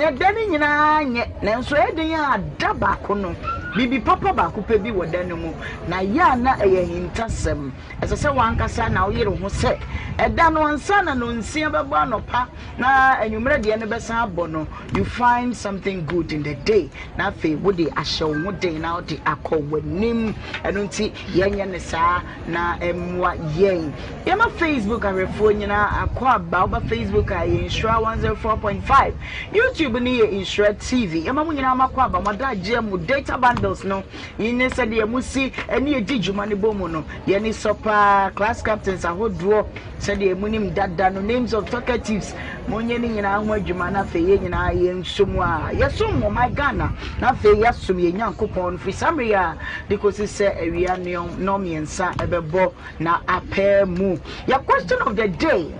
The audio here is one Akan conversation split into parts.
Ɛda no nyinaa nyɛ, nanso ɛyɛ den a da baako no, biribi papa baako pɛ bi wɔ da no mu, na ɛyɛ a na ɛyɛ ahintasɛm. Ɛsɛ sɛ w'ankasa na woyere wo ho sɛ ɛda no ansa na nnɔnsia bɛbɔ anɔpa na anwummerɛ deɛ no bɛsan abɔ no, you find something good in the day, na afei wode ahyɛ wo ho den na wode akɔ w'anim. Ɛno nti yɛnyɛ no saa na ɛmmoa yɛn. Yɛma Facebook ahwɛfoɔ nyinaa akwaaba. Woba Facebook a ɛyɛ Nhyira 104.5. YouTube no yɛ Nhyira TV. Yɛma mo nyinaa mo akwaaba, mo adagyeɛ, mo data bundles no ne sɛdeɛ mo si ɛne yɛdi dwuma no bɔ mu no. Yɛn ani sɔ paa. Class captains ahodoɔ sɛdeɛ mo nim dada no, names of talkatives, monyɛ ne nyinaa ho adwuma na afei yɛn nyinaa yɛnsɔ mu a yɛsom ɔman Ghana na afei yɛasom yɛn Nyankopɔn no firi saa mmerɛ yi a de kɔsi sɛ awia nnɔnmiɛnsa ɛbɛbɔ na apɛ mu. Yɛ question of the day,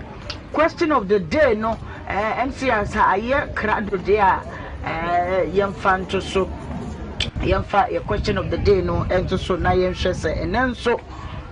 question of the day no eh, MC ansa ayɛ krado deɛ a eh, yɛmfa nto so. Yɛmfa yɛ question of the day no nto so na yɛnhwɛ sɛ ɛnɛ nso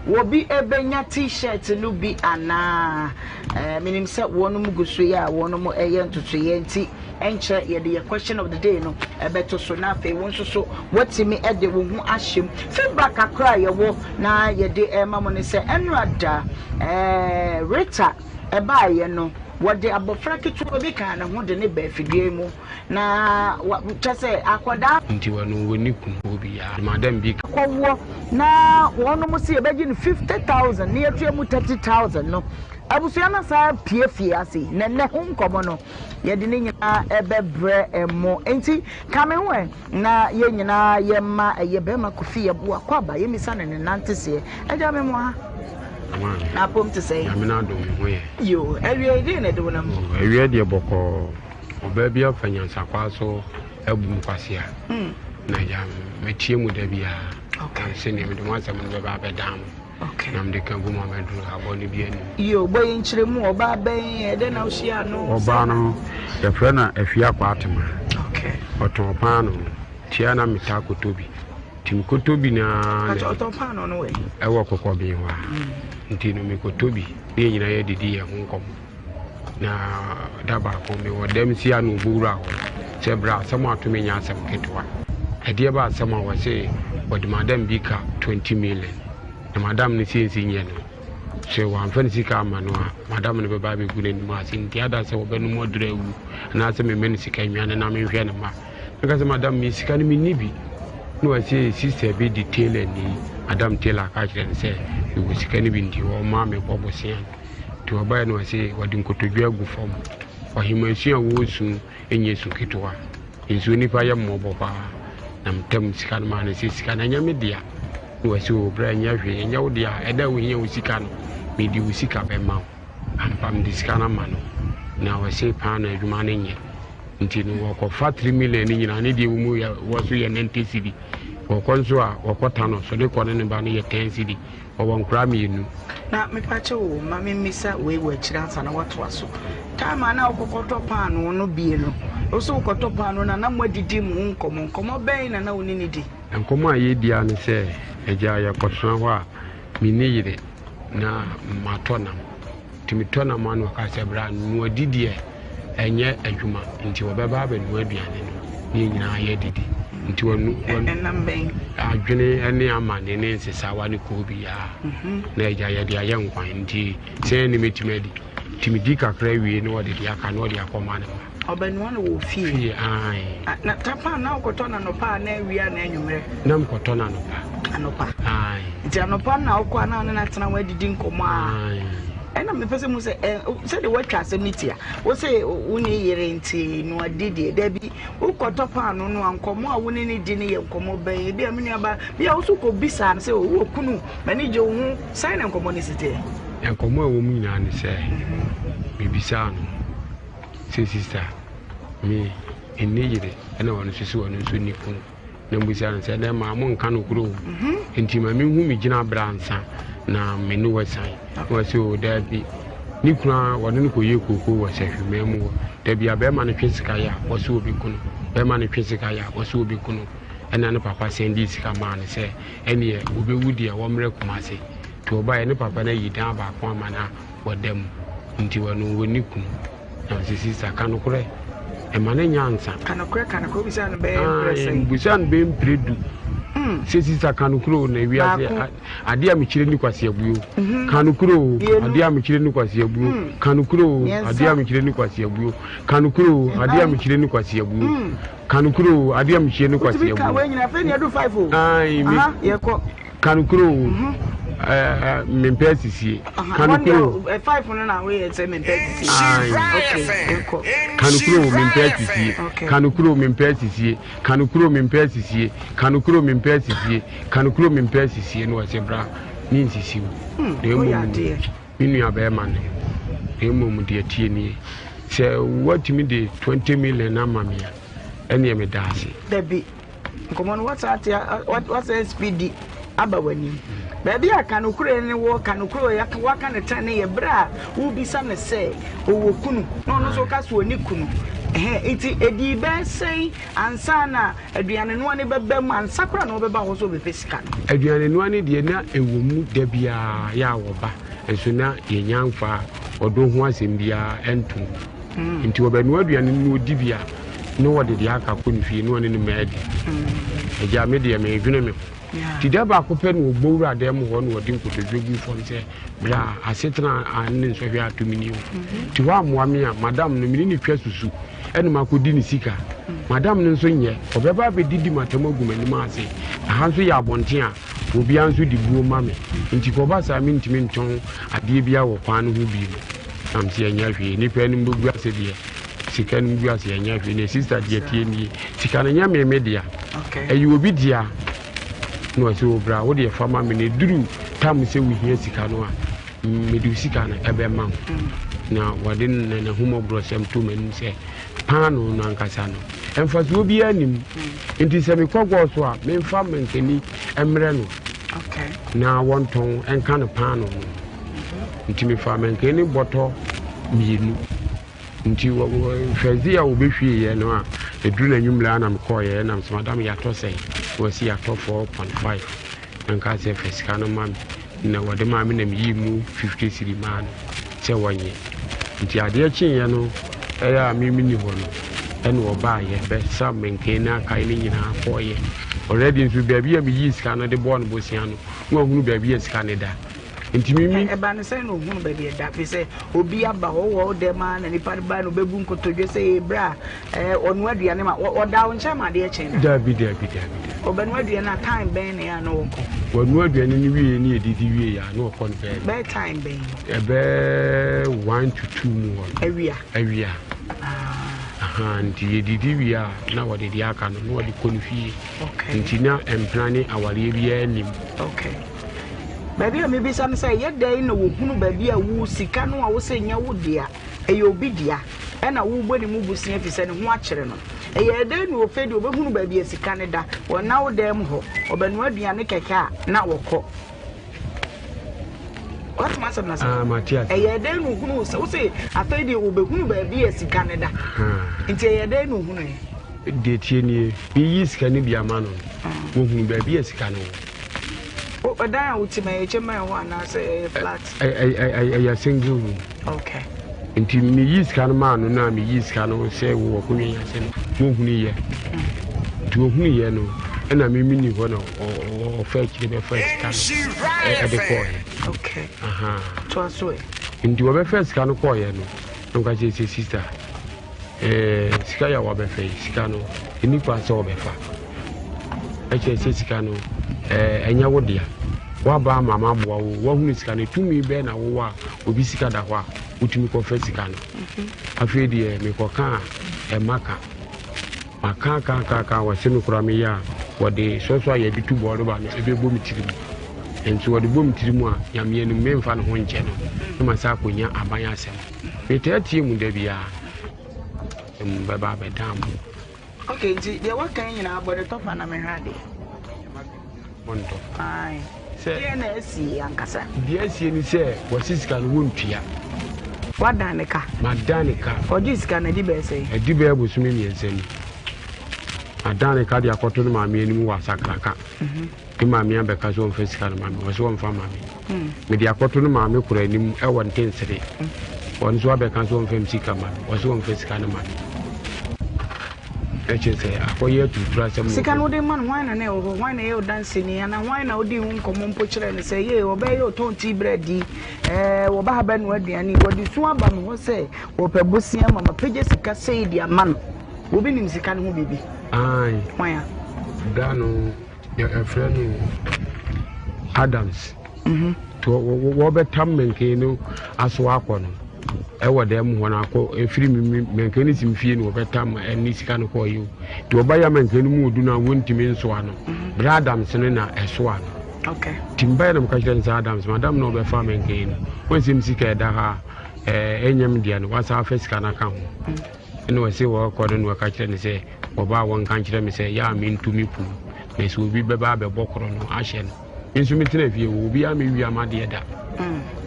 wɔbi ɛbɛnya t-shirt no bi anaa. Eh, menim sɛ wɔnom gu so yi a wɔnom ɛyɛ ntotoeɛ nti ɛnkyɛ yɛde yɛ question of the day no ɛbɛto so na afei wo nso so woatumi de wo ho ahyɛ mu. Feedback kakra a yɛwɔ na yɛde rema mo ne sɛ ɛnora da eh, Rita ɛbaeɛ no wɔde abɔfra ketewa bi kaa ne ho de ne baa afidie mu na kyɛ sɛ akwadaa. Nti wɔno wɔnni kunu wɔ biara madam bi. Kɔwoɔ na wɔnom se yɛbɛgye no 50,000 na yɛtua mu 30,000 no abusua no san pue fie ase na ɛnɛ ho nkɔmmɔ no Yɛde ne nyinaa bɛbrɛ mo. Enti ka me ho ɛ na yɛn nyinaa yɛmma ɛyɛ bɛrima Kofi Yeboah Kwaba yɛmmisa no ne nanteseɛ. Agya me mo ha. Na apom te sɛn? Nyame n'adom me ho yɛ. Yoo, awiei deɛ na ɛde wo nam? Oh, awiei deɛ bɔkɔɔ. Ɔbaa bi afa nyansakwaa so abu me kwasea. Hmm. Na agya metie mu da biara. Okay. Na sɛnea mede mo asɛm no bɛba abɛdan mo. Okay. Na mede ka gu mu abɛduru abɔ no bi anim. Yo, bɔ yɛn nkyerɛmu, ɔbaa bɛn, ɛdɛn na wohyiaa no? Ɔbaa no, yɛfrɛ no Afia Kwatema. Okay. Ɔtɔn paano, tia na metaa kɔtɔ bi. Nti mekɔtɔ bi na na ɔtɔn paano no wɛ? Ɛwɔ Kɔkɔben hɔ a. Mm. Nti no mekɔtɔ bi, ne yɛn nyinaa yɛdidi yɛn ho nkɔmmɔ. Na da baako mewɔ dɛm si ano bowura hɔ sɛ berɛ asɛm ato me nyɛ asɛm ketewa. Ɛdeɛ ba asɛm a wɔse wɔde madam bi ka 20 million na madam no sɛnsi nyɛ no sɛ wɔamfa ne sika ama no a madam no bɛba abɛgu n'anim ase nti ada sɛ wɔbɛnom aduru awu anaasɛ memmɛ no sika nwane na menhwɛ ne ma meka sɛ madam me sika no menni bi na wɔse sister bi de tailor ni madam tailor ka kyerɛ no sɛ mewɔ sika no bi nti wɔma mebɔ bosea no Nti ɔbaeɛ no ɔse wɔde nkotodwe agu fam. Ɔhemaa su a wɔresu nyɛ su ketewa. Nsuo nipa yɛ mmɔbɔ paa. Na metam sika no maa no sɛ sika no ɛnyɛ me dea. Na wɔse o bra ɛnyɛ hwee ɛnyɛ wo dea ɛda a wohia wo sika no mede wo sika bɛma wo. Ampa mede sika no ama no. Na wɔse paano adwuma no nyɛ. Nti no wɔkɔfa 3 million no nyinaa ne deɛ wɔ mu yɛ wɔ so yɛ 90 cedi. Wɔkɔ nso a wɔkɔ tano so ne kɔ ne ne ba no yɛ 10 cedi. Ɔwɔ nkora mienu. Na mepakyɛw o, ma mimmisa wei wɔ akyiri ansa na woatoa so. Time a na wokɔkɔtɔ paanoo no bie no, wo so wokɔtɔ paanoo no a, na moadidi mo ho nkɔmmɔ. Nkɔmmɔ bɛn na na wo ne no di? Nkɔmmɔ a yɛdi ara ne sɛ, Agya, yɛkɔtena hɔ a, menni yere na matɔ nam. Nti metɔ nam a na ɔka sɛ bra noa di deɛ ɛnyɛ adwuma nti ɔbɛba abɛnoa aduane no ne yɛn nyinaa yɛadidi. Nti ɔno Ɛnam bɛn? Adwene ne amane ne nsesawa ne koobi a mhm. na agya yɛde ayɛ nkwan nti sɛn ne mɛtumi adi. Nti medi kakra wie na ɔde deɛ aka na ɔde akɔma ne mma. Ɔbɛnoa no wɔ fie? Fie, ae. Ah, na tapan na wokɔtɔ no anɔpa anaa awia anaa anwummerɛ? Na mekɔtɔ no anɔpa. Anɔpa? Ae. Nti anɔpa na wokɔ a na wo ne no atena hɔ adidi nkɔmmɔ a? Ae. Ɛna mepɛ sɛ mu sɛ ɛ sɛdeɛ woatwa asɛm no tia wo se wo ne yere nti no adi deɛ dabi wokɔtɔ paano no a nkɔmmɔ a wo ne no di no yɛ nkɔmmɔ bɛn ebi a me nuaba bi a wo so kɔbisaa no sɛ wowɔ kunu m'ani gye wo ho sɛn na nkɔmmɔ no si teɛ? Nkɔmmɔ a ɛwɔ mu nyinaa ne sɛ mebisaa no sɛ sista me nni yere ɛna ɔno nso sɛ ɔno nso nni kunu na mbisa no sɛ dɛ maa mo nka no korɔ o mhm. nti ma mehu me gyina berɛ ansa na me ne wasan na wɔsɛ o daabi ne kunu a wɔde no kɔyɛ kooko wɔ sahwima mu hɔ dabi a bɛrima no twe sika yɛ a wɔsɛ obi kunu bɛrima no twe sika yɛ a wɔsɛ obi kunu ɛna ne papa sɛn de sika maa no sɛ ɛneɛ wɔbɛwu deɛ wɔmmerɛ Kumase nti ɔbaeɛ ne papa no ayi dan baako ama no a wɔda mu nti wɔno wɔnni kunu. Na ɔse sista ka nokorɛ. Ɛma no nyɛ ansa. Ka nokorɛ, ka nokorɛ, wobisaa no bɛyɛ mprɛ sɛn? Mebisaa no bɛyɛ mprɛ du. Sɛ sista ka nokorɛ o, na wiase adeɛ a mekyerɛ ni kwasi abuo. Ka nokorɛ o, adeɛ a mekyerɛ ni kwasi abuo. Ka nokorɛ o, adeɛ a mekyerɛ ni kwasi abuo. Ka nokorɛ o, adeɛ a mekyerɛ ni kwasi abuo. Ka nokorɛ o, adeɛ a mekyerɛ ni kwasi Wotumi ka abuo. wei nyina, afei nea ɛdu 5 o. Ae, me Aha, yɛkɔ. Ka nokorɛ o, ɛɛ, mempɛ asisie. Ka nokorɛ o. 5 no na woyɛ sɛ mempɛ asisie. Ae. Okay, yɛkɔ. Ka nokorɛ o, mempɛ asisie. Ka nokorɛ o, mempɛ asisie. Ka nokorɛ o, mempɛ asisie. Ka nokorɛ o, mempɛ asisie. Ka nokorɛ o, mempɛ asisie. Na ɔse bra, mensisi wo. Na Woyɛ mmom no, adeɛ. me nua bɛrima ne wo. Na mmom deɛ ɛteɛ nie, sɛ woatumi de 20 million ama me a, ɛneɛ meda ase. Dabi, nkɔmmɔ no wasan ate wasan spidi aba w'anim. Baabi a ka nokorɛ ne wɔ ka nokorɛ yɛka waka ne tɛn ne yɛ berɛ a wobisa no sɛ ɔwɔ kunu na ɔno nso ka so ɔni kunu. Ɛhɛn, nti ɛdii bɛyɛ sɛn ansa na aduane noa no bɛba mu ansa koraa na ɔbɛba hɔ sɛ ɔbɛpɛ sika no? Aduane noa no deɛ na ɛwɔ mu da biara yɛ a wɔba nso na yɛnya mfa ɔdɔ ho asɛm biara ntom. Nti ɔbɛnoa aduane no na ɔdi bi a na ɔde deɛ aka kɔ ne fie na ɔne ne mma adi. Agya me deɛ medwene me ho. Nti da baako pɛ na ɔbɔ wura dan mu hɔ na ɔde nkotodwe gu fam sɛ bra asetena a ne nsɔhwɛ ato me ni o. Nti woammoa me a madam no mene ne twa susu ɛna makɔdi ne sika. Madam no nso nyɛ ɔbɛba abɛdidi m'atam agu m'anim ase. Aha nso yɛ abɔnten a obiara nso de buo ma me. Nti kɔba saa mentumi ntɔn adeɛ biara wɔ kwan no ho bio. Na mese ɛnyɛ hwee nnipa anim bɛgu ase deɛ sika no gu ase ɛnyɛ hwee na sista deɛ tie nie sika no nyɛ me me dea ɛyɛ obi dea na ɔsɛ obra wo deɛ fa ma me na ɛduru tam sɛ wohia sika no a mede wo sika no ɛbɛma wo na wɔde na n'ahummɔborɔsɛm to m'anim sɛ paano no ankasa no mfasoɔ biara nim nti sɛ mekɔ gɔɔ so a memfa mankani mmerɛ no na wɔntɔn nka no paano no nti mefaa mankani bɔtɔ mmienu nti first day a wɔbɛhwieeɛ no a ɛduru no anwummerɛ a na mekɔɔyɛ na mesɛ madam yɛatɔ sɛn na wɔsi yɛatɔ 4.5 na nka sɛ fa sika no ma me na wɔde maa me na meyii mu 50 cedi maa no sɛ wɔnyɛ nti adeɛ kyeeɛ no ɛyɛ a me menni hɔ no ɛna ɔbaayɛ bɛsa mankani no akae no nyinaa kɔɔyɛ already nso baabi a meyii sika no de bɔɔ no bosea no na wahunu baabi a sika no da Nti me mi. Ɛba no sɛn na ohunu baabi ɛda fi sɛ obi aba hɔ wɔ dɛm a na nipa no ba na obebu nkotodwe sɛ ee bra ɛɛ ɔnoa aduane ma ɔda wo nkyɛn ma adeɛ kyɛn da. Dabi dabi dabi dabi. Ɔbɛnoa aduane a time bɛn na ɛyɛ a na ɔkɔ. Wɔnoa aduane no wie ne yɛdidi wie a na ɔkɔ no bɛyɛ. Bɛyɛ time bɛn. Ɛbɛɛ 1 to 2 mu hɔ no. Awia. Awia. Ah. Aha nti yɛdidi wie a na wɔde deɛ aka no na wɔde kɔ no fie. Okay. Nti na mpena ne awareɛ biara nim. Okay. Baabi a mebisa no sɛ ɛyɛ dɛn na wɔhunu baabi a wo sika no a wosɛ nyɛ wo dea, ɛyɛ obi dea, ɛna wobɔ ne mu bosea fi sɛ ne ho akyere no. Ɛyɛ dɛn na ɔfei deɛ ɔbɛhunu baabi a sika no da, ɔnna wo dan mu hɔ, ɔbɛnoa aduane kɛkɛ a na wɔkɔ. Woate m'asɛm no ase? Ah, mate ase. Ɛyɛ dɛn na ɔhunu sɛ wose afei deɛ ɔbɛhunu baabi a sika no da. Nti ɛyɛ dɛn na ɔhunu ɛ? Deɛ tie nie, meyi sika no bi ama no no, wɔhunu baabi a sika no wɔ. Ɔdan a wote mu ɛyɛ chamber hɔ anaasɛ ɛyɛ flat? Ɛyɛ single room. Okay. Nti meyi sika no maa no na meyi sika no sɛ wɔ akonnwa yi ase no wɔhunu yɛ. Nti wɔhunu yɛ no ɛna me menni hɔ na ɔfa akyire bɛfa sika no ɛde kɔɔyɛ. Okay. Toa so ɛ. Nti wɔbɛfa sika no kɔɔyɛ no na nka kyerɛ sɛ sister ɛɛ sika yɛ a wɔbɛfa yi sika no ɛni kwan sɛ wɔbɛfa. Ɛkyerɛ sɛ sika no ɛɛ ɛnyɛ wo dea. Woaba ama maboa wo woahunu sika no tumi bɛɛ na wowɔ a obi sika da hɔ a wotumi kɔfa sika no. Afei deɛ mekɔka a ɛma ka. Maka ka ka ka wɔse me koraa meyɛ a wɔde sɔsɔ a yɛde tu bɔɔleba no ɛbɛbɔ me tirim. Nso wɔde bɔ me tirim a Nyame anim memfa ne ho nkyɛ no na masa akɔnya aban asɛm. Metaa tie mu da biara bɛba abɛdan mo. Okay, nti deɛ waka yi nyinaa bɔ ne tɔfa na mehwɛ adeɛ. Bɔ ne tɔfa. Ae. Sɛ deɛ na asie ankasa. Deɛ asie ni sɛ wɔsi sika no wɔntua. Wadan ne ka. Madan ne ka. Ɔgye sika no adi bɛyɛ sɛn? Adi bɛyɛ bosome 3 ni. Madan ne ka de akɔto ne maame anim wɔ asakraka. Ne maame abɛka sɛ ɔmfa sika no ma me, ɔsɛ ɔmfa ma me. Mede akɔto ne maame koro anim ɛwɔ ntensere. Ɔno nso abɛka sɛ ɔmfa me sika ma me, ɔsɛ ɔmfa sika no ma me. Ɛkyerɛ sɛ akɔyɛ aturutura asɛm na Sika no wode ma no, hwan na na ɛwɔ hɔ? Hwan na ɛyɛ ɔdanseni? Anaa hwan na wodii ho nkɔmmɔ mpo kyerɛɛ no sɛ, Yei, ɔbɛyɛ ɔtɔn tea bread yi, ɛɛ, wɔba ha bɛnoa aduane yi, wɔde su aba me hɔ sɛ wɔpɛ bosea ma mapagya sika sei de ama no. Obi nim sika no ho biribi? Aane. Hwan a? Da no, yɛfrɛ no Adams. Nti wɔbɛtam mankan no aso akɔ no ɛwɔ dɛm hɔ no akɔ ɛfiri mankan no sim fie no wɔbɛtam ɛne sika no kɔɔ yi o. Nti wɔbɛyɛ mankan no mu odu no a wɔntumi nsoa no. Berɛ Adams no na ɛsoa no. Nti mbaeɛ na meka kyerɛ no sɛ Adams madam na ɔbɛfa mankan no. Wɔnsɛm sika ɛda ha a ɛnyɛ me dea no wasa afa sika no aka ho. Ɛna ɔse wɔkɔ no na wɔka kyerɛ no sɛ wɔba a wɔnka nkyerɛ me sɛ yɛ a mentu me pum na sɛ obi bɛba abɛbɔ korɔ no ahyɛ no. Me nso metena fie hɔ, obiara mmewia m'adeɛ da.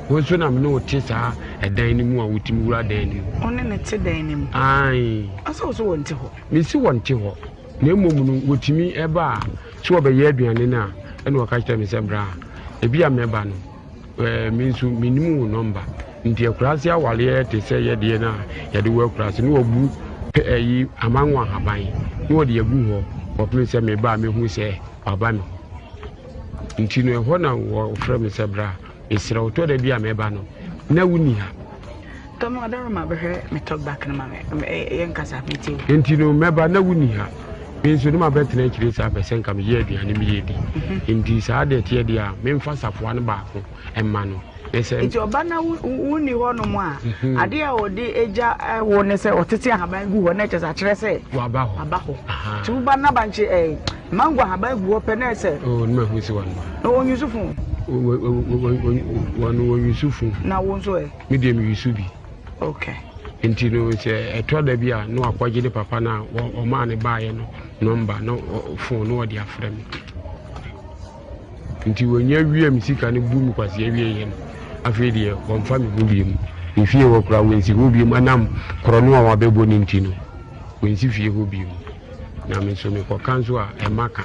Wo nso na me ne wo te saa ɛdan no mu a wotumi wura dan no mu. Wo ne no te dan no mu? Ae. Ɔsɛ wo so wɔnte hɔ? Mese wɔnte hɔ, na mmom no wɔtumi ba a, sɛ wɔbɛyɛ aduane no a, ɛna wɔka kyerɛ me sɛ bra, ebi a mɛba no, ɛɛ me nso menim wo nɔmba. Nti akuraase awareɛ te sɛ yɛdeɛ no a yɛde wɔ akuraase no, wɔbu pɛ ɛyi amango ahaban na wɔde agu hɔ kɔpem sɛ meba a mɛhu sɛ waba me hɔ. Nti no ɛhɔ na wɔfrɛ me sɛ bra, mesrɛ wo, tɔ da bi a mɛba no na wonni ha. Tɔmɔ adaroma bɛhwɛ me talk back no ma me, yɛ nkasa metie wo. Nti no mɛba na wonni ha, me nso ne mabɛtena akyire saa pɛ sɛ nka meyɛ aduane meyɛ di. Mhm. Nti saa deɛ teɛ deɛ a memfa safoa no baako mma no. Nti ɔba na wonni hɔ nom a, mhm. adeɛ a ɔde agya eh, wo ne sɛ ɔtete ahaban gu hɔ na ɛkyɛ sɛ akyerɛ sɛ waba hɔ. Aba hɔ. Nti woba na bankye ɛɛ eh, mango ahaban gu hɔ pɛ na ɛsɛ. Oh, ne ma hu si wɔn ba. Na wɔn yusu fon. Wɔn wɔn yusu fon. Na wo nso ɛ. Me deɛ me yusu bi. Okay. Nti no sɛ ɛtɔ da bi a na wakɔgye ne papa no a ɔmaa ne baeɛ no nɔmba na fon na ɔde afrɛ me. Nti wɔnya wia me sika no bu me kwasea wieɛ no, afei deɛ wɔmfa me ho biom. Me fie hɔ koraa wɔnsi hɔ biom ɛnam korɔno a wɔabɛbɔ no nti no, wɔnsi fie hɔ biom. Na me nso mekɔka nso a ɛma ka.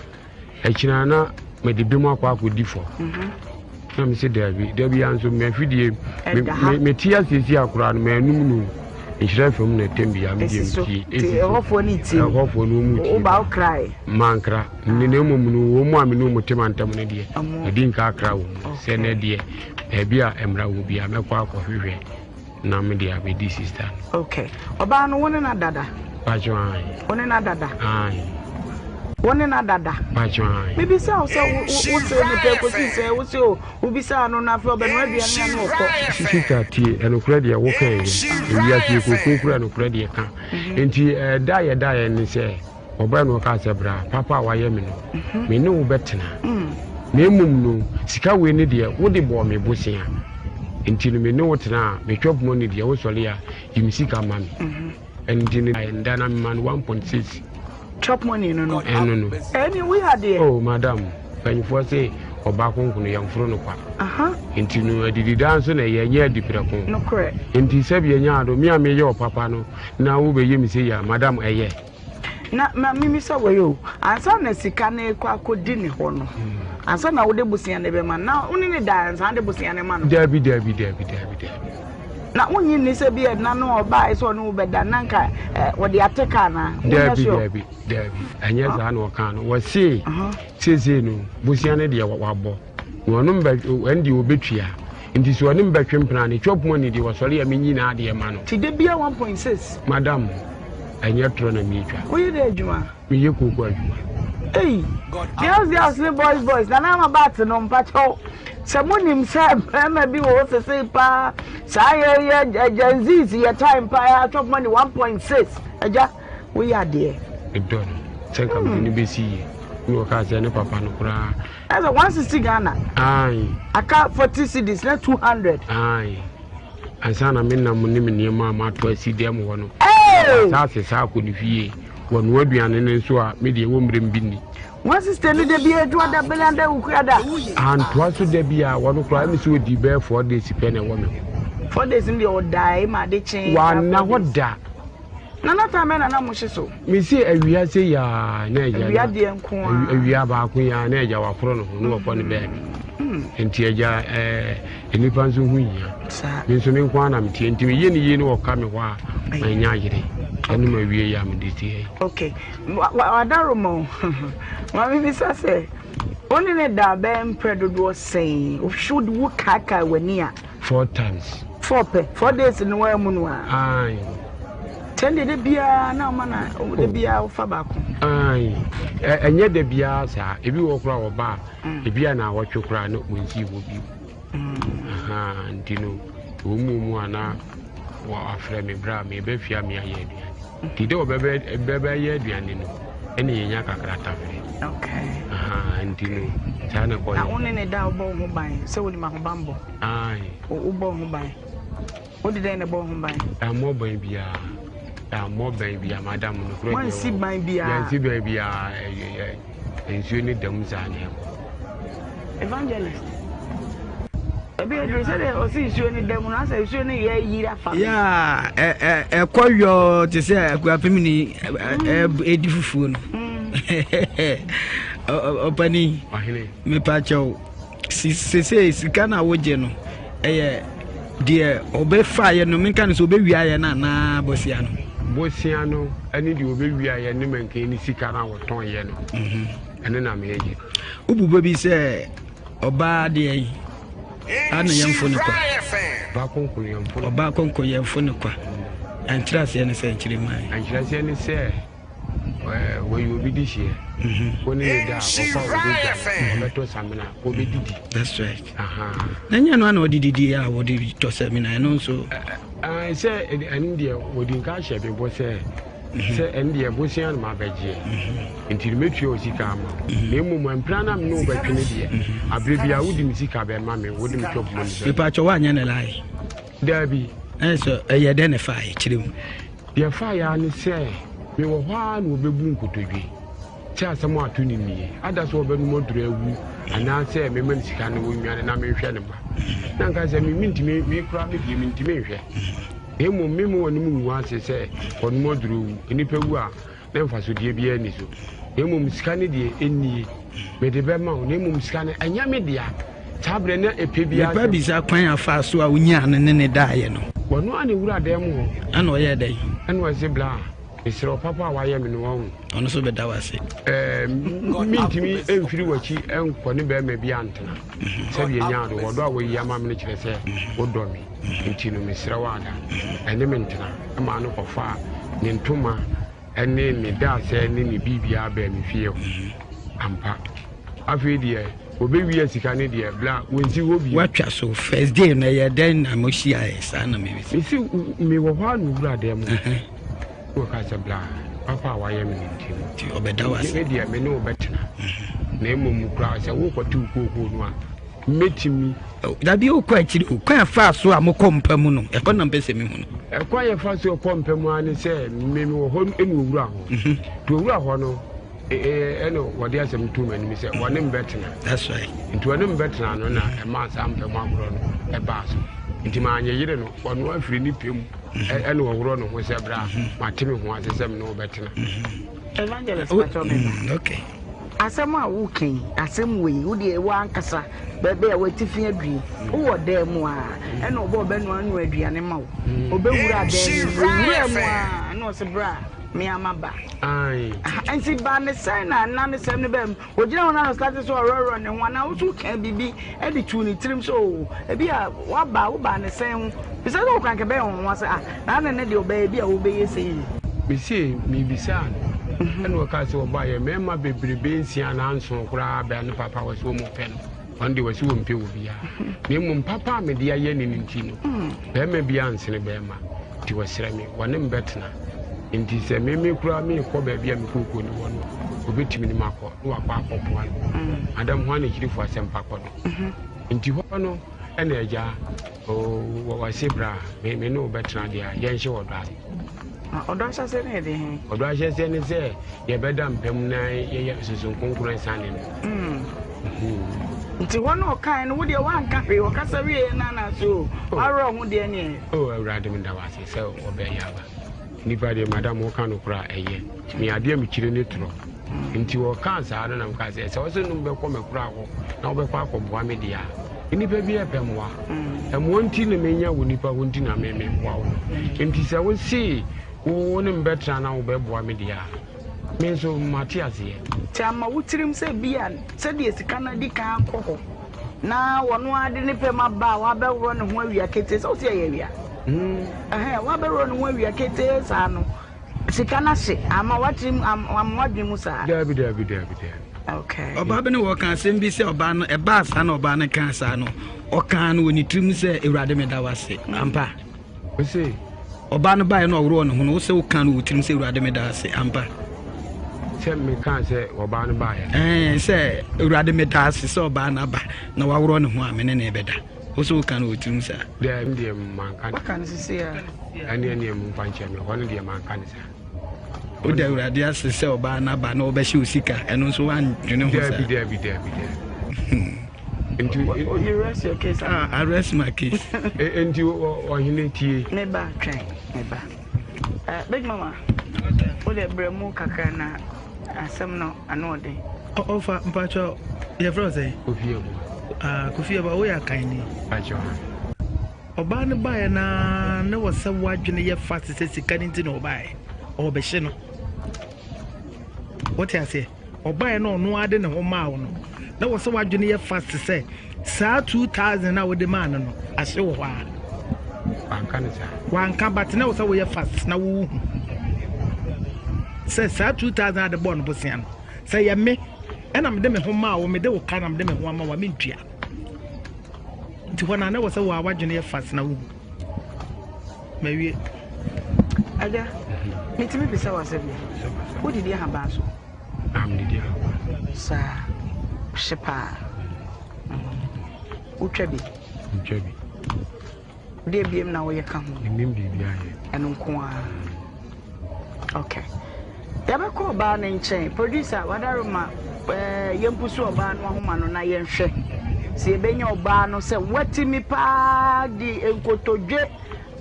Akyina na mede binom akɔ akɔdi fɔ. Na mese daabi, da biara nso m'afidie mete asiesie a koraa no m'anum no nhyira fam na ɛtɛm biara medeɛ metie. Ɛsi so. Ɛhɔfoɔ no tie. Ɛhɔfoɔ no wɔn tie. Woba wo krae. Mankra. Ne na mmom no, wɔn mu a me ne wɔn te mantam no deɛ, madi nka akra wɔn mu sɛ nɛ deɛ, baabi a mmara wɔ biara mɛkɔ akɔhwehwɛ na mede abɛdi sista no. Okay. Ɔbaa no, wo ne no adada? Pakyɛ ae. Wo ne no adada? Ae. Wo ne no adada? Pakyɛ ae. Mebisa wo sɛ wo se ne pɛ kɔsi sɛ wo se o wobisaa no na afei ɔbɛnoa aduane a na ɔkɔ. Sista tie, ɛnokorɛ deɛ woka ɛyɛ. Ewiase yɛ kookoo kura ɛnokorɛ deɛ ka. Nti ɛda a yɛdaeɛ ne sɛ Ɔbae na ɔkaa sɛ, Bra, papa a woayɛ me no, me ne wo bɛtena. Na mmom no, sika wei ne deɛ, wode bɔɔ me bosea. Enti no, me ne wo tena a, me chop money deɛ, wosɔre a, yi me sika ma me. Ɛno nti no, ɛnda na mema no 1.6. Chop money no no. Ɛno no. Ɛne wo adeɛ. Oh, madam, mpanyinfoɔ se ɔbaa konkono yɛmforo no kwa. Nti no, adidida nso na ɛyɛ, ɛnyɛ adiprɛko. Nokorɛ. Nti sɛbi ɛnyɛ ado, me a meyɛ ɔpapa no, na wobɛyɛ me sei a, madam, ɛyɛ. Na ma mimisa wei o, ansa na sika no rekɔ akɔdi ne hɔ no, ansa na wode bosea no bɛma no, na wo ne ne da ansa wode bosea no ma no? Dabi, dabi, dabi, dabi, dabi. Na wonnye nni sɛ bi ɛna no ɔbaeɛ sɛ ɔne wo bɛda na nka wɔde ate ka anaa? Dabi, dabi, dabi. Ɛnyɛ saa na ɔkaa no. Wɔse seesei no, bosea no deɛ wabɔ. Na ɔno mbɛ ɛn deɛ ɔbɛtua. Nti sɛ ɔne mbɛtwe mpena ne chop money deɛ ɔsɔre a menyi n'adeɛ ma no. Ti da bia 1.6. Madam, ɛnyɛ torɔ na meretwa. Woyɛ dɛ adwuma? Meyɛ kooko adwuma. Ei! Girls girls ne boys boys, Nana Ama Bat no mpakyɛw sɛ monim sɛ barima bi wɔ hɔ sesei paa saa yɛ yɛ Gen Zs yɛ time paa chop money 1.6 agya woyɛ adeɛ. Medɔ no sɛ nka mede no bɛsi yie. Na ɔkaa sɛ ne papa no koraa. Ɛsɛ 160 Ghana. Aye. Aka 40 cedis na 200. Aye. Ansa na me nam ne me nneɛma a mato asi dɛm hɔ no. Hey! Wasaase saa akɔ ne fie. Wɔnoa aduane no nso a me deɛ wɔ mmerɛ bi nni. 160 no da bi adwuma da bɛlɛ da wukura da. Antoa so da bi a wɔno koraa ɛmi sɛ ɔdi bɛyɛ 4 days pɛ na ɛwɔ me hɔ. 4 days no deɛ ɔdae ma ade kyee. Wanna hɔ da. Nana time bɛn na na mo hye so? Me se awia se yaa na agya Awia deɛ nko ara. Awia baako yaa na agya waporo ne ho na wakɔ ne baabi. Nti agya ɛɛ nnipa nso ho hia. Me nso me nko ara na meteɛ nti meyɛ ne yie ne wɔka me hɔ a manya ayere ɛne ma wie yɛ a mede teɛ yi. Okay. Wadaroma o. Maame bisa sɛ wo ne ne da bɛyɛ mprɛ dodoɔ sɛn? Wohwɛ wo kaakae w'ani a. Four times. Four pɛ. 4 days no waa mu no a. Aye. Kyɛn deɛ da biara na ɔma na da biara wofa baako. Aye. Ɛnyɛ da biara saa. Ebi wɔ koraa ɔba a ebi a na awɔtwe koraa na ɔnsii hɔ bio. Nti no wɔn mu mu a na wɔafrɛ me berɛ a meba fie a meayɛ aduane. Nti dɛ wɔbɛbɛyɛ aduane no ɛne yɛnya kakra tafere. Okay. Nti no saa na kɔyɛ. Na wo ne ne da wobɔ wo ho ban sɛ wonim ahobammɔ? Aye. Wobɔ wo ho ban. Wode dɛn na ɛbɔ wo ho ban? Ɛmmɔ ban biara. Ɛmmɔ ban biara madam no korɛ. Wansi ban biara. Yɛnsi ban biara. Nsuo ne dam saa na ɛkɔ. Evangelist. Ebi aduru sɛ deɛ ɔsi nsuo ne dam no asɛ nsuo ne yɛ yiri afa. Yaa ɛ ɛ ɛkɔ yɔɔ te sɛ akuapem ni ɛdi fufuo no. Ɔpani. Ɔhene. Mepa kyɛw sese sika na wogye no ɛyɛ deɛ ɔbɛfaeɛ no menka no sɛ ɔbɛwiaeɛ no anaa bosia no. Bosia no ɛne deɛ ɔbɛwiaeɛ ne mankan ne sika no a wɔtɔnyɛ no. Ɛno na meyɛ. Wobu bɛ bi sɛ ɔbaa deɛ yi ana yɛmfo no kwa. Ɔbaa konko yɛmfo no kwa. Ɛnkyerɛ aseɛ ne sɛ nkyerɛ mu ayɛ. Ɛnkyerɛ aseɛ ne sɛ wɔyɛ obi de hyeɛ. Wo ne ne da a ɔkɔ a ɔbɛdwa ɔbɛtɔ samina ɔbɛdidi. That's right. Na nyɛ no ana ɔde didi a wɔde tɔ samina ɛno nso. Sɛ ɛno deɛ wɔdi nka ahyɛ me bɔ sɛ sɛ ɛno deɛ bosea no mabɛgyeɛ nti no mɛtua wo sika ama wo na mmom mpena na mene wobɛtwe no deɛ aberɛ biara wode me sika bɛma me wode me chop money bɛma. Mepakyɛ woanyɛ ne lie? Daabi. Ɛyɛ sɛ ɛyɛ dɛn na ɛfaeɛ kyerɛ mu? Deɛ ɛfaeɛ ara ne sɛ mewɔ hɔ ara na wɔbɛbu nkotodwe sɛ asɛm a ato no nie, ada sɛ ɔbɛnom aduro awu anaasɛ mema no sika na ɔnnwane na menhwɛ ne mma. Na nka sɛ me mentumi, me koraa me deɛ mentumi nhwɛ. Na mmom me mu wɔnom ngu ase sɛ wɔnom aduro wu. Nnipa wu a, na mfasodeɛ biara nni so. Na mmom sika no deɛ ɛnnie, mede bɛma wo. Na mmom sika no, ɛnyɛ me dea. Saa berɛ na ɛpɛ biara Mepa bisa kwan a faa so a wonyaa no ne ne daeɛ no. Wɔno a ne wura dan mu hɔ. Ɛna ɔyɛɛ dɛn? Ɛna ɔse bla, mesrɛ wo papa a wayɛ me no wahu. Ɔno nso bɛda wo ase. Ɛɛ, mentumi mfiri w'akyi nkɔ ne bɛrima bi antena. Sɛdeɛ nyaa do, wɔdɔ a wayi ama me no kyerɛ sɛ wodɔ me. Nti no mesrɛ wo ada, ɛne me ntena. Ɛmaa no kɔfaa ne ntoma ne ne daasɛ ne ne biribiara baa me fie hɔ. Ampa. Afei deɛ wɔbɛwia sika no deɛ bla wɔnsi hɔ bio. Woatwa so first day no ɛyɛ dɛn na mohyiaeɛ saa na mebisa. Mese mewɔ hɔ a na owura dan mu na ɔka sɛ bla papa a wayɛ me no nti no. Nti ɔbɛda wo ase. Me deɛ me ne wo bɛtena na mmom koraa sɛ wokɔte wo kookoo no a mɛtumi. Dabi wokɔ akyiri o kwan a faa so a mokɔ mpa mu no ɛhɔ na mpɛ sɛ mehu no. Ɛkwan yɛfa so kɔ mpa mu ara ne sɛ me mewɔ hɔ ɛna owura hɔ nti owura hɔ no ɛna wɔde asɛm to m'anim sɛ wɔne me bɛtena. That's right. Nti wɔne me bɛtena no na ɛmaa saa mpa mu agorɔ no ɛbaa so. Nti maanyɛ yere no ɔno afiri ne pɛ mu ɛna ɔworɔ ne ho sɛ berɛ a mate me ho ase sɛ me ne wo bɛtena. Evangelist Pacho me. Okay. Asɛm a woka yi, asɛm wei, wo deɛ wo ankasa baabi a w'atifi aduru yi, wowɔ dan mu a, ɛna ɔbɔ ɔbɛnoa noa aduane ma wo. Ɔbɛwura dan mu, ɔwura mu a, ɛna ɔsɛ bra me ama ba. Nti ba ne sɛn na nna ne sɛm ne bɛm, ogyina hɔ na ɔstarte sɛ ɔrɔrɔ ne ho anaa wo so woka biribi de tuu ne tirim sɛ o, ebi a waba, wobaa ne sɛn ho. Bisa sɛ woka nka ɛbɛyɛ nwanwa sɛ ah, na ne ne deɛ ɔbɛyɛ bi a wobɛyɛ sɛ yi. Mese mebisaa no, ɛna ɔkaa sɛ ɔbaeɛ mmarima bebrebe nsia anaa nson koraa bɛa ne papa wɔ sɛ wɔn pɛ no, ɔno deɛ wɔsi wɔn pɛ obiara. Na mmom papa a mede ayɛ ne no nti no, barima biara nsene barima, nti wɔsrɛ me wɔne me bɛtena. Nti sɛ meme koraa merekɔ baabi a me kooko no wɔ no, wɔbɛtumi ne makɔ na wakɔ akɔboa no. Madam ho anakyirifo asɛmpa kɔ no. Nti hɔ no ɛna agya wɔse bra me ne wo bɛtena deɛ a yɛnhyɛ ɔdɔ ase. Ɔdɔ ahyɛseɛ no yɛ deɛ he? Ɔdɔ ahyɛseɛ ne sɛ yɛbɛda mpa mu na yɛyɛ sunsum kronkron asiane no. Nti hɔ na ɔkae no wo deɛ woanka hwee ɔkasa wieɛ no anaasɛ o wawerɛ ho deɛ neɛ. O Awurade meda wo ase sɛ wɔbɛyɛ aba. Nipa deɛ madam woka no koraa ɛyɛ. Me adeɛ mekyire ne torɔ. Nti ɔkaa saa no na mekaa sɛ, sɛ ɔsɛ nom bɛkɔ m'akura hɔ na wobɛkɔ akɔboa me deɛ a, nnipa bi ɛpɛ mmoa. Mmoa nti na menya wo nipa hɔ nti na me meboa wo no. Nti sɛ wose wo ne me bɛtena na wobɛboa me deɛ a, me nso mate aseɛ. Nti ama wo tirim sɛ bi a sɛdeɛ sika no adi kan akɔ hɔ na ɔno ara de ne pɛ mu aba a wabɛworɔ ne ho awia ketee, sɛ wo se ɛyɛ awia? Ɛhɛn, wabɛworɔ ne ho awia ketee saa no, Sika no ahye ama w'atirim ama w'adwene mu saa. Daabi daabi daabi daabi. Okay. Ɔbaa bi ne wɔka asɛm bi sɛ ɔbaa no ɛbaa saa na ɔbaa no kaa saa no ɔkaa no wɔ ne tirim sɛ Awurade meda wo ase ampa. Ose. Ɔbaa no baeɛ na ɔworɔɔ ne ho no wosɛ wokaa no wɔ tirim sɛ Awurade meda wo ase ampa. Sɛ mekaa sɛ ɔbaa no baeɛ. Ɛɛ sɛ Awurade meda ase sɛ ɔbaa no aba na waworɔ ne ho a me ne ne bɛda. Wo so woka no wɔ tirim saa? Daabi deɛ manka no. Waka no sisi a. Ɛne ɛneɛ mo mfa nkyɛ me, ɛhɔ no deɛ manka no saa. Woda Awurade ase sɛ ɔbaa no aba na ɔbɛhyɛ wo sika, ɛno nso woandwene ho saa? Daabi daabi daabi daabi. Nti you rest your case. Ah, I rest my case. Nti ɔhene tie. Me ba twɛn, me ba. Uh, Big Mama, wo de brɛ mu kakra na asɛm no ano ɔden. Ɔfa mpakyɛ yɛfrɛ wo sɛn? Kofi Abua. Ah, Kofi Abua, woyɛ akanni. Mpakyɛ. Ɔbaa no baeɛ na ne wɔ sɛ woadwene yɛ fast sɛ sika no nti na ɔbaeɛ. Ɔrebɛhye no. Wote aseɛ? Ɔbaeɛ na ɔno ara de ne ho maa wo no. Na wɔ sɛ woadwene yɛ fast sɛ saa 2000 a wode maa no no ahye wɔ hɔ a. Wanka ne saa. Wanka but na wɔ sɛ woyɛ fast na wohu sɛ saa 2000 a de bɔɔ no bosea no sɛ yɛ me ɛna mede me ho maa wo mede wo ka na mede me ho ama wo a mentua. Nti hɔ na na wɔ sɛ wo a w'adwene yɛ fast na wohu. Mawie. Agya, metumi bisa wo asɛm bi? Wodidi ahaban so? Ah, medidi ahaban. Saa, hye paa. Wotwa bi? Metwa bi. Deɛ biem na woyɛ ka ho? Menim biribi ayɛ. Ɛno nko ara. Okay. Yɛbɛkɔ ɔbaa no nkyɛn. Producer, wadaroma eh, yɛmpusu ɔbaa no ahoma no na yɛnhwɛ sɛ yɛbɛnya ɔbaa no sɛ watumi paa de nkotodwe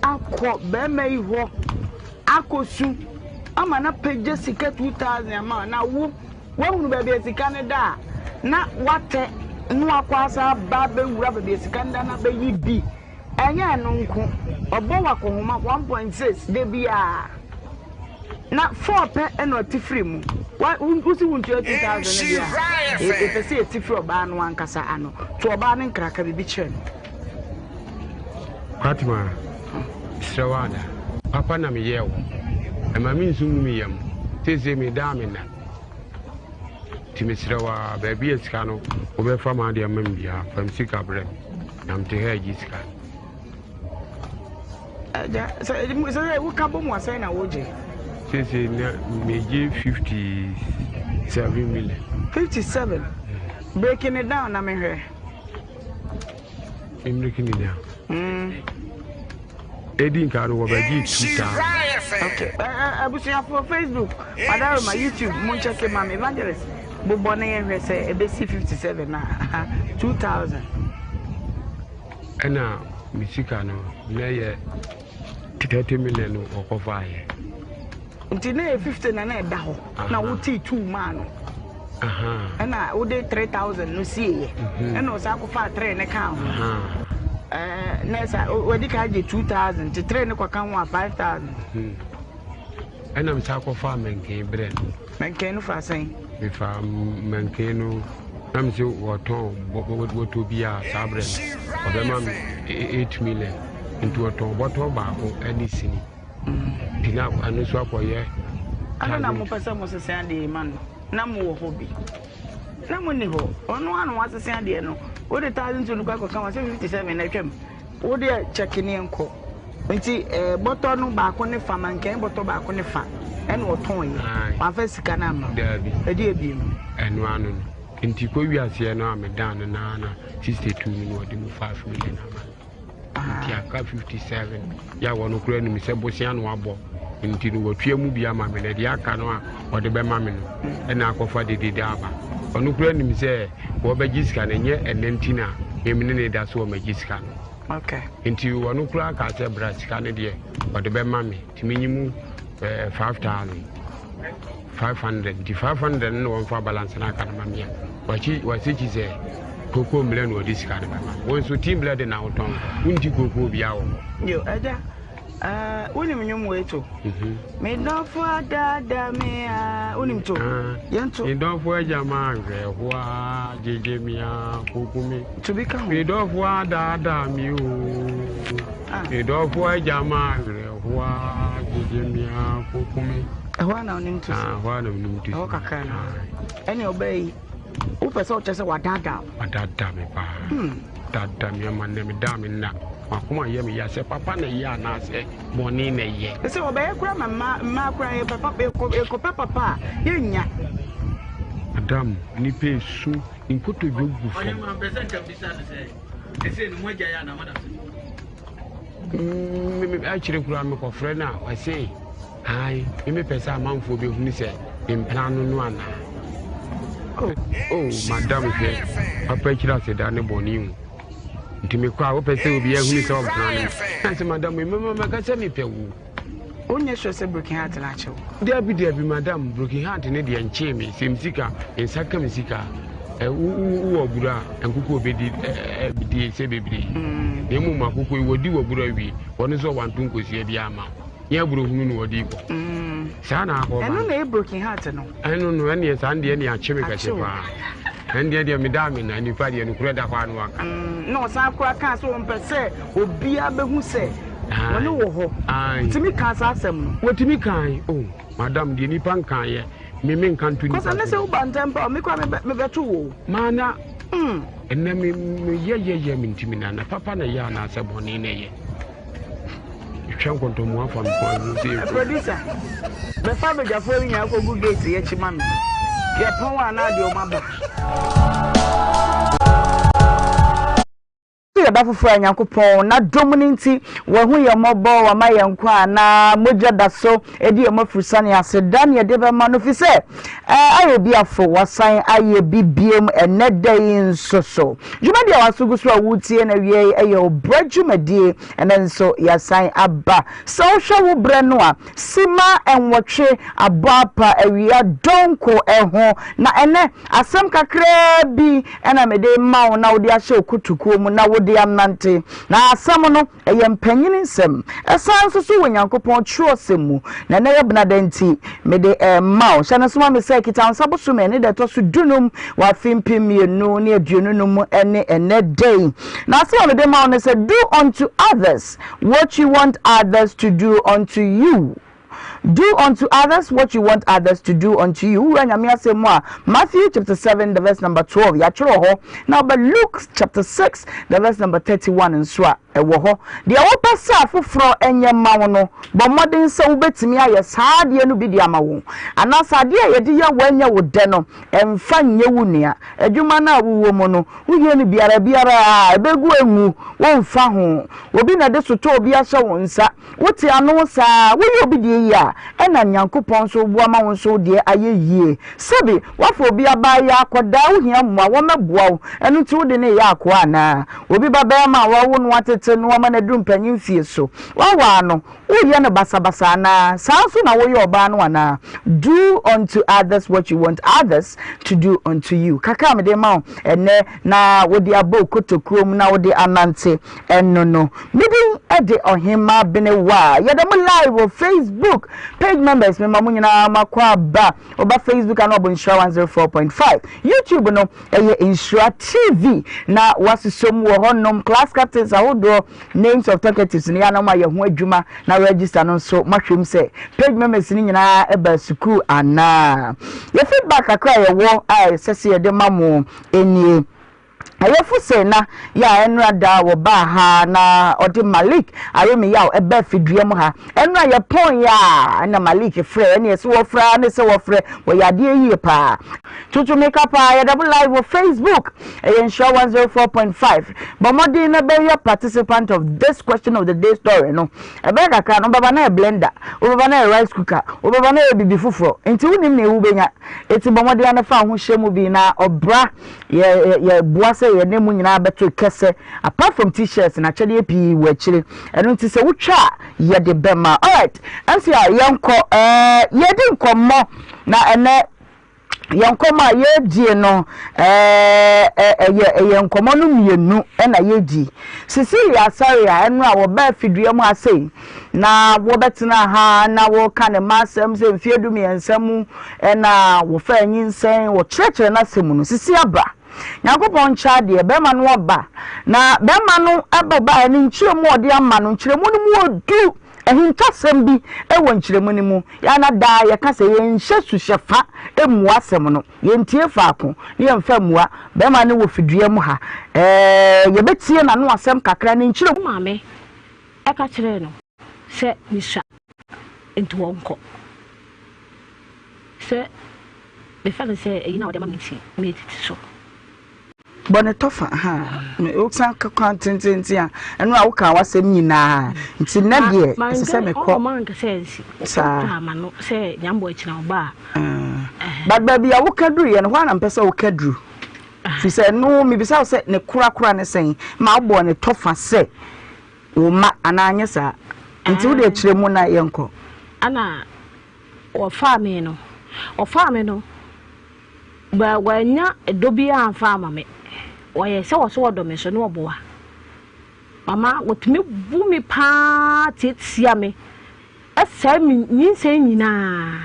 akɔ bɛrima yi hɔ akɔsu ama no apagya sika 2000 ama na wo Woahunu baabi a sika no da a, na woatɛ na woakɔ asan aba abɛwura baabi a sika no da no abɛyi bi. Ɛnyɛ ɛno nko, ɔbɔ wo akɔnhoma 1.6 da biara, na 4 pɛ na ɔte firi mu. Wa, wosi wontua 2000 no deɛ a, yɛpɛ sɛ yɛte firi ɔbaa no ankasa ano. To ɔbaa no nkra, ka biribi kyerɛ no. Fatima, mesrɛ wo ada. Papa na meyɛɛ wo. Ɛma me nsu ngu me yam. Seesei meda a menna. Nti mesrɛ wo ara, baabi a sika no wobɛfa m'adeɛ ama me biara, fa me sika brɛ me. Na mete ha regye sika no. Agya, sɛ sɛ woka bɔ mu a sɛn na wogye? Seesei na megye 57 million. 57? Breaking it down na mehwɛ. Mmereki ne down. Edi nka no wɔbɛgye 2000. Okay. Abusuafoɔ Facebook, Madaroma, YouTube, mo nkyɛke ma me. Evangelist, bobɔ na yɛnhwɛ sɛ ɛbɛsi 57 a 2000. Ɛna me sika no na ɛyɛ 30 million no wɔkɔfaeɛ. Nti na ɛyɛ 50 na na ɛda hɔ na wotee two maa no. Ɛna wode 3000 no sieeɛ. Mhm. Ɛna ɔsan kɔfaa 3 no kaa ho. Ɛɛ na ɛsa wadi ka agye 2000 nti 3 no kɔka ho a 5000. Mhm. Ɛna mesan kɔfaa mɛnkɛn berɛ no. Mɛnkɛn no fa sɛn? Mefa mɛnkɛn no na me sɛ wɔtɔn bɔtɔ bi a saa berɛ no ɔbɛma me 8 million nti wɔtɔn bɔtɔ baako ne sini. Nti na ɛno nso akɔyɛ. Adɛn na mopɛ sɛ mosese adeɛ yi ma no na mowɔ hɔ bi? Na monni hɔ. Ɔno ara na wasese adeɛ no. Wode 1002 no kɔ akɔka ho a, sɛ 57 na atwam. Wo deɛ kyɛke ne yɛnkɔ. Nti eh, bɔtɔ no baako ne fa, mankɛn bɔtɔ baako ne fa ɛna ɔtɔn yɛ. Wamfa sika no amma. Daabi. Ɛdeɛ ebiem. Ɛno ano no. Nti kɔ wiaseɛ no a medan no naa na 62 no na ɔde mu 5 million ama no. Nti aka 57 yɛ a wɔn koraa nim sɛ bosea na wabɔ nti no watua mu bi ama me na deɛ aka no a ɔde bɛma me no ɛna akɔfa dedede aba. Ɔno koraa nim sɛ wɔbɛgye sika no ɛnyɛ ɛnɛ nti na meme ne ne da so wɔmagye sika no. Okay. Nti ɔno koraa kaa sɛ bra sika no deɛ ɔde bɛma me nti menyi mu eh, 5000. 500 nti 500 no na wɔmfa balance no aka no ma me a wakyi wasikyi sɛ kookoo mmerɛ na ɔde sika no bɛma me. Wo nso tea mmerɛ de na wotɔn wonti kookoo biara wɔ hɔ. Yo, ɛgya, eh, wonim nnwom wei to? Mhm. Me dɔfo adaadaa me a, wonim to? Ah, Yɛnto. Me dɔfo agya ma ahwɛho a, gyegye me a, koko me. To bi ka ho. Me dɔfo adaadaa me o. Ah. Me dɔfo agya ma ahwɛho a, gyegye me a, koko me. Ɛhɔ a na wonim to si. Ah, ɛhɔ a na wonim to si. Ɛhɔ kakra no. Ɛne ɔbaa yi, wopɛ sɛ wokyɛ sɛ wadaadaa wo. Wadaadaa me paa. Hmm. Daadaa me ama nnɛ medaa me nna. Makoma yɛ me ya sɛ papa na ɛyɛ anaasɛ bɔne na ɛyɛ. Sɛ wɔbɛyɛ koraa ma mmaa mmaa koraa yɛpɛ papa yɛkɔpɛ papa a yɛnnya. Madam, nipa esu nkotodwe gu fam. Ɔhema mpɛ sɛ nka bisa no sɛ ɛsɛ no mo agya yɛ anaa moda so. Akyire koraa mekɔfrɛ no a ɔse ae me mepɛ sɛ amanfoɔ bɛhunu sɛ mpena no no anaa. Oh, oh madam hwɛ papa akyiri aseda ne bɔne o. Nti mekɔ a wopɛ sɛ obiara hunu sɛ ɔmpena no na sɛ madam mɛma mɛka sɛ mepɛ wo. Wonyɛ sure sɛ broken heart no akye wo? Dabi dabi madam broken heart no deɛ nkyee me sɛ me sika me nsa ka me sika wowɔ aburo a nkokɔ bɛdi die sɛ bebree mm. na mmom akokɔ yi wɔdi wɔ aburo awie wɔno nso wɔanto nkosua bi ama wo nyɛ aburo hunu na wɔde kɔ mm. saa na akɔ ba ɛno na ɛyɛ broken heart no ɛno no ɛneɛ saa deɛ ne akye me kɛse paa ɛndeɛ deɛ medaa me na nipa deɛ nokorɛ da hɔ a na waka mm, na ɔsan kora kaa sɛ ɔmpɛ sɛ obiara bɛhu sɛ wɔne wɔ hɔ tumi kaa saa asɛm no wɔtumi kae o oh, madam deɛ nipa nkaeɛ me me nka nto nipa so kɔsɛ ne sɛ woba ntɛm pa me kora mebɛto wo maana mm. ɛnɛ meyɛyɛyɛ mentimi nana papa na ɛyɛ anaasɛ bɔne na ɛyɛ Twa nkɔntɔmmoa fa me kwan ho sɛ ɛfiri. Producer, bɛfa abadwafoɔ no nyinaa kɔgu gate yi akyi ma me. Yɛpɔn a na adeɛ wɔn aba. Yɛ da foforɔ a Nyankopɔn n'adom no nti wahu yɛn mmɔbɔ, wama yɛn nkwa a na mogya da so di yɛn afurusane ase da ne yɛde bɛma no fi sɛ ayɛ bi afo wasan ayɛ bi biom ɛnɛ da yi nso so. Dwumadi a waso gu so a woretie no awiei yɛ ɔbrɛ dwumadie. Ɛnnɛ nso yɛasan aba. Sɛ wohwɛ wo berɛ no a, simma nwɔtwe abɔ apa awia dɔnko ho. Na ɛnnɛ, asɛm kakraa bi na mede rema wo na wode ahyɛ wo kotokuo mu na wode anante. Na asɛm no, Ɛyɛ mpanyin nsɛm. Ɛsan nso so wɔ Nyankopɔn kyerɛwsɛm mu. Na ɛnnɛ yɛ benada nti, mede rema wo. Hyɛ no nso ma me sɛ Kitawonsa bosome ne da ɛtɔ so dunum wɔ afe 2025 mu ne ɛnnɛ da yi. Na asɛm a mede ma wo ne sɛ, Do unto others what you want others to do unto you. Do unto others what you want others to do unto you. Wowura Nyame asɛm mu a, Matthew chapter 7 the verse number 12, yɛatwerɛ hɔ. Na ɔba Luke chapter 6 the verse number 31 nso a, ɛwɔ hɔ. Deɛ wopɛ sɛ afoforɔ nyɛ mma wo no, bɔ mmɔden sɛ wobɛtumi ayɛ saa adeɛ no bi de ama wɔn. Anaasɛ adeɛ a yɛde yɛ wo ɛnyɛ wo dɛ no, mfa nyɛ wo nua. Adwuma no a wowɔ mu no, wohia no biara biara a, ɛbɛgu angu, womfa ho. Obi na ɛde sotɔɔ bi ahyɛ wo nsa. Wote ano saa, woyɛ obi deɛ yie a, ɛna Nyankopɔn nso boa ma wo nso wo deɛ ayɛ yie. Sɛbe, woafa obi abaayaa akɔdaa, wohia mmoa, wɔmmɛboa wo, ɛno nti wode no reyɛ akoa anaa? Obi ba barima a woawo no atete no ama no aduru mpanyin mfie so, woawaa no, woreyɛ no basabasa anaa? Saa nso na woyɛ ɔbaa no anaa? Do unto others what you want others to do unto you. Kakra a mede rema wo ɛnnɛ na wode abɔ wo kotokuo mu na wode anante. Ɛno no, me din de Ɔhemmaa Benewaa. Yɛda mo live wɔ Facebook page members mema mo nyinaa makɔ aba. Woba Facebook a na wabɔ Nhyira 104.5. YouTube no ɛyɛ Nhyira TV na wasosɔ mu wɔ hɔnom. Class captains ahodoɔ, names of talkatives no yɛ a na moayɛ ho adwuma na register no nso moahwɛ mu sɛ page members no nyinaa ɛba sukuu anaa. Yɛ feedback kakra a yɛwɔ a ɛsɛ sɛ yɛde ma mo nie. Ayefo se na yɛ a ɛnora da wɔbaa ha na ɔde Malik Aremeyaw ɛbaa fidua mu ha. Ɛnora yɛpɔn yɛ a ɛna Malik frɛ ɛne ɛse wɔfrɛ ara ne sɛ wɔfrɛ wɔyɛ adeɛ yie paa. Tutu mika paa yɛda mo live wɔ Facebook ɛyɛ Nhyira 104.5 bɔ mmɔden na bɛyɛ participant of this question of the day story no ɛbɛyɛ kakra no wobɛba na ɛyɛ blender wobɛba na ɛyɛ rice cooker wobɛba na ɛyɛ bibi foforɔ nti wonim nea wobɛnya eti bɔ mmɔden ara na fa wo ho hyɛ mu bi na ɔbra Yɛ yɛboa sɛ yɛne mu nyinaa bɛto kɛsɛ. Apart from t-shirts na akyɛdeɛ pii wɔ akyire. Ɛno nti sɛ wotwa a yɛde bɛma. Alright, MC a yɛnkɔ ɛɛ yɛdi nkɔmmɔ na ɛnɛ yɛn nkɔmmɔ a yɛredie no ɛɛ ɛyɛ ɛyɛ nkɔmmɔ no mmienu ɛna yɛdi. Cecilia Asare a ɛno a wɔbaa fidua mu ha sei na wɔbɛtena ha na wɔka ne mma asɛm sɛ mfeɛ 13 mu ɛna wɔfaa nyinsɛn wɔkyerɛkyerɛ n'asɛm mu no sisi aba. Nyankopɔn nkyɛ adeɛ, bɛrima no aba. Na bɛrima no ɛba baeɛ no nkyerɛmu a ɔde ama no, nkyerɛmu no mu ɔdu. Ahintasɛm bi wɔ nkyerɛmu no mu. Yɛa na daa yɛka sɛ yɛnhyɛ suhyɛfa mmua asɛm no. Yɛntie faako na yɛmfa mmua. Bɛrima no wɔ fidua mu ha. Ɛɛ, yɛbɛtie n'ano asɛm kakra, ne nkyerɛmu. Ne maame ka kyerɛɛ no sɛ mesua nti ɔnkɔ. Sɛ mefa no sɛ eyi na ɔde ama me nti metete so. Bɔ ne tɔfa ha wosan ka kwan tententen a ɛno a woka w'asɛm nyinaa nti nnɛ deɛ ɛsɛ sɛ mekɔ saa but baabi a woka duru yɛ no hɔ a na mpɛ sɛ woka duru fi sɛ no mebisa wo sɛ ne korakora ne sɛn ma wobɔɔ ne tɔfa sɛ wo mma anaa nyɛ saa nti wode akyerɛ mu na yɛnkɔ. Ana wɔfaa me no wɔfaa me no Ba wannya dɔ biara amfa ama me. Ɔyɛ sɛ ɔsɛ ɔdɔ me so na ɔboa. Mama wɔtumi bu me paa tiatia me, ɛsɛe me nyinsɛn nyinaa.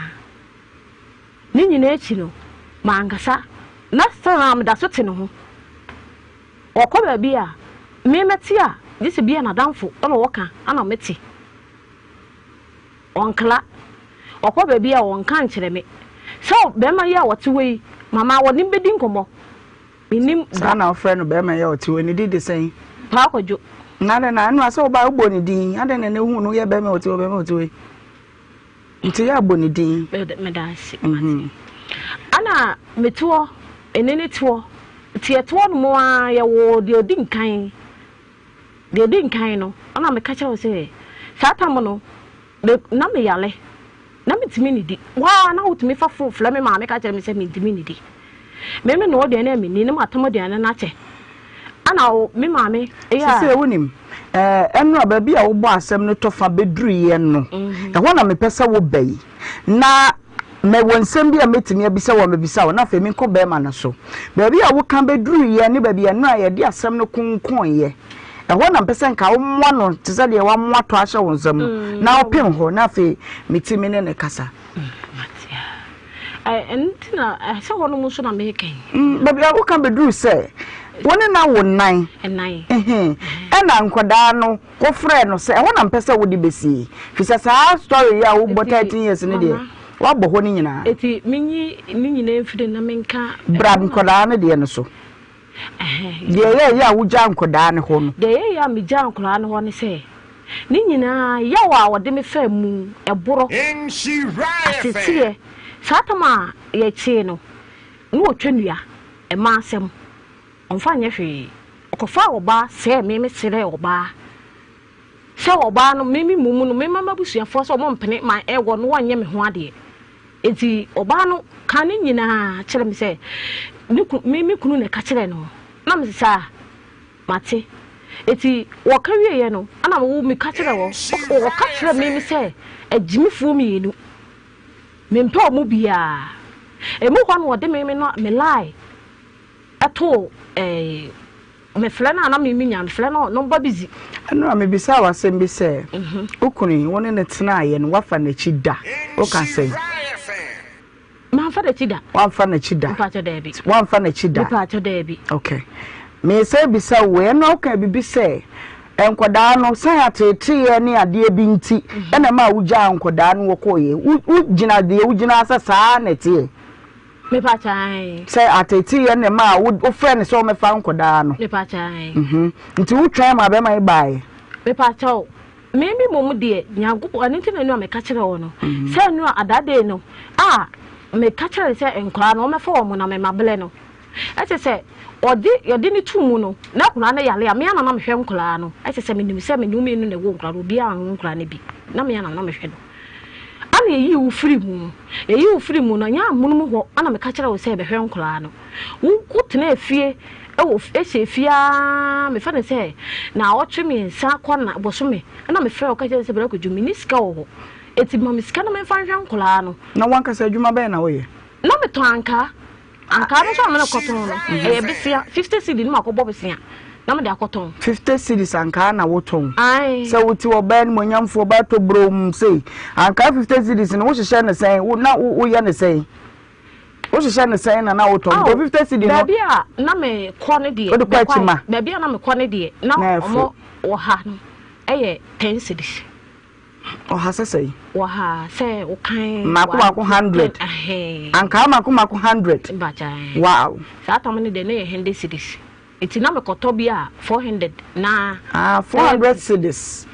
Ne nyinaa akyi no, mankasa. Na still na meda so te ne ho. Ɔkɔ baabi a, me mɛte a, gye sɛ bi a n'adamfo na ɔka na mete. Ɔnkla. Ɔkɔ baabi a ɔnka nkyerɛ me. Sɛ bɛrima yi a ɔte hɔ yi, mama ɔne me bɛdi nkɔmmɔ. Mennim da. Saa na wofrɛ no bɛrima yi a ɔte hɔ yi, ne din de sɛn? Paa Kwadwo. Na adɛn na ɛno a sɛ wobaa wobɔ ne din, adɛn na ɛnɛ wohu no woyɛ bɛrima a ɔte hɔ, bɛrima a ɔte hɔ yi? Nti yɛ abɔ ne din. Meda ase. Mhm. Ana mete hɔ, ɛne ne te hɔ. Nti yɛte hɔ nom ara yɛwoo deɛ ɔdi nkan. Deɛ ɛdi nkan no, ɛna meka kyerɛ wo sɛ, saa tam no, me, na meyare, na mentumi nnidi. Wo ara na wotumi fa fon frɛ me maame ka kyerɛ me sɛ mentumi nnidi. Me menoa aduane a menni na matam aduane no akyɛ. Ɛna wo, me maame yɛ a. Sesei wonim, ɛɛ, ɛnora baabi a wobɔ asɛm no tɔfa bɛduruiɛ no, ɛhɔ na mepɛ sɛ woba yi. Na mewɔ nsɛm bi a mɛtumi abisa wo a mɛbisa wo, na afei menkɔ bɛrima no so. Baabi a woka bɛduruiɛ ne baabi a nnora yɛde asɛm no konkoeɛ, ɛhɔ na mpɛ sɛ nka womoa no te sɛ deɛ wamoa tɔ ahyɛ wo nsam no, na wopem hɔ, na afei metumi ne no kasa. Ɛno nti na sɛ hɔnom nso na meka yi. Baabi a woka bɛduru sɛ wo ne no awo nnan. Nnan. Ɛna nkwadaa no Wofrɛɛ no sɛ, ɛhɔ na mpɛ sɛ wode bɛsie, firi sɛ saa story yi a wobɔ 13 years no deɛ, woabɔ hɔ no nyinaa. Eti menyi ne nyinaa mfiri na menka. Bra nkwadaa no deɛ no so. Deɛ ɛyɛɛyɛ a wogyaa nkwadaa no hɔ no. Deɛ ɛyɛɛyɛ a megyaa nkwadaa no hɔ ne sɛ, ne nyinaa yaw a wɔde me faa mu, ɛborɔ, ateteɛ, saa tam a yɛkyee no, na wɔtwa nnua, mmaa asɛm. Ɔmfa nyɛ hwee. Ɔkɔfaa ɔbaa sɛɛ me me serɛɛ ɔbaa sɛ ɔbaa no me me mmom no mema m'abusuafoɔ sɛ ɔmo mpene ma ɛwɔ no wɔnyɛ me ho adeɛ. Enti ɔbaa no kaa ne nyinaa kyerɛ me sɛ ne ku me me kunu na ɛka kyerɛɛ no. Na me sɛ saa mate. Enti wɔka wieɛ no ɛna wo meka kyerɛ wɔ ɔka kyerɛ me me sɛ agyimifoɔ mmienu mempɛ ɔmo biara. Emu hɔ no ɔde me me no me lie. Ɛtoo ɛɛ me frɛ no a na me me nya me frɛ no nɔmba busy. Ɛno a mebisaa wo asɛm bi sɛ wo kunu yi wo ne no tenaeɛ no woafa n'akyi da? Woka sɛn? Mamfa n'akyi da. Woamfa n'akyi da? Mepaakyɛ daabi. Woamfa n'akyi da? Mepaakyɛ daabi. Okay. Mesan bisa wo wei, ɛno a woka biribi sɛ nkwadaa no san ateeteeɛ ne adeɛ bi nti ɛna ɛma wogyaa nkwadaa no wɔkɔeɛ. Wogyina deɛ wogyina sɛ saa na ɛteɛ? Mepakyɛ ae. Sɛ ateeteeɛ na ɛmaa wo wofrɛ no sɛ ɔmmɛfa nkɔdaa no. Mepakyɛ ae. Mhm. Nti wotwɛn ma bɛrima yi baeɛ? Mepakyɛ o. Me me mmom deɛ Nyankopɔn ɛno nti na ɛno a meka kyerɛ wo no. Sɛ ɛno a that day no a meka kyerɛ no sɛ nkwadaa no ɔmmɛfa wɔn na me mabrɛ no. Ɛkyɛ sɛ ɔde yɛde no to mu no na akwadaa no yare a me ara na na mehwɛ nkwadaa no. Ɛkyɛ sɛ menim sɛ me ne wo mmienu na ɛwɔ nkwadaa no obiara anwo nkwadaa no bi na me ara na na mehwɛ no. Ɛna. Ana yɛyii wo firi mu. Yɛyii wo firi mu no, ɛnyɛ amonom hɔ na meka kyerɛɛ wo sɛ bɛhwɛ nkwadaa no. Wo wotenaa fie wɔ hyɛɛ fie ara mefa no sɛ naawɔtwe mmiɛnsa kɔ na bosome ɛna mefrɛɛ wo ka kyerɛɛ wo sɛ Bra Kwadwo menni sika wɔ hɔ enti ma me sika na memfa nhwɛ nkwadaa no. Na w'ankasa adwuma bɛn na woyɛ? Na metɔn ankaa. Ankaa no nso a mene kɔtɔn no, ɛyɛ besea, 50 cedi no makɔbɔ besea na mede akɔtɔn. 50 cedis ankaa na wotɔn? Ae. Sɛ wote ɔbaa animuonyamfoɔ ɔbaa tɔ burom sei, ankaa 50 cedis no wohyehyɛ no sɛn, wo na woyɛ no sɛn? Wohyehyɛ no sɛn na na wotɔn? Because 50 cedi no. Baabi a na mekɔ no deɛ. Wode kɔ akyima. Baabi a na mekɔ no deɛ, na ɔmo wɔ ha no ɛyɛ 10 cedis. Ɔha sɛ sɛn? Ɔha sɛ wokan. Mako mako hundred. Ankaa mako mako hundred. Wow. Saa tam no deɛ na yɛ hundred cedis. Eti na mekɔtɔ bi a 400 na. Ah, 400 cedis.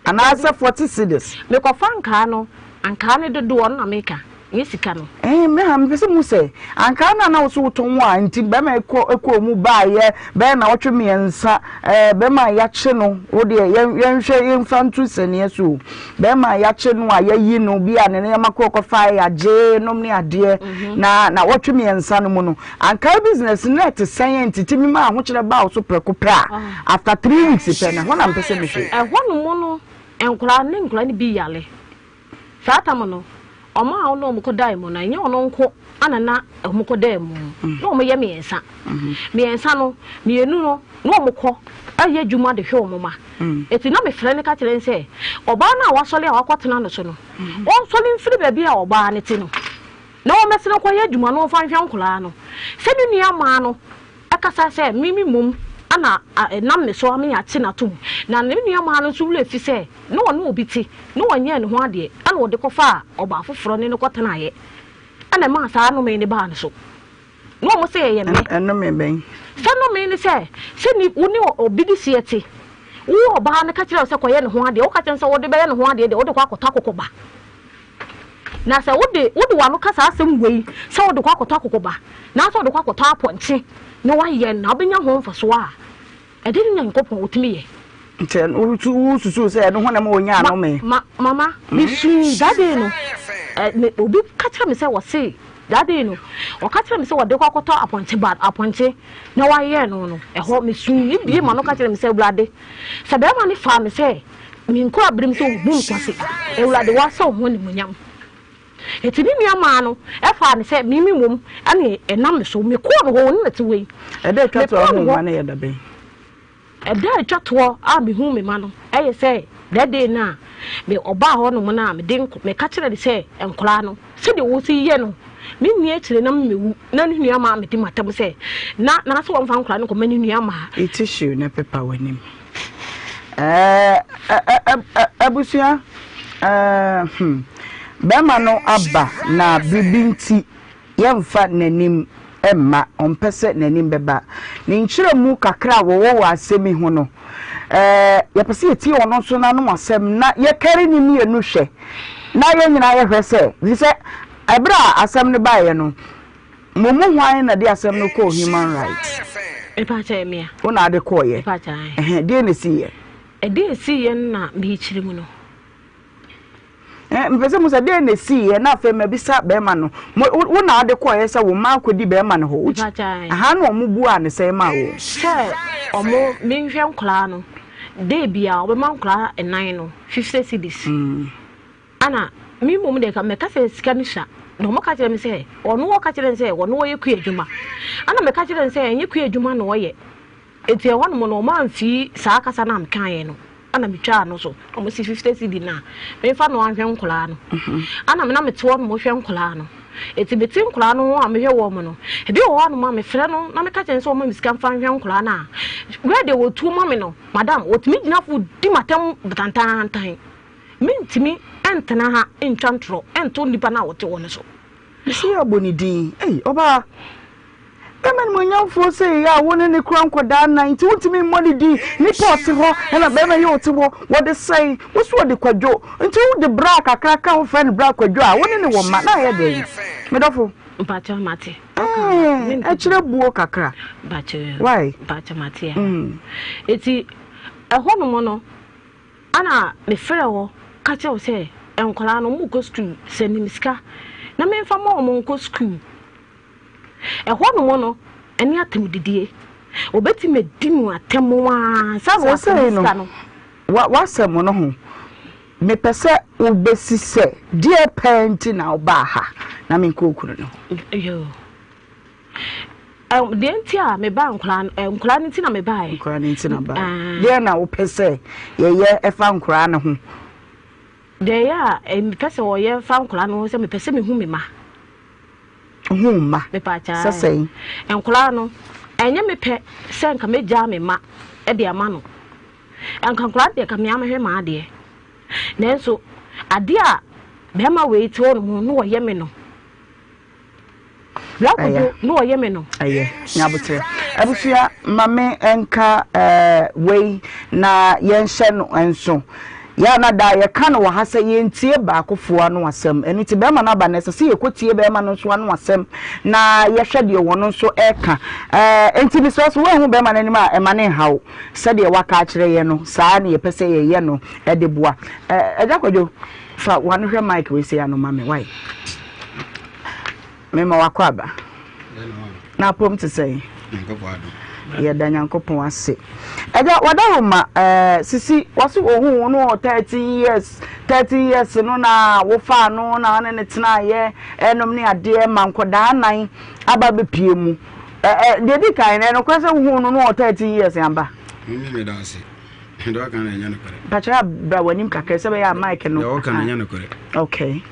Anaasɛ 40 cedis. Mekɔfa ankaa no, ankaa no dodoɔ no na meka. Nyɛ sika no. Ɛɛ me ha mepɛ sɛ muhu sɛ ankaa no a na wo so wotɔn a nti bɛrima yi kɔ kɔɔ mu baayɛ bɛyɛ nnawɔtwe mmiɛnsa ɛɛ bɛrima a yɛakye no wo deɛ yɛn yɛnhwɛ yɛmfa nto sɛneɛ so o bɛrima a yɛakye no a yɛayi no bi a ne nneɛma kɔ kɔfae yɛagye nom ne adeɛ na nnawɔtwe mmiɛnsa no mu no ankaa business no na ɛte sɛn nti tumi ma ahokyerɛ baa wo so prɛko pɛ a after 3 weeks pɛ no ɛhɔ na mepɛ sɛ mehwɛ. Ɛhɔ nom no nkwadaa ne nkwadaa no bi yare. Saa tam no, wɔn a ɔne wɔn kɔdae mu no, ɛnyɛ ɔno nko na na wɔkɔdaa mu. Na wɔyɛ mmiɛnsa. Mmiɛnsa no, mmienu no, na wɔkɔ yɛ adwuma de hwɛ wɔn mma. Enti na mefrɛ no ka kyerɛ no sɛ, ɔbaa no a wasɔre a wakɔtena no so no, ɔnsɔre mfiri baabi a ɔbaa no te no, na ɔmmɛsene nkɔyɛ adwuma na ɔmfa nhwɛ nkwadaa no. Sɛ ne nuammaa no kasa sɛ, Me me mmom na ɛnam me so ama yɛate no atom. Na ne nuammaa no nso werɛ fi sɛ na ɔne obi te, na ɔnyɛɛ ne ho adeɛ, ɛnna ɔde kɔfaa ɔbaa foforɔ ne no kɔtenaeɛ, ɛnna ɛmaa saa nnome no baa ne so. Na wɔn sɛ ɛyɛ me. Nnome bɛn? Sɛ nnome ne sɛ, sɛ ni, wo ne obi de seɛ te, wo ɔbaa no ka kyerɛ wo sɛ kɔyɛ ne ho adeɛ, woka kyerɛ no sɛ wode bɛyɛ ne ho adeɛ deɛ, wode kɔ akɔtɔ akokɔ ba. Na sɛ wode wode w'ano ka saa asɛm wei sɛ wode kɔ akɔtɔ akokɔ ba, naasɛ wode kɔ akɔtɔ apɔnkye na woayɛ no na wobɛnya ho mfasoɔ a, ɛde ne Nyankopɔn ɔtumi yɛ. Nti wosusu sɛ ɛno ho na ma ɔnya anome? Ma, mama, mesuu that day no, ɛ, me, obi ka kyerɛ me sɛ wɔse, that day no, ɔka kyerɛ me sɛ wɔde kɔ akɔtɔ apɔnkye ba, apɔnkye na wayɛ no no, ɛhɔ mesuu, mebie m'ano ka kyerɛ me sɛ, Awurade, sɛ bɛrima no faa me sɛ Me nkuraberem sɛ obu me kwasea. Awurade, woahyɛ wo ho animuonyam. Enti ne nuammaa no faa no sɛ me mmom na ɛnam me so. Mekɔɔ ne hɔ, ɔno na ɛte hɔ yi. Ɛda a ɛtwa toɔ a wohuu wo mma no yɛ da bɛn? Ɛda a ɛtwa toɔ a mehuu me mma no yɛ sɛ that day no a me ɔbaa hɔnom no a mede meka kyerɛɛ no sɛ nkwadaa no sɛdeɛ wɔsi yɛ no menni akyire na memmɛwu na ne nuammaa medi m'atam sɛ na na sɛ wɔmfa nkwadaa no nkɔma ne nuammaa. Yi tissue na pepa w'anim. Abusua, hmm, bɛrima no aba na biribi nti yɛmfa n'anim mma, ɔmpɛ sɛ n'anim bɛba. Ne nkyerɛmu kakra a wɔwɔ wɔ asɛm yi ho no, yɛpɛ sɛ yɛtie ɔno nso n'anom asɛm na yɛkari ne mmienu hwɛ na yɛn nyinaa yɛhwɛ sɛ, ɛfiri sɛ ɛberɛ a asɛm no baeɛ no, Mo mu hwan na de asɛm no kɔɔ human rights? Mepa kyɛ mea. Wo na ade kɔɔyɛ? Mepa kyɛ ae. Ɛhɛn, deɛ na esiiɛ? Ɛdeɛ esiiɛ no na mekyerɛ mu no. Ɛɛ, mepɛ sɛ mo sɛ deɛ na esiiɛ na afei mabisa bɛrima no. Mo, wo na ade kɔɔyɛ sɛ wo mma akɔdi bɛrima no hɔ? Mepa kyɛ ae. Aha na wɔn buaa ne sɛn maa wo? Sɛ wɔn, menhwɛ nkwadaa no, day biara wɔbɛma nkwadaa nnan no 50 cedis. Mm. Ana me mmom deɛ ka mɛka sɛ sika no sua na wɔn ka kyerɛ me sɛ ɔno ɔka kyerɛ no sɛ ɔno ɔyɛ kua adwuma ana mɛka kyerɛ no sɛ ɛnyɛ kua adwuma na ɔyɛ eti ɛhɔ nom no wɔn amfi saa kasa na mekaeɛ no ana metwaa no so wɔn si 50 cedi na memfa no anhwɛ nkwadaa no ana me na mete hɔ nom hwɛ nkwadaa no eti mete nkwadaa no ho a mehwɛ wɔn no ebi wɔ hɔ nom a mefrɛ no na meka kyerɛ no sɛ wɔn ma me sika mfa nhwɛ nkwadaa no a wura deɛ wɔtuo ma me no madam wɔtumi gyina fo di matam tantantan. Mentumi ntena ha ntwa ntorɔ nto nnipa no a wɔte hɔ no so. Mese yɛabɔ ne din. Ei, ɔbaa, bɛrima animuonyamfoɔ sei a wo ne ne kura nkwadaa nnan nti wontumi mmɔ ne din. Nipa ɔte hɔ ɛna bɛrima yi ɔte hɔ wɔde sɛn wo so ɔde kwadwo nti wode bra kakraka wofrɛ no bra kwadwo a wo ne ne wɔ mma na ayɛ dɛn? Me dɔfo. Mpakyɛ mate. Ɛɛ, ɛkyerɛ buo kakra. Mpakyɛ. Why? Mpakyɛ mate a. Eti ɛhɔ nom no. Ɛna mefrɛɛ wo ka kyerɛɛ wo sɛ, Nkwadaa no wɔkɔ sukuu, sɛ nim sika na memfa ma wɔn nkɔ sukuu. Ɛhɔnom no, ɛne atɛmdidie. Wɔbɛtumi adi mu atɛm ara ansa na wɔasɛe sika no. W'asɛm no ho, mepɛ sɛ wobɛsi sɛ deɛ pɛɛ nti na wobaa ha na menkɔ wo kunu no hɔ. Deɛ nti a mebaa nkwadaa no, nkwadaa no nti na mebaeɛ. Nkwadaa no nti na baeɛ. Deɛ na wopɛ sɛ yɛyɛ ɛfa nkwadaa no ho? Deɛ ɛyɛ a mepɛ sɛ wɔyɛ fa nkwadaa no ho sɛ mepɛ sɛ mehu me mma. Hu wo mma? Sɛ sɛn? Nkwadaa no, ɛnyɛ me pɛ sɛ nka mɛgyaa me mma de ama no. Nka nkwadaa deɛ nka me ara mɛhwɛ m'adeɛ. Nanso adeɛ a bɛrima wei te hɔ nom na ɔyɛ me no, Bra Kojo na ɔyɛ me no. Ɛyɛ, nyabotrɛ. Abusua, ma me nka eh, wei na yɛnhyɛ no nso. Yɛ a na daa yɛka no wɔ ha sɛ yɛntie baakofoɔ ano asɛm. Ɛno nti bɛrima no aba no, ɛsɛ sɛ yɛkɔtie bɛrima no nso ano asɛm na yɛhwɛ deɛ wɔn nso ɛreka. Eh, enti mesrɛ so woanhu bɛrima no anim a, ɛma ne nhaw. Sɛdeɛ waka akyerɛ yɛn no, saa na yɛpɛ sɛ yɛyɛ no de boa. Eh, Agya Kwadwo, fa w'ano hwɛ mic wei sei ano ma me, wai? Mema wakɔ aba. Na apom te sɛn? Yɛda Nyankopɔn ase. Ɛgya wadaroma ɛɛ eh, sisi wɔsi ohun wo no wɔ 13 years 13 years no na wofaa no na ɔne ne tenaeɛ ɛnom ne adeɛ ma nkɔdaa nan aba bɛpie mu. Ɛɛ deɛ di kan no ɛnokorɛ sɛ wohun no no wɔ 13 years amba? Mimi meda ase. Deɛ ɔka no ɛnyɛ nokorɛ. Mpakyɛ abra w'anim kakra sɛ bɛyɛ a mic no. Deɛ ɔka no ɛnyɛ nokorɛ. Okay.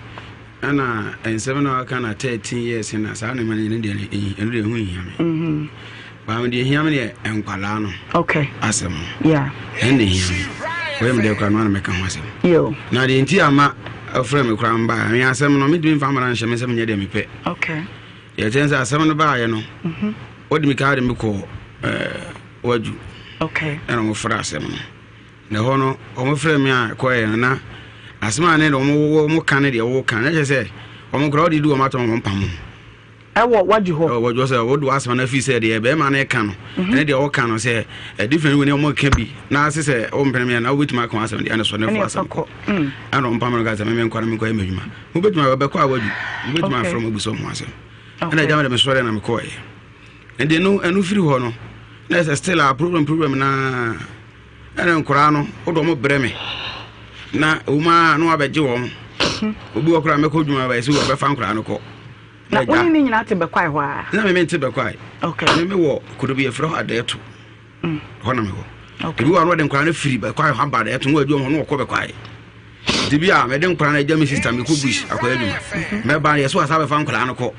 Ɛna nsɛm na ɔka na 13 years na saa nneɛma no ɛno deɛ ɛno deɛ ɛho nhia me. Mm-hmm. Baa me deɛ ehia me deɛ nkwalaa no. Okay. Asɛm no. Yeah. Ɛno na ehia me. Wɔyɛ me deɛ koraa no ana mɛka ho asɛm. Yo. Na deɛ nti ama ɔfrɛ me koraa mbaa me asɛm no metumi mfa mmara nhyɛ me nsɛm nyɛ deɛ mepɛ. Okay. Deɛ kyɛn sɛ asɛm no baayɛ no. Mm-hmm. Wɔde me kaa de me kɔɔ ɛɛ wadu. Okay. Ɛna wɔfrɛ asɛm no. Na ɛhɔ no, wɔfrɛɛ me a kɔeɛ no, na asɛm a ne de wɔn ka ne deɛ wɔka na kyerɛ sɛ wɔn koraa wɔde di wɔn atɔn wɔn pam ho. Ɛwɔ wadwo hɔ. Ɛwɔ wadwo sɛ wɔde wɔn asɛm no afiri sɛ deɛ bɛrima no ka no mhm. ɛne deɛ wɔka no sɛ different wei ne wɔn ka bi na ase sɛ wɔn mpene mi na wɔbɛtumi aka wɔn asɛm deɛ ɛna sɔ ne fo asɛm kɔ mm. ɛna wɔn pam no ka sɛ mɛmɛ nkɔ na mɛnkɔ yɛ mɛdwuma mobɛtumi abɛkɔ a wadwo mobɛtumi afrɛ mo abusa wɔn asɛm ɛna agya mi de mesɔre na mekɔɛ ɛdeɛ no ɛno firi hɔ no na ɛsɛ still a problem problem naa Ɛna nkoraa no wode ɔmo brɛ me na ɛwom ara na wabɛgye wɔn obi wɔ koraa mɛkɔ adwuma bɛyɛ sɛ wɔbɛfa nkoraa no kɔ. Na wo ne ne nyinaa te bɛkwae hɔ a? Na me mente bɛkwae. Okay. Me me wɔ kuro bi yɛfrɛ hɔ Adɛɛto. Mm. Hɔ na mewɔ. Okay. Ebi wɔ ano wɔde nkoraa no firi bɛkwae hɔ aba Adɛɛto na wɔadwuma hɔ na wɔkɔ bɛkwae. Nti bi a mede nkoraa no agya me sista mekɔ bush akɔyɛ adwuma. Mhm. Mɛba no yɛ so asa bɛfa nkoraa no kɔ.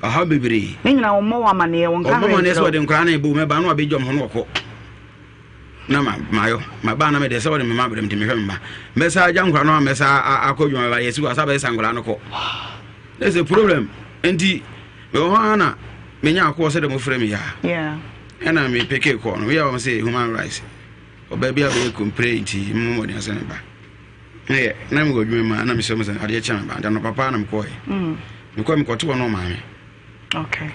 Ɔhaw bebree. Ne nyinaa wɔmmɔ wɔn amaneɛ wɔn ka hwee. Wɔmmɔ wɔn amaneɛ sɛ wɔde nkoraa no ebo mɛba no wɔabɛgya wɔn hɔ na wɔkɔ. na ma mayɔ maba na mede sɛ wɔde me ma brɛ me nti mehwɛ me ma mɛsa agya nkora no a mɛsa akɔ adwuma mɛba yɛsi wɔ asa bɛsa nkora no kɔ na sɛ problem nti mewɔ hɔ ara na menya akoɔ sɛ dɛ mofrɛ me yaa ɛna mepeke kɔɔ no meyɛ wɔm sɛ human rights ɔbaa bi abɛyɛ kompre nti mmɔmmɔden asɛ me ba na na mewɔ adwuma mu a na mesɛ mesɛ adeɛ kyɛ me ba nti anɔpa paa na mekɔɔɛ mm. mekɔɔ mekɔto hɔ no ɔmaame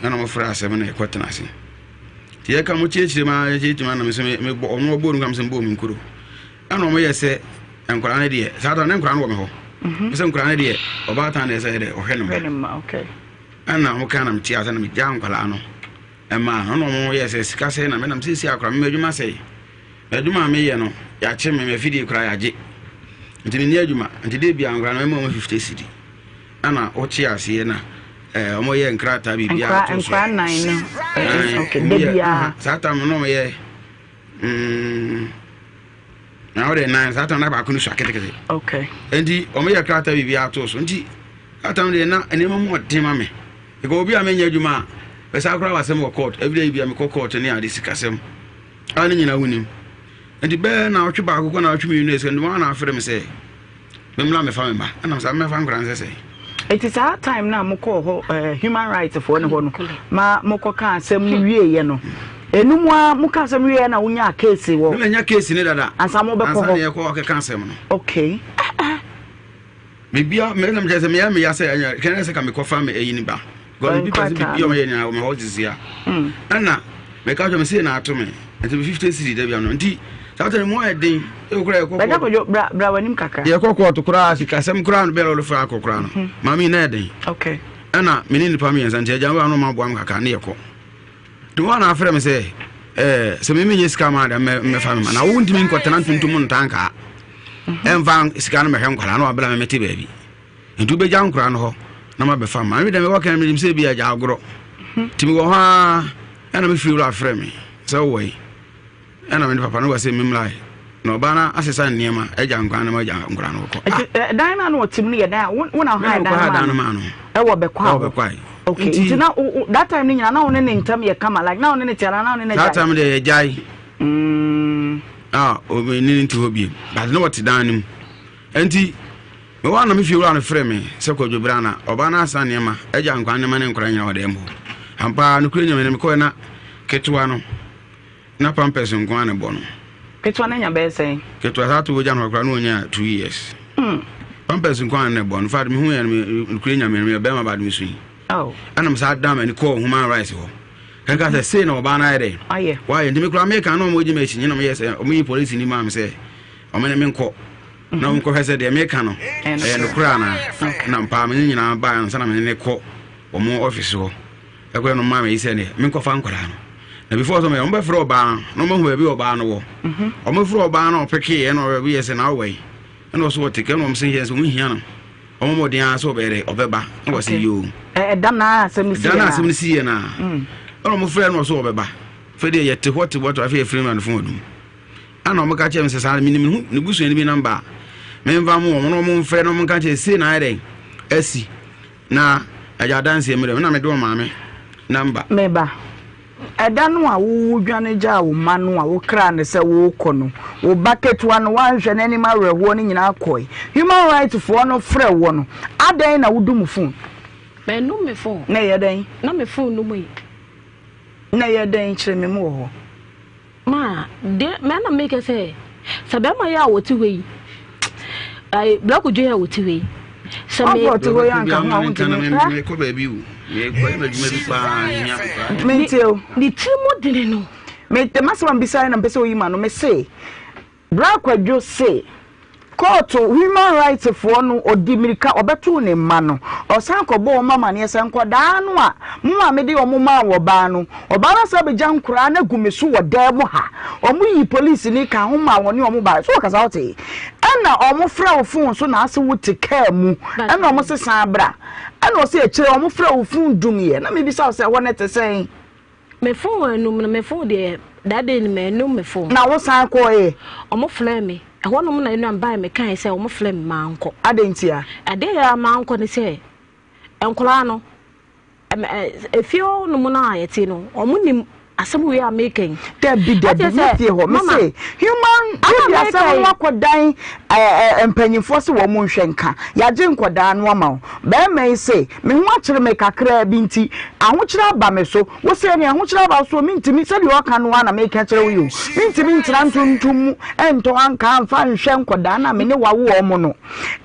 ɛna wɔfrɛ asɛm na yɛkɔtena ase nti yɛka mo kyerɛkyerɛ mu ara kyerɛkyerɛ mu ara na mesɛ mebɔ ɔno ɔbɔ no kam sɛ mebɔ me nkuro ɛna ɔmo yɛ sɛ nkwadaa no deɛ saa ta ne nkwadaa no wɔ me hɔ mhm. sɛ nkwadaa no deɛ ɔbaatan na ɛsɛ yɛ dɛ ɔhwɛ ne mma ɛna ɔmo ka na mete ase na megya nkwadaa no ɛmaa no ɛna ɔmo yɛ sɛ sika sɛ na menam sɛ si akora mema adwuma sɛ adwuma a meyɛ no yɛakye me mafidie koraa yɛagye nti menni adwuma nti de bia nkwadaa no mɛma ɔmo 50 cedi Ana wote aseɛ na eh, wɔn yɛ nkrataa biribiara to so. Nkora nan no. Eh, okay, da biara. Saa tam no wɔn yɛ mm, na wɔde nan saa tam na baako no sua ketekete. Okay. Nti wɔn yɛ krataa biribiara to so nti saa tam deɛ na nneɛma mu ɔden ma me. Because obi a menyɛ adwuma a bɛsa akora wasɛm wɔ court everyday bi a mekɔ court ne ade sikasɛm a ne nyinaa wonim. Nti bɛɛ na ɔtwe baako kɔ na ɔtwe mmienu na ɛsika nti wɔn a na afrɛ me sɛ Memmra mmɛfa me mma. Ɛna sɛ mɛfa nkwadaa no sɛ sɛn. Eti saa time no a mokɔɔ hɔ eh, human rights foɔ no hɔ no ma mokɔka asɛm no wieeɛ no ɛnu mu a moka asɛm wieeɛ na wonyaa case wɔ. Na manya case ne dada. Ansa mobɛkɔ hɔ. Ansa na yɛkɔ akɛka asɛm no. Okay. Bibia mɛ na mekyerɛ sɛ meyɛ meya sɛ ɛnyɛ kɛnɛ sɛ ka mekɔfa me ɛyi ne ba. Because bibi pɛ sɛ bibi a ɔyɛ nyinaa wɔ me hɔ sisi a. Ɛna meka kyerɛ me sei na ato me. Nti me 50 cedi da bia no. Nti. Saa tɛ no mu ayɛ den. Ebi koraa yɛkɔ Bɛgya kɔdwo bra bra w'anim kakra. Yɛkɔ kɔɔto koraa sikasɛm koraa no bɛrɛ ɔde fra akɔ koraa no. Mhm. Maame na yɛ den. Okay. Ɛna me ne nipa mmiɛnsa nti agya no ma boa me kakra ne yɛkɔ. De wɔn na afrɛ me sɛ ɛɛ sɛ me menyɛ sika ma de mɛfa me ma na wo ntumi nkɔtena ntontom ntankaa. Mhm. Ɛmfa sika no mɛhwɛ nkwadaa na wabla me mete baabi. Nti wobɛgya nkwadaa no hɔ na mabɛfa ma. Me dɛ mewɔ kan menim sɛ bi agya agorɔ. Mhm. Nti mewɔ hɔ ara ɛna me firi wura frɛ me sɛ wowɔ yi. Ɛna me ne papa no wɔ sɛ memmra na ɔbaa no asesa nneɛma agya nkwadaa no ma agya nkwadaa no kɔ. Nti ah. dan no a na ɔte mu no yɛ dan a wo na ɔha dan no maa no ɛwɔ bɛkɔ a ɛwɔ bɛkɔ a okay nti na that time no nyinaa na wo ne ne ntam yɛ kama like na wo ne ne te anaa na wo ne ne gyae. That time deɛ yɛgyae. Mm. Ah, omi ne ne nti hɔ biem but na wɔte dan no mu nti mewɔ a na me fie wura no frɛ me sɛ kwadwo bra na ɔbaa no asa nneɛma agya nkwa nneɛma ne nkora nyina wɔ dɛm hɔ ampa no kura nyame no mekɔɛ na ketewa no Na pampers nko ara na ɛbɔ no. Ketewa no anya bɛyɛ sɛn? Ketewa saa to wogya no hɔ koraa na onya 2 years. Pampers nko ara na ɛbɔ no. In fact, mehu yɛ no me kure nyame no meyɛ bɛrima baade me su yi. Oh. Ɛna me saa dan m'ani kɔɔ human rights hɔ. Kɛkɛ sɛ sei na ɔbaa no ayɛ dɛ. Ayɛ. Wayɛ nti me koraa meka na ɔmo gye me akyi nyɛ na ɔmo yɛ sɛ ɔmo yi polisi ni maa me sɛ ɔmo ne me nkɔ. Na ɔmo kɔhwɛ sɛ deɛ meka no ɛyɛ nokorɛ anaa. Na mpaa me ne nyinaa baa ansa na me ne ne kɔ ɔmo office hɔ. Ɛkɔyɛ no maa me yi sɛ neɛ menkɔfa nkwadaa no na before sɛ ɔmo bɛfrɛ ɔbaa no na ɔmo ahu baabi ɔbaa no wɔ mhm. ɔmo frɛ ɔbaa no ɔpeke ɛna ɔbɛbi yɛ sɛ na awɔ yi ɛna ɔso ɔte kɛ ɛna ɔmo sɛ yɛn sɛ ɔmo hia no ɔmo mɔ den ara sɛ ɔbɛyɛ dɛ ɔbɛba na wɔsɛ yoo ɛda na asɛm no si yɛ na asɛm no si yɛ na mm. ɛna ɔmo frɛ no ɔso ɔbɛba fɛ deɛ yɛte hɔ te hɔ te afei yɛfrɛ no ano fon adum ɛna ɔmo ka kyerɛ me sɛ saa menim ne busuani bi namba a memfa mo wɔn na ɔmo mfrɛ na ɔmo nka kyerɛ sei na ayɛ dɛ asi Na agya adanseɛ mmerɛ mu na mede ɔmaame number. Me ba, ɛda no a wodwane gyaa wo mma no a wokraa no sɛ worekɔ no, wo ba ketewa no woanhwɛ n'anim awerɛhoɔ no nyinaa kɔe. Human rights foɔ no frɛ woɔ no, adɛn na wodum phone? Mannum me phone. Na ɛyɛ dɛn? Na me phone no mu yi. Na ɛyɛ dɛn? Kyerɛ me mu wɔ hɔ. Ma, deɛ mɛ na meka sɛ, sɛ bɛrima yi a wɔte hɔ yi, ayi Blako Dwe a wɔte hɔ yi, sɛ me. Ɔbɔ ɔte hɔ yi anka ho a wontumi. Mekɔ baabi o, mekɔ yɛ m'adwuma bi paa hia me paa. Mentie o. Ne tiri mu dene no. Me, masɛm a mbisa yɛ na mpɛ sɛ oyi ma no, me se. Bra Kwadwo se kɔɔto human rights foɔ no ɔdi mirika ɔbɛtoo ne mma no ɔsan kɔbɔɔ wɔn amaneɛ sɛ nkɔdaa no a mo maame de wɔn maa ɔbaa no ɔbaa no asan abɛgya nkoraa no agu me so wɔ dan mu ha wɔn yi polisini ka ho maa wɔne wɔn baeɛ so wɔkasa wote ɛna wɔn frɛ wo fon so na ase wote kaa mu ɛna wɔn se san bra ɛna ɔse akyire wɔn frɛ wo fon dum yɛ na mebisa wo sɛ ɛhɔ no te sɛn. Me phone anum no me phone deɛ that day no manum me phone. Na wo san kɔɔ ɛ? Ɔmo frɛɛ me ɛhɔ nom na ɛnua mebaeɛ me kae sɛ ɔmo frɛɛ me mankɔ. Adɛn ntia? Adeɛ a mankɔ ne sɛ nkwadaa no efie hɔ nom no a yɛte no ɔmo nim asɛm wei a meka yi. Dabi dabi me fie hɔ me se human wode asɛm no akɔdan mpanyinfoɔ se wɔn nhwɛ nka yagye nkɔdaa no ama wo bɛrima yi se Me ho akyere me kakraa bi nti, ahokyere aba me so. Wo se ɛne ahokyere aba wo so, mentumi, sɛdeɛ ɔka no ara na meka kyerɛ wo yi o, mentumi ntena ntontom mu ntɔ ankaa mfa nhwɛ nkwadaa no a me ne wo awo wɔn no.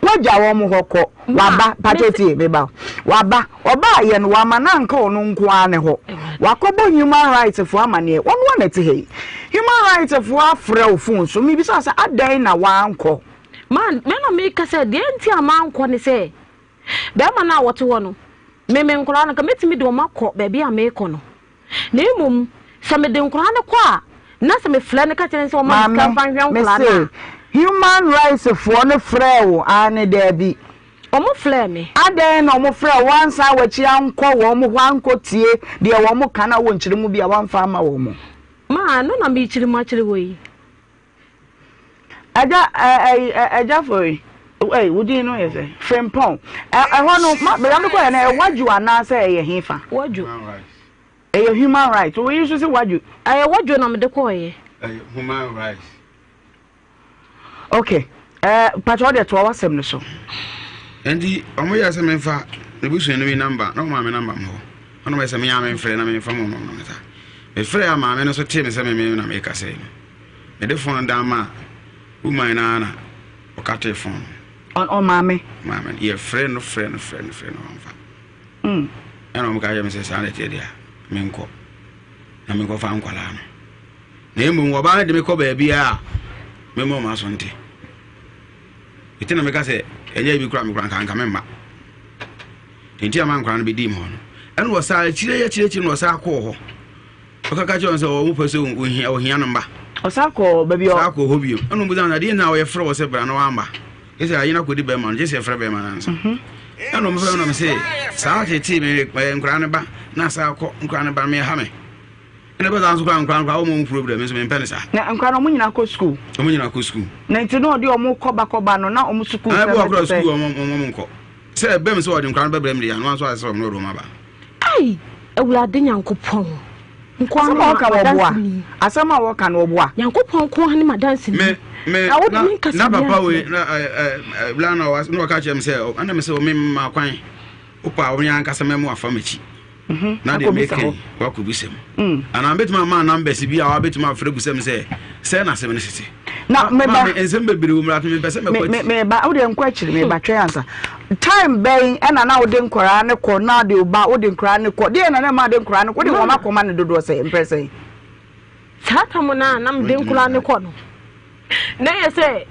Woagya wɔn hɔ kɔ, waba, pakyɛ tie, me ba, waba, ɔbaayɛ no, wamma no anka ɔno nko ara ne hɔ. Wakɔbɔ human rights foɔ amaneɛ, ɔno ara na ɛte ha yi. Human rights foɔ afrɛ wo phone so, mebisa wo sɛ adɛn na woankɔ? Man, me na meka sɛ deɛ nti a mankɔ ne sɛ, Barima no a wɔte hɔ no, me me nkwadaa no, nka mɛtumi de wɔn akɔ baabi a merekɔ no. Na mmom, sɛ mede nkwadaa no kɔ a, na sɛ mefrɛ no ka kyerɛ no sɛ ɔmma me sika mfa nhwɛ nkwadaa no a. Maame, mese, human rights foɔ no frɛɛ wo, aane daabi? Wɔn frɛɛ me. Adɛn na wɔn frɛɛ wo, woansan w'akyi ankɔ wɔn hɔ ankɔtie deɛ wɔn ka na wɔ nkyerɛmu bi a woamfa amma wɔn? Ma, ɛno na merekyiri mu akyerɛ wo yi. Agya ɛyi agya fori ɛyi wo din no yɛ sɛ Frimpong ɛhɔ no ma bɛyà mi kɔ yɛ no ɛyɛ wadwo anaasɛ ɛyɛ hefa. Wadwo. Ɛyɛ human rights wo yi nso sɛ wadwo. Ɛyɛ wadwo na mede kɔɔ yɛ. Ɛyɛ human rights. Okay ɛɛ pàtó ɔde ɛtoa w'asɛm no so. Nti wɔn yɛ sɛ menfa ne busua no bi namba na wɔn maame namba mo hɔ ɛna wɔn yɛ sɛ menya menfrɛ na menfa mo no no sa mefrɛ a maame no so tee me sɛ meme na meka sɛ no. Mede fon no dan maa woman no ara na ɔkatee fon no. Ɔmaame. Maame no yɛfrɛ no frɛ no frɛ no frɛ no ɔmfa. Mm. Ɛna ɔmo ka kyerɛ me sɛ saa na ɛteɛ deɛ a menkɔ na menkɔfa nkwadaa no. Na mmom ɔbaa no de me kɔ baabi a Memmɔ ɔmo aso nte. Eti na meka sɛ ɛnyɛ bi koraa me koraa nka nka memma. Nti ama nkwadaa no bɛdii me hɔ no. Ɛna ɔsaa akyire akyire akyire na ɔsaa kɔɔ hɔ. Ɔkaka kyerɛ wɔn sɛ wɔn pɛ sɛ ohia ohia no mba. Ɔsan kɔɔ baabi ɔ. Ɔsan kɔɔ hɔ bio. Ɛna ɔmo bisa no adeɛ na ɔyɛ frɛ wɔ sɛ bra na wamba. Gye sɛ ayena kɔdi bɛrima no gye sɛ yɛfrɛ bɛrima no ansa. Mhm. Ɛna ɔmo frɛ no na me se saa tetee me nkwadaa no ba na saa kɔ nkwadaa no ba me ha me. Ɛna ɛbɛ saa nso koraa nkwadaa no koraa wɔn wɔn problem nso mempɛ no saa. Na nkwadaa no wɔn nyinaa kɔ sukuu. Wɔn nyinaa kɔ sukuu. Na nti na ɔde wɔn kɔba kɔba no na wɔn sukuu sɛm ɛte sɛ. Ɛbi wɔ kora sukuu wɔn wɔn nkɔ. Sɛ ɛbɛm sɛ ɔde nkwadaa no bɛbrɛ me deɛ ano nso ayɛ sɛ wɔn na ɔde wɔn aba. Ai Awurade Nyankopɔn nko ara ne m'adanseni. Asɛm a wɔka no wɔboa. Nyankopɔn nko ara ne m'adanseni. Me me Na wode na me nkasa na biara papa wei nkyerɛ. na ɛ ɛ bla na ɔwa na ɔka kyerɛ me sɛ ɛna me sɛ me ma kwan wopɛ a wɔn ankasa mɛmo afa m'akyi. Mhm, na deɛ meka yi wakɔbisa mu mm. anaa mɛtumi ama numbers bi a wabɛtumi afrɛ busam sɛ sɛ na asɛm no sese na meba nsɛm bebree wɔ mu ato mepɛ sɛ mɛkɔ akyiri meba wode nkɔ akyiri meba twɛn ansa time bɛn ɛna na wode nkɔraa ne kɔ na de ba wode nkɔraa ne kɔ deɛ na na ma de nkɔraa ne kɔ wode wɔn akɔma ne dodoɔ sɛ mprɛ sɛn saa tam no a na mede nkɔraa ne kɔ no na yɛ sɛ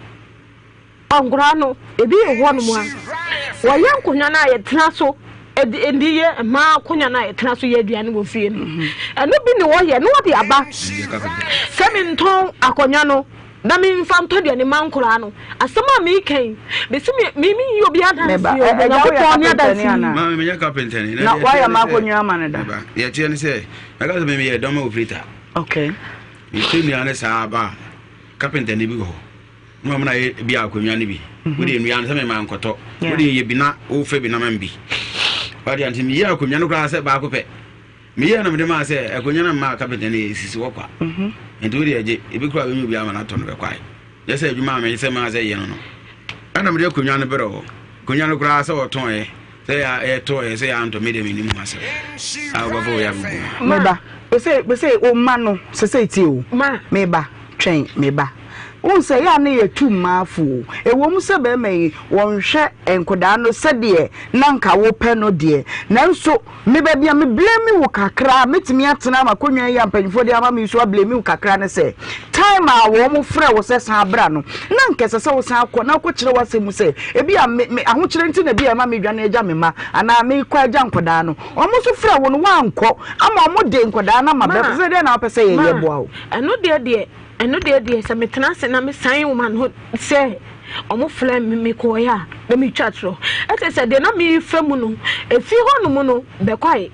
Nkwadaa no, ebi wɔ hɔnom a, wɔyɛ nkonnwa no a yɛtena so de de yɛ mmaa akonnwa no a yɛtena so yɛ aduane wɔ fie no. Ɛno bi na wɔyɛ na wɔde aba sɛ mentɔn akonnwa no na memfa ntɔ aduane ma nkwadaa no. Asɛm a meka yi, mesi me me menyi obi adanse o, Onyankopɔn ne adanseni. Maame menyɛ carpenter ni. Na wayɛ ma akonnwa ama no da. Deɛ ɛteɛ ne sɛ, mɛka sɛ meyɛ dɔm operator. Okay. Metwa nnua ne saa aba a, carpenter ni bi wɔ hɔ. Na wɔn na yɛ bi akonnwa no bi. Mhm. Wode nnua no sɛ mema nkɔtɔ. Wode yɛ bi na wofɛ bi na ma bi. Wade ante meyɛ akonnwa no koraa sɛ baako pɛ. Meyɛ na mede maa sɛ akonnwa no mmaa kapenta no ɛsisi hɔ kwa. Mhm. Nti wode agye ebi koraa bɛnya obi ama no atɔ no bɛkwae. Yɛ sɛ adwuma a meyɛ sɛ maa sɛ yɛ no no. Ɛna mede akonnwa no berɛ hɔ. Akonnwa no koraa sɛ wɔtɔn ɛ sɛ yɛtɔ ɛ sɛ yɛantɔ me deɛ mennim ho asɛm. A wobɛfa wei abɛgu mu. Meba. Sɛ sɛ wo mma no sɛ sɛ tie o. Meba. Twɛn, me ba. Wohu sɛ ɛyɛ a na yɛtu mmaa fo o. Ɛwom sɛ barima yi, wɔnhwɛ nkwadaa no sɛdeɛ na anka wopɛ no deɛ, nanso me baabi a me blame wo kakra a mɛtumi atena m'akonnwa yi a mpanimfoɔ de ama me yi so ablame wo kakra ne sɛ, time a wɔfrɛ wo sɛ san bra no, na anka ɛsɛ sɛ wosan kɔ na wokɔkyerɛ w'asɛm mu sɛ, ebia me, me ahokyerɛ nti na ebia ɛma medwane agya me mma anaa mekɔ agya nkwadaa no. Wɔn nso frɛ wo no, woankɔ ama wɔde nkwadaa no ama bɛrima. Sɛ dɛn na wopɛ sɛ yɛyɛ boa wo? Ɛno deɛ deɛ, ɛno deɛ deɛ, sɛ metena ase na mesan wɔn ano sɛ wɔn frɛ me mekɔeɛ a, na metwa torɔ. Ɛkyɛ sɛ deɛ na merefa mu no, ɛfiri hɔnom no bɛkɔe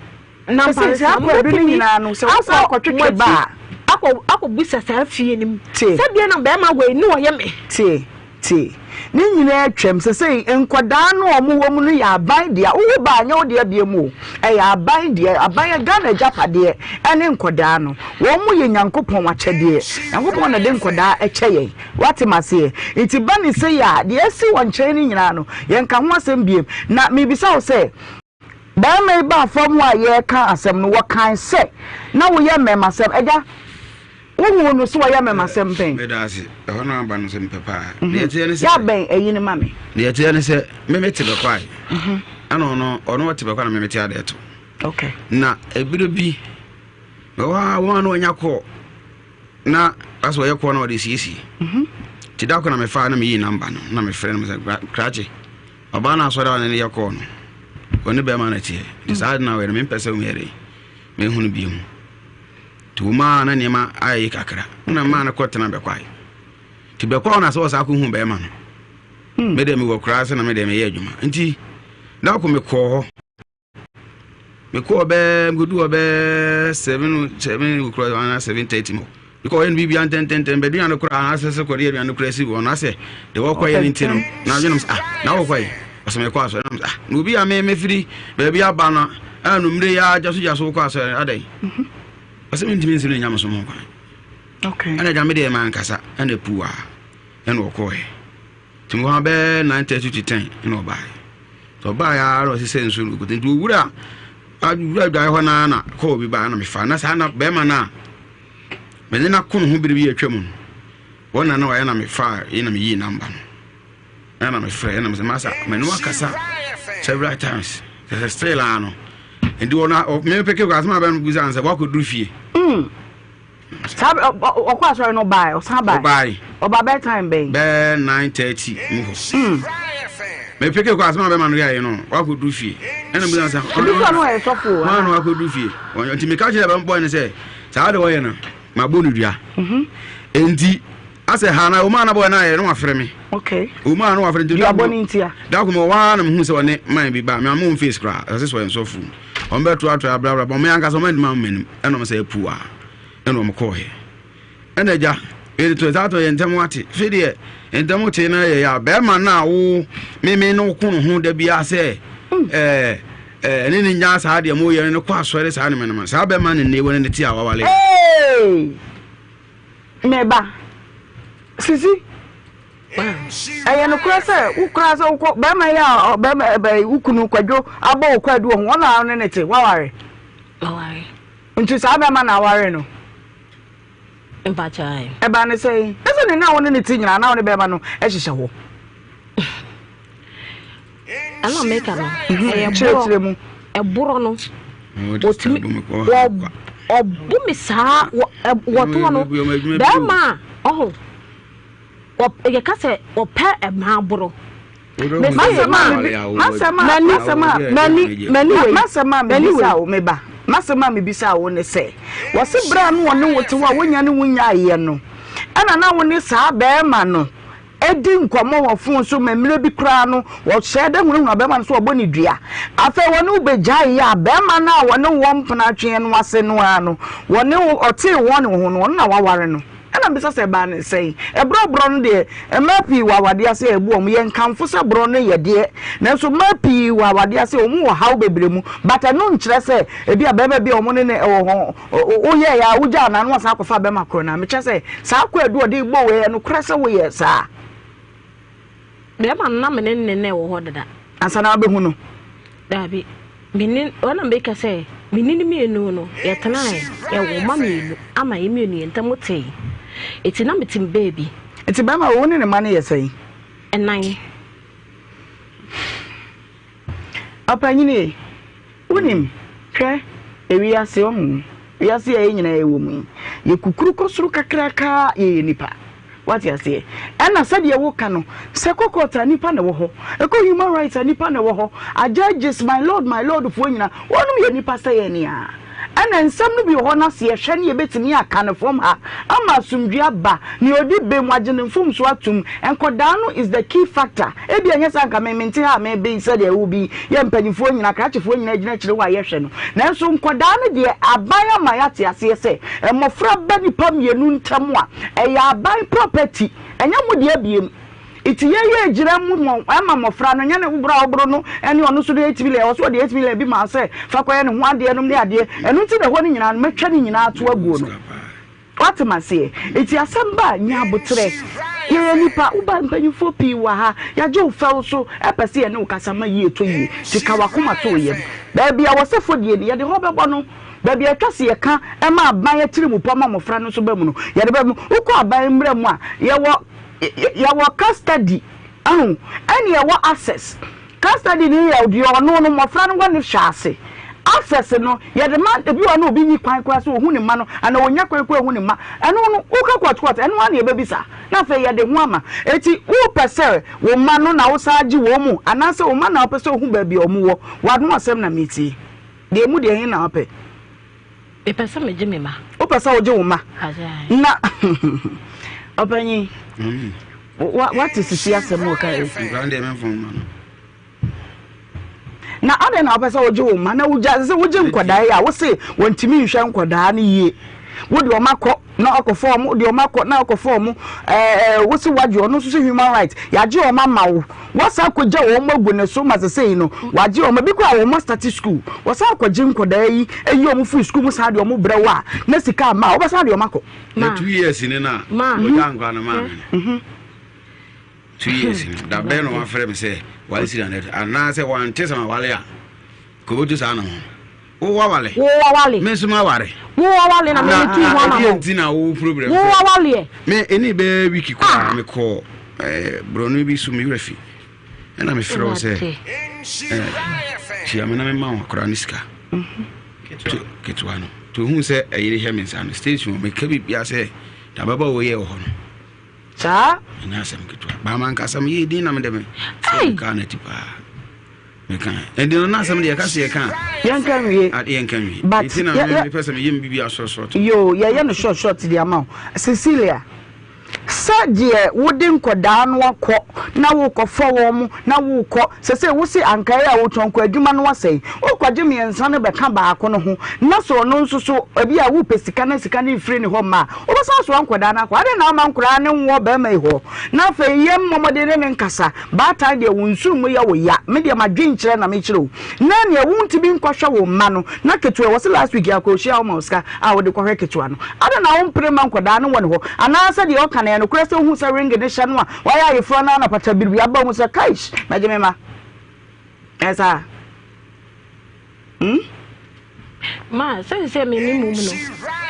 na mpansa mobɛtumi akɔ mo akyi akɔ akɔbisa saa fie no mu sɛ deɛ na bɛrima wei ne ɔyɛ me. Tie. Tie. Ne nyinaa atwam. Sesei nkwadaa no a wɔwɔ mu no yɛ aban dea. Wowo ba a, ɛnyɛ wo dea biom o. Ɛyɛ aban dea. Aban, Ghana agyapadeɛ ɛne nkwadaa no. Wɔn yɛ Nyankopɔn akyɛdeɛ. Nyankopɔn na ɛde nkwadaa kyɛ yɛn. Woate m'aseɛ? Nti ba ne sei a, deɛ asi wɔ nkyɛn no nyinaa no, yɛnka ho asɛm biom. Na mebisa wo sɛ, barima yi baa fam hɔ a yɛreka asɛm no, wɔkae sɛ na woyɛ mmarimasɛm. Agya, wohuu no sɛ ɔyɛ mmarimasɛm pɛn? Meda ase. Ɛhɔ no aba no sɛ mepɛ paa. Mhm. Deɛ ɛteɛ ne sɛ. Yɛabɛn ayi no ma me. Deɛ ɛteɛ ne sɛ me mete bɛkwae. Mhm. Ɛna ɔno ɔno ɔte bɛkwae na me mete adeɛ to. Okay. Na ebire bi bɛwɔ a wɔn a na wɔnya kɔɔ na asɛ ɔyɛ kɔɔ na ɔde siesie. Mhm. Ti da ko na mefaa na meyii namba no na mefrɛ no sɛ krakye. Ɔbaa no asɔre a ɔne no yɛ kɔɔ no, ɔne bɛrima no teɛ. Nti saa ade no a ɔyɛ no, mempɛ sɛ meyɛ dɛn, mehu no bio. Nti wɔmaa na nneɛma ayɛ yi kakra. Na maa no kɔtena bɛkwae. Nti bɛkwae na sɛ ɔsaa kɔhu bɛrima no. Hmm. Me deɛ mewɔ koraa sɛ na me deɛ meyɛ adwuma. Nti da ko mekɔɔ hɔ. Mekɔɔ bɛɛ mekɔduu hɔ bɛɛ seven okura anaa 7:30 mu. Mekɔɔ yɛ no biribia ntɛntɛntɛm bɛduane no koraa anaasɛ sɛ kɔde aduane no koraa si hɔ na sɛ deɛ wɔkɔyɛ no nti no na adwenem sɛ ah na wɔkɔyɛ ɔsɛ mekɔ asɔre na ah na obi a me mefiri baabi aba no a anumere yɛ agya so gya so wokɔ asɔre adɛn ɔsɛ mentumi nsi no nyamesom ho kwan ɛna agya me deɛ mankasa ɛna puaa ɛna ɔkɔɔɛ Nti mewɔ ha bɛyɛ 9:30 to 10 ɛna ɔbaeɛ. Nti ɔbaeɛ ara na ɔsesɛ nsuo no gugu. Nti owura wura adwaeɛ hɔ naa na kɔɔ bi baa na mefa. Na saa na bɛrima no a mene no ako ne ho bere bi atwa mu no, wɔn na na ɔyɛ na mefa yi na meyii namba no. Ɛna mefrɛ ɛna mesɛ masa mene wakasa several times. Sɛ still ara no. Nti wɔn mepeke kɔ asɛm a bɛn no bisa sɛ wakɔduru fie. Mm. Saa ɔkɔ asɔre no ɔbae, ɔsan bae. Ɔbae. Ɔba bɛɛ time bɛn? Bɛɛ 9:30 mu hɔ. Me peke kɔ asɛm a bɛma no yɛayɛ no, wakɔduru fie. Ɛna mu sɛ Ebi kura no ɔyɛ sɔfo o. Wɔn a wakɔduru fie. Nti meka kyerɛ bɛn bɔɔ no sɛ saa de wɔyɛ no, mabɔ no dua. Enti asɛ ha na ɔmaa na bɔɔ no ayɛ no wafrɛ me. Okay. Ɔmaa no wafrɛ nti. Duabɔ ne ntia. Da ko mɔ waa na mehu sɛ ɔne man bi ba. Me ama wɔn face koraa. Ɛsɛ sɛ ɔyɛ nsɔfo. Wɔn bɛtoatoa brabra. Wɔn ankasa wɔn antumi amma m'anim. Ɛna wɔn sɛ apu a. Ɛna wɔn kɔɔɛ. Ɛna agya, yɛde to saa to yɛ ntɛm ate. Fi deɛ ntɛm te na yɛ ya. Bɛrima no a wo meme no ko no ho da biara sɛ ɛɛ ɛɛ ne ne nya saa deɛ mo yɛ no kɔ asɔre saa ne mɛnama. Saa bɛrima no ne wɔ ne te a wawale. Hey! Meba. Sisi. Ɛyɛ nokorɛ sɛ wo koraa sɛ wokɔ bɛrima yi a bɛrima ɛbɛ wo kunu kwadwo abɔ wo kwaadu wɔ ho ɔno a ne ne te waware. Maware. Nti saa bɛrima na aware no. Mpakyɛw. Ɛbaa ne sɛn? Ɛsɛ ne na wo ne ne te nyinaa na wo ne bɛrima no hyehyɛ hɔ. Ɛna meka no ɛyɛ kyerɛkyerɛ mu. Ɛborɔ no ɔtumi ɔbo me saa wɔtoɔ no bɛrima a ɔho yɛka sɛ ɔpɛ mmaa borɔ. M'asɛm a mebisa wo, me ba, m'asɛm a mebisa wo ne sɛ, wɔse berɛ a na wɔne wo te hɔ a wonya ne wo nyaeɛ no, ɛna na wo ne saa barima no di nkɔmmɔ wɔ fon so ma mmerɛ bi koraa no wɔhyɛɛ da hunahuna barima no sɛ wɔbɔ ne dua. Afei wɔne wo bɛgyaeɛ a, barima no a wɔne wo wɔ mpena atweɛ no ase no ara no, wɔne wo, ɔtee wɔn ne wo ho no, ɔno na waware no. Ɛna mebisa sɛ ɛbaa no sɛn? Ɛborɔ borɔ no deɛ, mmaa pii wɔ awadeɛ ase a ɛbu wɔn. Yɛnkamfo sɛ borɔ no yɛ deɛ, nanso mmaa pii wɔ awadeɛ ase a wɔn wɔ haw bebree mu. But ɛno nkyerɛ sɛ ebi a barima bi a wɔn ne no wɔ hɔ, woyɛeɛ a wogyaa no a na wasan akɔfa barima korɔ no a. Mekyerɛ sɛ saa kwaadu a ɔde rebɔ wei, ɛyɛ nokorɛ sɛ woyɛɛ saa? Bɛrima no na me ne ne na ɛwɔ hɔ dada. Ansa na wabɛhu no? Daabi. Me ne wɔn na meka sɛ me ne no mmienu no yɛtenae yɛwɔ mma mmienu ama yɛn mmienu yɛn ntam tee. Eti na mete me baabi. Eti bɛrima wo ne ne mma no yɛ sɛn? Ɛnan. Ɔpanyin e, wonim, hwɛ, ewiase, wahu, wiase a yɛn nyinaa yɛwɔ mu yi, yɛkukuru kɔ soro kakraka a, yɛyɛ nnipa. Wate aseɛ? Ɛna sɛdeɛ woka no, sɛ ɛkɔ court a, nnipa na ɛwɔ hɔ, ɛkɔ human rights a, nnipa na ɛwɔ hɔ, a judges, my lord, my lord foɔ nyinaa, wɔnom yɛ nnipa sɛ yɛn ara. Ɛna nsɛm no bi wɔ hɔ no ase yɛhwɛ ne yɛbɛtumi aka no fam ha ama asomdwie aba, nea ɔdi bem wagye ne mfomsoɔ atom, nkɔdaa no is the key factor, ebia ɛnyɛ sɛ anka me mente ha a mebe sɛdeɛ wo bi yɛ mpanyinfoɔ nyinaa, akrakyefoɔ nyinaa gyina akyire hɔ a yɛhwɛ no, nanso nkɔdaa no deɛ aban ama yɛate aseɛ sɛ mmɔfra ba nnipa mmienu ntam a, ɛyɛ aban property, ɛnyɛ mo dea biem. Nti yɛ yɛ gyina mu mɔ ɛma mmɔfra no nyɛ ne wo boro a woboro no ɛne ɔno nso de 8 million ɛwɔ so ɔde 8 million bi ma sɛ fa kɔyɛ ne ho adeɛ nom ne adeɛ ɛno nti na ɛhɔ no nyinaa no mɛtwa ne nyinaa ato aguo no wate maseɛ nti asɛm ba a nya aboterɛ yɛyɛ nipa woba mpanyinfoɔ pii wɔ ha yɛagye wo fɛw so ɛpɛ sɛ yɛne wo kasa ma yie tɔ yie nti ka wakoma to wo yam baabi a wɔsɛ fɔdie no yɛde hɔ bɛbɔ no Baabi a ɛtwa sɛ yɛka ma aban atirimpɔ ma mmɔfra no nso ba mu no, yɛde ba mu. Wokɔ aban mmara mu a, yɛwɔ yɛwɔ custody, ahu, ɛne yɛwɔ access. Custody no yɛ deɛ ɔno no mmɔfra no wɔ ne hwɛ ase. Access no, yɛde ma ebi wɔ hɔ na obi nni kwan koraa sɛ ɔhu ne mma no anaa ɔnya kwan koraa hu ne mma. Ɛno no, wokɔ court court, ɛno ara na yɛbɛbisa na afei yɛde ho ama. Enti wopɛ sɛ wo mma no na wosan gye wɔn mu anaasɛ wo mma na wopɛ sɛ wohu baabi a wɔwɔ? W'ano asɛm na meretie. Deɛ emu deɛ he na wopɛ? Mepɛ sɛ megye me mma. Wopɛ sɛ wogye wo mma? Na ɔpanyin, wate sisi asɛm wɔ ka yi. Na adɛn na wopɛ sɛ wogye wo mma na wogya sɛ wogye nkwadaa yi a wose wɔntumi nhwɛ nkwadaa no yie. Wode wɔn akɔ na akɔfa wɔn, wode wɔn akɔ na akɔfa wɔn. Ɛɛ wose wagye ɔno nso sɛ human right, yɛagye wɔn ama wo. Wɔasan akɔgya wɔn agu ne so ma sesei no wɔagye wɔn. Ebi koraa wɔn astate sukuu. Wɔsan akɔgye nkwadaa yi ayi wɔn firi sukuu mu san de wɔn brɛ wo a na sika amma a, wobɛsan de wɔn akɔ. Na 2 years ni na ɔgya nkwadaa no maa me no. 2 years ni da bɛn na wafrɛ me sɛ wale siri anɛ anaasɛ wante sɛ mawale a kɔbɛtu saa na ho. Wo wawale. Wo wawale. Me nso maware. Wo wawale na me tu ho ama. Na ɛdeɛ nti na wo problem. Wo wawale. Me ɛni bɛɛ wiki koraa me kɔ ɛɛ borɔno bi so me werɛ fi ɛna me frɛ wo sɛ ɛɛ kyia me na me ma wo akora ne sika. Ketewa no. Nti ohuu sɛ ɛyere hyɛ me nsa no, station hɔ meka biribiara sɛ deɛ ababaawa yi yɛ wɔ hɔ no. Saa? Ɛnyɛ asɛm ketewa. Baa mankasa meyɛɛ din na mede me sɛ kaa no ati paa. Meka. Ɛnti no na asɛm deɛ yɛka sɛ yɛka a. Yɛnka nwie. Yɛnka nwie. But Nti na mepɛ sɛ meyɛ me biribi asɔresɔre to. Yoo, yɛyɛ no short short de ama wo. Cecilia. Sɛ deɛ wode nkɔdaa no akɔ na worekɔfa wɔn na worekɔ, sɛsei wose ankae a wotɔn kɔ adwuma no asɛe, wokɔgye mmiɛnsa no bɛka baako no ho na sɛ ɔno nso so ebi a wopɛ sika na sika no mfiri ne hɔ mma a, wobɛsan asoa nkɔdaa no akɔ. Adɛn na womma nkɔdaa no nwɔ barima yi hɔ na afei yɛmmɔ mmɔden ne no nkasa? Baatan deɛ wo nsono mu yɛ wo ya, me deɛ m'adwenkyerɛ na mekyerɛ o. Na nea wontumi nkɔhwɛ wo mma no na ketewa wɔ se last week akɔhyia wo ma wo sika a wode kɔhwɛ ketewa no adɛn na wompere mma nkɔdaa no wɔ ne hɔ anaasɛ deɛ ɔka no ɛyɛ nokorɛ sɛ wohu sɛ ring no hyɛ no a wayɛ ayeforɔ no ara na pata biribi aba mu sɛ kaish mɛgye me ma ɛyɛ saa hmm? Ma sɛne sɛ me me mmom no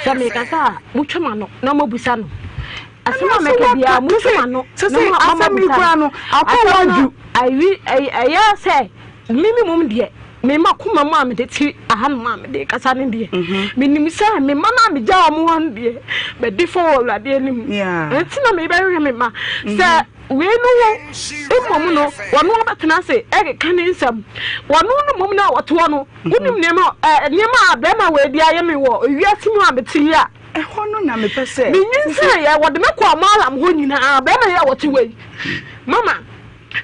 sɛ mekasa a motwa m'ano na moabusa no asɛm a mɛka biara motwa m'ano na moabusa no asɛm no awi ɛyɛ sɛ me me mmom deɛ me ma koma mu a mede te ahanom a mede kasa no deɛ mhm. menim sɛ me ma no a megya wɔn hɔ no deɛ mɛdi fɔ wɔ awurade anim ɛnti na mebɛhwehwɛ me ma mhm. sɛ Wei no ho mmom no, wɔno abɛtena ase ɛkeka ne nsɛm. Wɔno no mmom no a wɔte hɔ no, wonim nneɛma ɛ nneɛma a bɛrima wei de ayɛ me wɔ wiase mu a mete yi a. Ɛhɔ no na mepɛ sɛ. Menyinsɛn yɛ, wɔde me kɔɔ Maalam hɔ nyinaa, bɛrima yi a wɔte hɔ yi. Mama,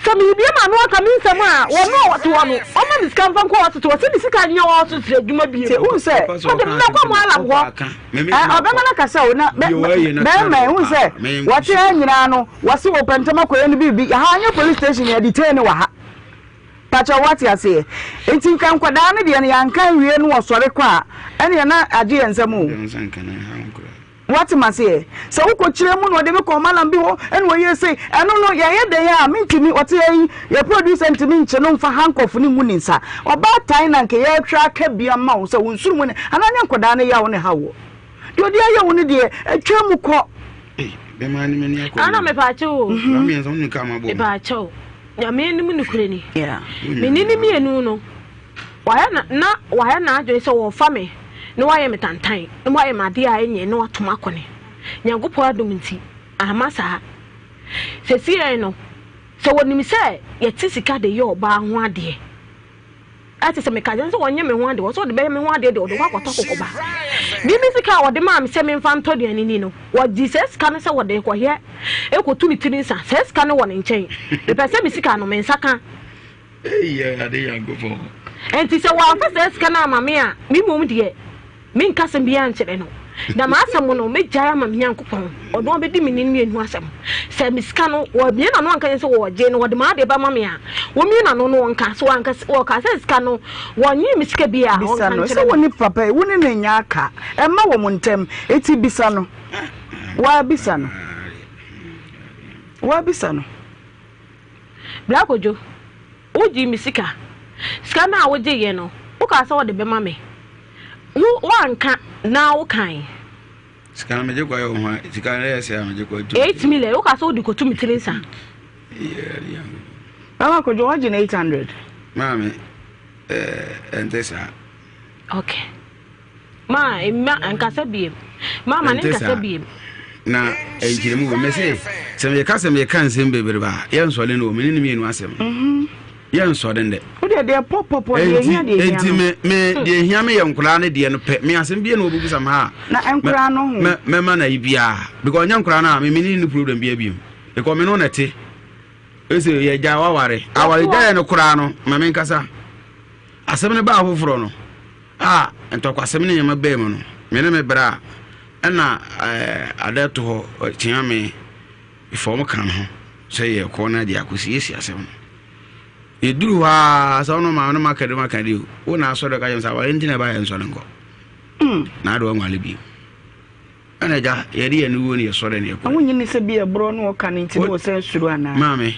sɛ merebue m'ano aka me nsɛm a, wɔno a wɔte hɔ no, ɔmma me sika mfa nkɔ hospital, wɔse me sika nyɛ hospital adwuma bio. Te, wohu sɛ. Wɔde me bɛkɔ Maalam hɔ. Ɔbɛma no akasa o na bɛrima ehu sɛ wɔte ha nyinaa no wɔse wɔpɛ ntɛm akɔyɛ no biribi ha nyɛ police station yɛ detain no wɔ ha pakyɛ wɔate aseɛ nti nka nkwadaa no deɛ no yɛanka nwie no wɔsɔre kɔ a ɛneɛ na agye yɛn nsam o wɔate ma seɛ sɛ wokɔ kyerɛ mu na ɔde me kɔ malam bi hɔ ɛna ɔyɛ sei ɛno no yɛyɛ dɛn a mentumi ɔte yi yɛ producer ntumi nkye no mfa handcuff no ngu ne nsa Ɔbaatan na anka yɛrehwɛ aka bi ama wo sɛ wo nsoro mu ne anaa nyɛ nkwadaa no yaw ne haw wɔ. Deɛ ɔde ayɛ wo no deɛ atwa mu kɔ. Ana mepaakyɛw o. Mepaakyɛw. Nyame anim nokorɛ ni. Me ne ne mmienu no wayɛ na na wayɛ n'adwene sɛ wɔfa me na wayɛ me tantan na wayɛ me adeɛ a ɛnyɛ na watom akɔ ne. Nyankopɔn adom nti amma saa. Sɛsiei no Sɛ wɔnim sɛ yɛte sika de yɛ ɔbaa ho adeɛ a, kyerɛ sɛ meka kyerɛ no sɛ ɔnyɛ me ho adeɛ, ɔsɛ ɔde bɛyɛ me ho adeɛ deɛ ɔde kɔ akɔtɔ kɔkɔba. Me me sika a ɔde maa me sɛ memfa ntɔ aduane ni no, wɔgye saa sika no sɛ wɔde rekɔyɛ rekɔtu ne tiri nsa. Saa sika no wɔ ne nkyɛn. Mepɛ sɛ me sika no me nsa ka. Enti sɛ wɔamfa saa sika no amma me a, me mmom deɛ, menka asɛm biara nkyerɛ no. Na m'asɛm no, mɛgyae ama me Nyankopɔn. Ɔno ara bɛdi me ne no mmienu asɛm. Sɛ me sika no, wɔabue n'ano anka sɛ wɔregye no, wɔde m'adeɛ bɛma me a, wɔmmue n'ano na wɔnka. Sɛ wɔanka, wɔka sɛ sika no, wɔnnyee me sika biara a, Bisa wɔnka no. nkyerɛ Sɛ me. wo ne papa yi, wo ne no nyɛ aka. Ɛmma wɔn ntam. Enti bisa no. Woa bisa no. Woa bisa no. Bra Kojo, wogyee me sika. Sika no a wogyeeɛ no, wokaa sɛ wode bɛma me. Wo woanka na wokae. Sika no megye kɔyɛ wo ho a, sika no yɛ sɛ a megye kɔ tu. 8 million, wokaa sɛ wode kɔtu me tiri nsa. Mama Kojo, woagye no 800. Maame, ɛɛ, ɛnte saa. Okay. Ma mma nkasa biem. Ma ma ne nkasa biem. Na nkyerɛmu wɔ mese sɛ meka sɛ meka nsɛm bebrebe a yɛnsɔre no wɔ me ne ne mmienu asɛm mhm. yɛnsɔre ndɛ. Wode deɛ pɔpɔpɔ deɛ ehia deɛ ehia no. Enti me me deɛ ehia me yɛ nkoraa ne deɛ no pɛ me asɛm bie na wɔbɛbusa me ha. Na nkoraa no ho. Mɛma na yi biara because ɔnyɛ nkoraa no a me me ne ne problem biara biom because me no na ɛte ɛsɛ yɛ gya waware aware gya yɛ no koraa no ma me nkasa asɛm no baa foforɔ no. A ntɔkwasɛm ne nneɛma baa mu no, me ne me bra a ɛna ada to hɔ kyea me fam ka no ho sɛ yɛkɔ na de akɔsiesie asɛm no. Yɛduru hɔ a sɛ ɔno ma no maka de maka de o, wo na asɔre ka kyerɛ me sɛ aware nti na ɛba yɛ nsɔre nkɔ. Hmm. Na ade wanwale bio. Ɛna agya yɛde yɛn wuo ne yɛsɔre ne yɛkɔ. Wonyini sɛ bi ɛborɔ ne ɔka no nti na wɔsɛ suro anaa? Maame.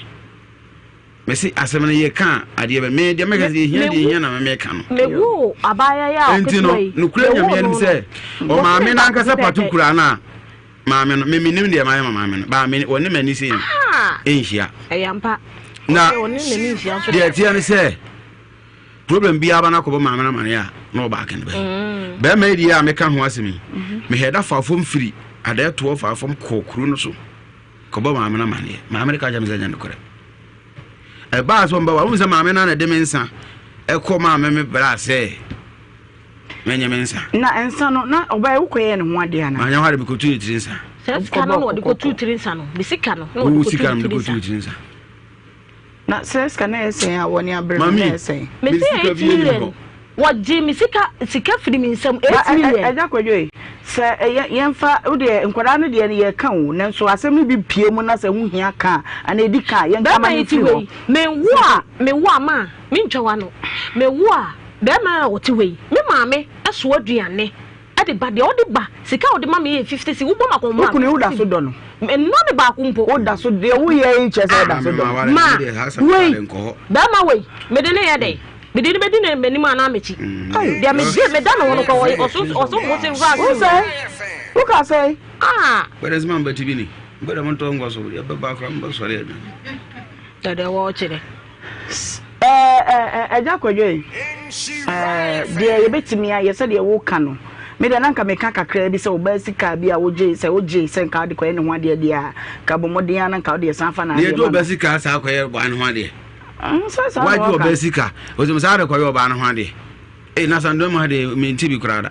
Mese asɛm no yɛ ka a adeɛ bɛ me deɛ mɛka sɛ ehia deɛ ehia na mɛka no. Mewoo abaayewa yi a Enti no ɔketewa yi. nokura Mewoo nyame anim no sɛ no, ɔmaame bosome no baako ankasa pɛpɛɛpɛ. pato kura no a maame no me menim deɛ mayɛ ma maame no baa me wɔne m'ani sei no Ah! ɛnhyia. Ɛyɛ ampa. Na Ɔsɛ ɔne n'ani nhyia nso deɛ deɛ. ɛteɛ ne sɛ problem biara ba no akɔbɔ maame no amaneɛ a na ɔbaake no bɛyɛ. Bɛrima yi deɛ a meka ho asɛm yi, mehɛ da fa fam firi adɛɛtoɔ fa fam kɔ kuro no so kɔbɔ maame no amaneɛ. Maame no ka kyerɛ me sɛ ɛnyɛ nokorɛ. Ɛbaa sɛ ɔmbɛwa, wohu sɛ maame no na ɛde me nsa ɛkɔ maame me bra sɛ mɛnyɛ me nsa. Na nsa no, na ɔbaa yi wokɔyɛɛ ne ho adeɛ anaa? Manyɛ ho adeɛ, mekɔtuu ne tiri nsa. Saa sika no na ɔde kɔtuu tiri nsa no, me sika no na ɔde kɔtuu ne tiri nsa. Na sɛ sika na ɛyɛ sɛn a wɔne abere no na ɛyɛ sɛn? Mese 8 million. Wɔgye me sika sika firi me nsam 8 million. Ɛgya kwadwo yi sɛ ɛyɛ yɛnfa wo deɛ nkwadaa no deɛ no yɛka o nanso asɛm no bi pie mu na sɛ ho hia ka a anaa ɛdi ka a yɛnka ma no mfiri hɔ. Mewo a mewo a ma mentwa w'ano mewo a bɛrima a ɔte hɔ yi me maame soa aduane de ba deɛ ɔde ba sika a ɔde ma me yɛ 50 cedi wobɔ ma kɔn mu a. Wo kunu yi woda so dɔ no? Mennɔ no baako mpo. Woda so deɛ woyɛ yi kyerɛ sɛ woda so dɔ no? Ma wei bɛrima wei mede ne yɛ dɛn mede ne bɛdi ne m'anim anaa m'akyi deɛ mede meda ne ho no kɔ ɔyɛ ɔso ɔso mo se nkora se. Wosɛ woka sɛ. Ah. Bɛdɛ sɛ ma mbɛti bi ni mbɛdɛ mo ntɔ nkɔ so yɛ bɛba akora mbɛsɔre adwa. Dɛdɛ wɔ ɔkyerɛ. Agya Kwadwo ei, deɛ yɛbɛtumi ayɛ sɛdeɛ woka no, me deɛ na nka meka kakraa bi sɛ ɔbaa sika bi a wogye sɛ wogye sɛ nka wode kɔyɛ ne ho adeɛ deɛ a, ka bɔ mmɔden ara na nka wode san fa n'adeɛ ma no. Deɛ ɔbaa sika saa kɔyɛ ɔbaa no ho adeɛ. Sɛ saa na wɔka. Wagye ɔbaa sika, ɔsɛ saa de kɔyɛ ɔbaa no ho adeɛ. Ee na sandua mu ha deɛ mente bi koraa da.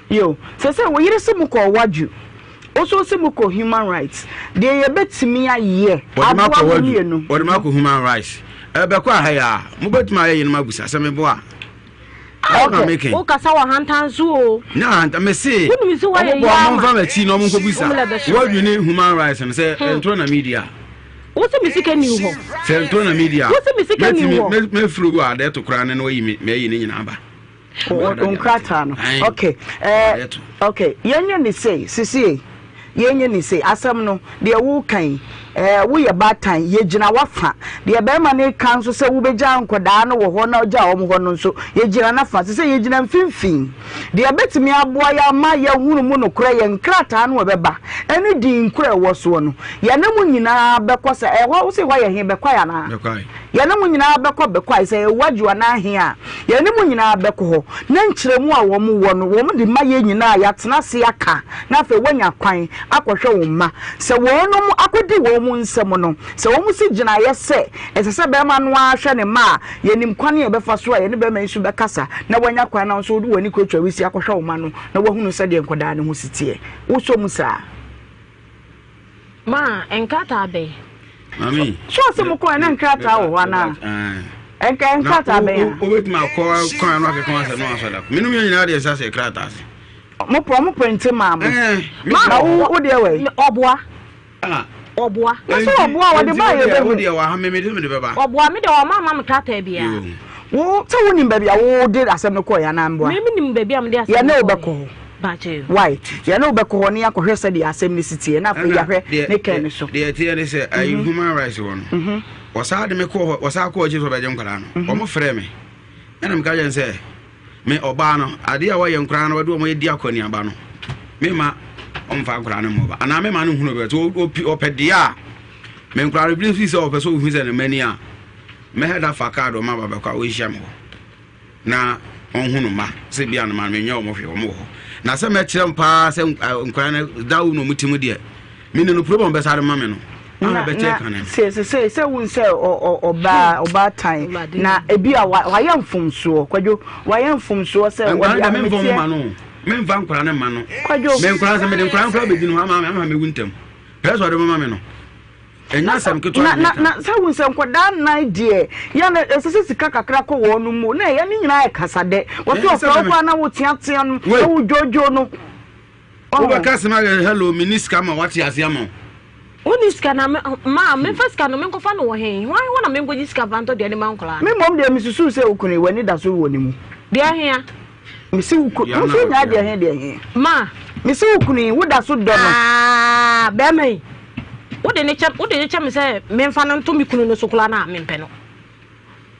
Yo, sɛ sɛ wo yere se mo kɔ wadwo, wo nso se mo kɔ human rights, deɛ yɛbɛtumi ayɛ aboa mo mmienu. Wɔde ma akɔ human rights. Ɛbɛkɔ aha yi a, mobɛtumi ayɛ yenom abusa sɛ meboa a. Okay. Wo kasa wɔ hantan so o. Nya hantan me se. Wonim sɛ wɔyɛ yɛ ama. Ɔmo bɔ ɔmo nfa m'akyi na ɔmo nkɔ bisa. Wɔdwi ne human rights no sɛ ntoro na media. Wo se me sika ni hɔ. Sɛ ntoro na media. Wo se me sika ni hɔ. Mɛtumi mɛfiri gu a to koraa ne na wayi me mɛyi ne nyinaa ba. Nkrataa no. Okay. Eh, okay. Yɛnyɛ ne sei sisie. Yɛnyɛ ne sei asɛm no deɛ woka yi eh, woyɛ baatan yɛgyina wafa deɛ bɛrima no ka nso sɛ wobɛgya nkɔdaa no wɔ hɔ na ɔgya wɔn hɔ no nso yɛgyina n'afa sɛ sɛ yɛgyina mfimfini Deɛ ɛbɛtumi aboa yɛn ama yɛahunu mu nokorɛ yɛ nkrataa no a ɛbɛba ne din korɔ a ɛwɔ soɔ no. Yɛne mo nyinaa bɛkɔ sɛ, ɛhɔ, wo se hɔ yɛ he? Bɛkwae anaa? Bɛkwae. Yɛne mo nyinaa bɛkɔ Bɛkwae, sɛ ɛyɛ Wadwo anaa he a, yɛne mo nyinaa bɛkɔ hɔ, na nkyerɛmu a wɔn wɔ no, wɔn de ma yɛn nyinaa a yɛatena ase aka, na afei woanya kwan akɔhwɛ wo mma. Sɛ wɔnom akɔdi wɔn nsam no, sɛ wɔn si gyinaeɛ sɛ ɛsɛ sɛ bɛrima no ara hwɛ ne mma a, Yɛnim kwan a yɛbɛfa so a yɛne bɛrima yi nso bɛkasa na wanya kwan na wo nso wode w'ani kurakura wisi akɔhwɛ wo mma no na woahunu sɛdeɛ nkwadaa no ho si teɛ. Wosɔ mu saa? Ma, nkrataa bɛn? Mami. So ɔsɛ mo kɔɛ na nkrataa wɔ hɔ anaa? Nka nkrataa bɛn a? Wobɛtumi akɔ kwan no akeka asɛm no asɔ da. Menom yɛ nyinaa deɛ ɛsɛ sɛ krataa ase. Mo pɔ mo printe maa mo. Na wo deɛ wɔ yi? Ɔboa. Ɔboa. Na sɛ ɔboa a wɔde ba a yɛbɛhu. Wo deɛ wɔ ha me mede mede bɛba. Ɔboa me deɛ ɔma ama me krataa biara. Wo sɛ wonim baabi a wode asɛm no kɔɛ anaa mboa? Me menim baabi a mede asɛm no kɔɛ. Yɛne wo bɛkɔ hɔ. Why? Yɛne wo bɛkɔ hɔ ne yɛakɔhwɛ sɛdeɛ asɛm no si teɛ na afei yɛahwɛ ne kɛn no so. Deɛ ɛteɛ ne sɛ ayi mhm. human rights wɔ no. Mhm. Wɔsaa de me kɔɔ hɔ wɔsaa kɔɔ akyi sɛ ɔbɛgye nkwadaa no. Mhm. Wɔn frɛ me ɛna meka kyerɛ sɛ Me ɔbaa no, adeɛ a wɔyɛ nkoraa no wɔde wɔn adi akɔneaba no, mema ɔmfa nkoraa no mmɔ ba anaa mema no nhunu bɛ so ɔpɛ deɛ a me nkoraa no bi fi sɛ ɔpɛ sɛ ɔhu sɛ ne mani a mɛhɛ da fa kaado ma ba bɛkɔ a wɔnhyia me hɔ na ɔnhu no ma sɛ bia no ma menyɛ wɔn hwee wɔn wɔ hɔ na sɛ mɛkyerɛ m paa sɛ nkoraa no da wo na wɔn ti mu deɛ mene no problem bɛsa de ma me no na na sɛ sɛ wohu sɛ ɔbaa ɔbaatan na ebi a wayɛ mfomsoɔ kwadwo wayɛ mfomsoɔ sɛ ɔde ahometeɛ memfa nkora no ma no kwadwo me nkora sɛ mede nkora nkora bɛdi no hɔ ama ama mewu ntɛm pɛɛ sɛ ɔde mama me no ɛnyɛ asɛm ketewa na na na sɛ wohu sɛ nkɔdaa nnan deɛ yɛ no ɛsɛ sɛ sika kakra kɔ wɔn no mu na ɛyɛ ne nyinaa yɛ kasadɛ wɔte ɔfrɛ wo koraa na woteatea no na wodwodwo no Wobɛka asɛm ayɛ hello menni sika ma wate ase ama wo. Wonni sika na ma memfa sika no menkɔfa no wɔ he? Hwan hɔ na menkɔgye sika mfa ntɔ aduane ma nkwadaa no? Me mmom deɛ mesusuu sɛ wo kunu yi w'ani da so wɔ ne mu. Deɛ hea? Mese wo kunu, wo nso nyaa deɛ he deɛ he? Ma. Mese wo kunu yi woda so dɔ no. Aah bɛrima yi, wode ne kyɛ wode ne kyɛ me sɛ memfa no nto me kunu no so koraa no a mempɛ no.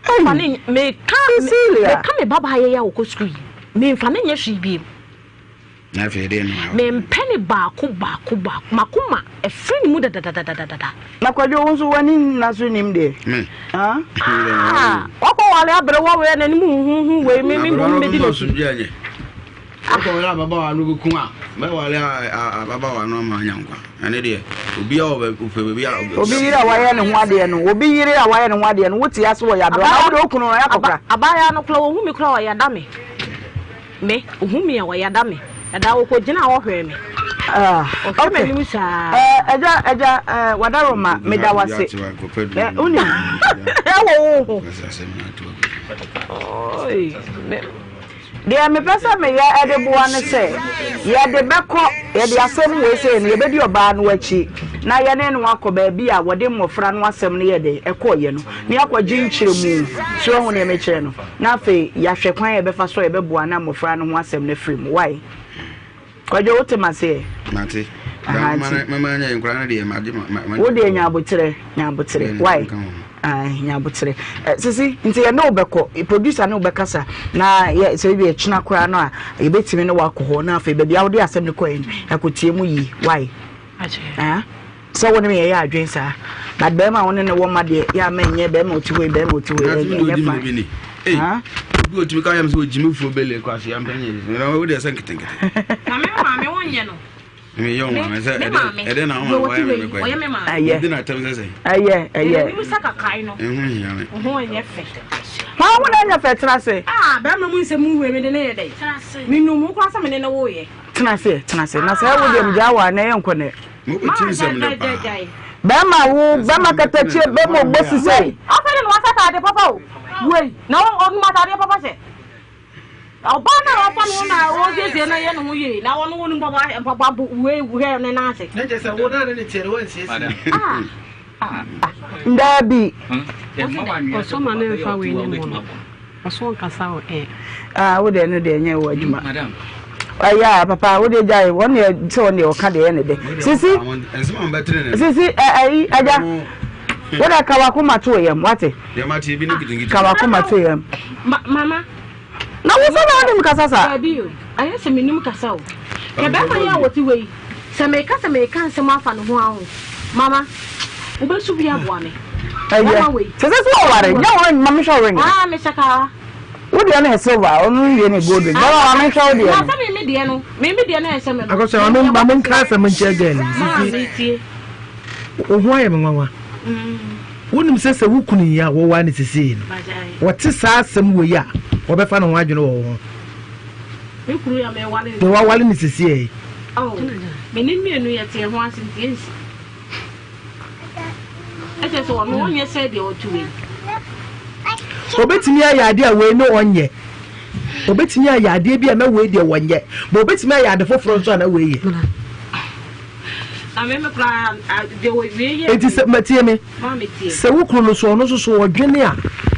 Ei, Meka Cecilia. meka me babaa yɛ yi a ɔkɔ sukuu yi, memfa no nyɛ hwee bio. Na afei deɛ no. Mempɛ ne baako baako baako. Makoma afiri ne mu dadadadadada. Na Kwadwo wo nso w'ani nna so nim deɛ. Me. Ah. Ah, wakɔ wale aberewa wei a n'anim huhuhu wei me me mmom medi n'akyi. Wokɔware ababaawa no bɛku a, mɛware ababaawa no ama anya nkwa. Ɛne deɛ, obi a ɔpɛ baabi a. Obi yere a wayɛ ne ho adeɛ no, obi yere a wayɛ ne ho adeɛ no, wote ase wɔ yabrɛ na wode okunu no akɔkora. Abaayewa no koraa, ohu me koraa ɔyada me. Me, ohu me a ɔyada me. Ɛda ɔkɔgyina hɔ hwɛɛ me. Ɔhwɛ m'anim saa. Ɛgya, ɛgya, wadaroma, meda wase. Wonim, ɛwɔ wo ho. Deɛ mepɛ sɛ meyɛ de boa ne sɛ, yɛde bɛkɔ, yɛde asɛm wei sei no, yɛbɛdi ɔbaa no akyi na yɛne no akɔ baabi a wɔde mmɔfra no asɛm no yɛ dɛn, ɛkɔeɛ no, na yɛakɔgye nkyerɛmu. So woahu deɛ mekyerɛ no? Na afei yɛahwɛ kwan a yɛbɛfa so a yɛbɛboa na mmɔfra no ho asɛm no afiri mu. Wai? Kwadwo, wote m'aseɛ? Mate. Aha, nti. Mama nya nkora no deɛ magye ma. Wo deɛ nya aboterɛ, nya aboterɛ. Wai? Ae, nya aboterɛ. Eh, sisi, nti yɛne wo bɛkɔ, producer ne wo bɛkasa, na yɛ sɛ ebi ɛkyena koraa no a, yɛbɛtumi ne wakɔ hɔ, na afei baabi a wode asɛm no kɔɛ no, yɛakɔtie mu yie. Wai? Ah? Sɛ wo ne me yɛyɛ adwene saa. But bɛrima a wo ne ne wɔ ma deɛ, yɛ ama nyɛ bɛrima ɔti hɔ yi, bɛrima ɔti hɔ yi, ɛnyɛ fine. Hey, obi otumi ka yam sɛ ogyimi fuo bele kwasi ampɛnyɛ yi. Na wo deɛ sɛ nketenkete. Na me maame wo nyɛ no. Me yɛ wo maame sɛ ɛdɛ ɛdɛ na wo maame wɔyɛ me kɔ. Ɛyɛ. Ɛdɛ na tɛm sɛ sɛ. Ɛyɛ ɛyɛ. Ɛnim sɛ kakae no. Ɛho hia me. Ho nyɛ fɛ. Hɔn ho na nyɛ fɛ tena ase. Ah bɛrima mu nsɛm mu wei me de ne yɛ dɛ. Tena ase. Me num wo kora sɛ me ne ne wo yɛ. Tena ase tena ase na sɛ wo deɛ me gyaa wɔ a na ɛyɛ nkɔ nɛ. Mobɛti nsɛm no paa. Bɛrima wo bɛrima katakyie bɛrima ɔbɔ sisɛ. Afei de na wahyɛ ataade papa o. Wei na ɔnum ataadeɛ papa hyɛ. Ɔbaa no a ɔfa ne ho na ɔsiesie na yɛ ne ho yie na ɔno wɔn mpaboa mpaboa bo wei hwɛ ne nan ase. Ne kyɛ sɛ wo na ne ne teɛ no wansiesie. Ah. Daabi. Ɔsɔ ma ne nfa wei ne mu no. Ɔsɔ nkasa wɔ ɛ. Ah, wo deɛ no deɛ nyɛ wɔ adwuma. Ɛyɛ a papa wo deɛ gyae wɔn deɛ sɛ wɔn deɛ ɔka deɛ yɛ ne dɛ. Sisi sisi ɛ ɛyi agya wo deɛ ka wakoma to yam wate. Ka wakoma to yam. Mama. Na wo sɛ na wonim kasa saa. Dabi o, ɛyɛ sɛ menim kasa o. Hwɛ bɛrima yi a wɔte wei, sɛ meka sɛ meka nsɛm afa ne ho a o, mama, wobɛsu bi aboa me. Ɛyɛ, sɛ sɛ sɛ wɔware, nyɛ wɔn ma mehwɛ wo ring. Ah, mehyɛ kaa. Wo deɛ no yɛ silver, ɔno deɛ no yɛ gold ring. Bɛrima ma menhwɛ wo deɛ no. Na sɛ me me deɛ no, me me deɛ no ɛhyɛ me no. Akɔsɛ, ma me ma menka asɛm nkyerɛ girl yi. Sisi. Wo ho ayɛ me nwanwa. Wonim sɛ sɛ wo kunu yi a wɔwaa no sesei no, wɔte saa asɛm wei a, wɔbɛfa ne ho adwene wɔ wo ho. Me kunu yi a mewale no. Deɛ wawale no sesei yi. Oh, me ne mmienu yɛte ho ase nti ɛnsi. Ɛkyɛ sɛ ɔno ɔnyɛ sɛ deɛ ɔte wei. Obetumi ayɛ adeɛ a wei ne ɔnyɛ. Obetumi ayɛ adeɛ bi a na wei deɛ wɔnyɛ. But obetumi ayɛ ade foforɔ nso a na wei yɛ. Enti sɛ matie me, sɛ wo kunu no so ɔno nso so ɔdwene a,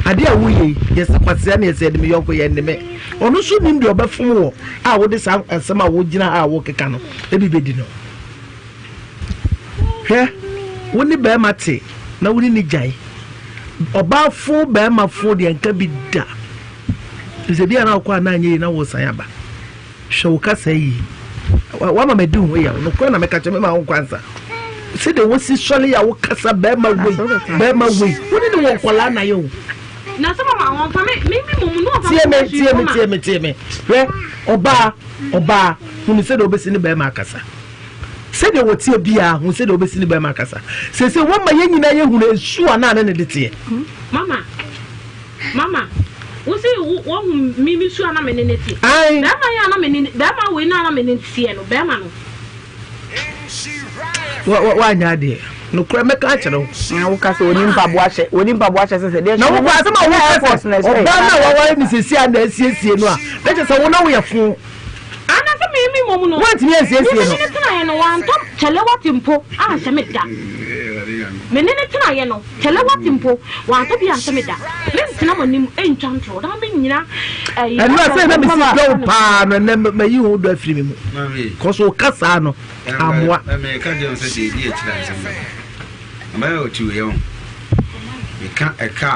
adeɛ a woyɛ yi, yɛsɛ kwasea ne yɛsɛ yɛde me yɔnko yɛ ne me. Ɔno nso nim deɛ ɔbɛfom wɔ a wode saa asɛm a wogyina ha a wokeka no ebi bɛdi no. Hwɛ, wo ne bɛrima te na wo ne ne gyae. Ɔbaa fo bɛrima fo deɛ nka bi da. Sɛ bi a na wokɔ a na anyɛ yi na wosan aba. Hwɛ wo kasa yie. Wama madi wo ho yaw. Nokorɛ na meka kyerɛ mema wo nkwa nsa. Sɛdeɛ wosi sɔre a wokasa bɛrima wei bɛrima wei. Wo ne ne wɔ nkwadaa na yɛ o. Na sɛ mama wɔn fa me me me mum no wɔn fa me. Tie me tie me tie me tie me. Hwɛ ɔbaa ɔbaa hunu sɛdeɛ wobɛsi ne bɛrima akasa. Sɛdeɛ wɔteɛ biara hunu sɛdeɛ wobɛsi ne bɛrima akasa. Sese wɔma yɛn nyinaa yɛhunu esu a naa ne ne de teɛ. Mama. Mama, wo se woahu me me su a na me ne no te. Ae. Bɛrima yi a na me ne bɛrima wei na na me ne teɛ no, bɛrima no. Wa wa wanyɛ adeɛ. Nokorɛ mɛka akyerɛ wo. Na woka sɛ oni mpaboa hyɛ, oni mpaboa hyɛ sɛ sɛ deɛ Na wo asɛm a woka sɛ ɔbaa no a waware no sɛsi a na asiesie no a, na kyerɛ sɛ wo na woyɛ fo. Ana sɛ me me mmom no. Woantumi ansiesie no. Me ne no tenaeɛ no, wantɔ kyɛlɛwate mpo anhyɛ me da. Me ne no tenaeɛ no, kyɛlɛwate mpo wantɔ bi anhyɛ me da. Mentena mo anim ntwa ntorɔ na mennyina ɛyi. Ɛno a sɛ na mesi dɔ wo paa no ɛnɛ mayi ho dɔ afiri me mu. Kɔ so woka saa no amoa. Meka kyerɛ no sɛ deɛ ɛdi akyiri a nsɛm bɛba. Ɔbɛyɛ ɔti wei ho. Meka ɛka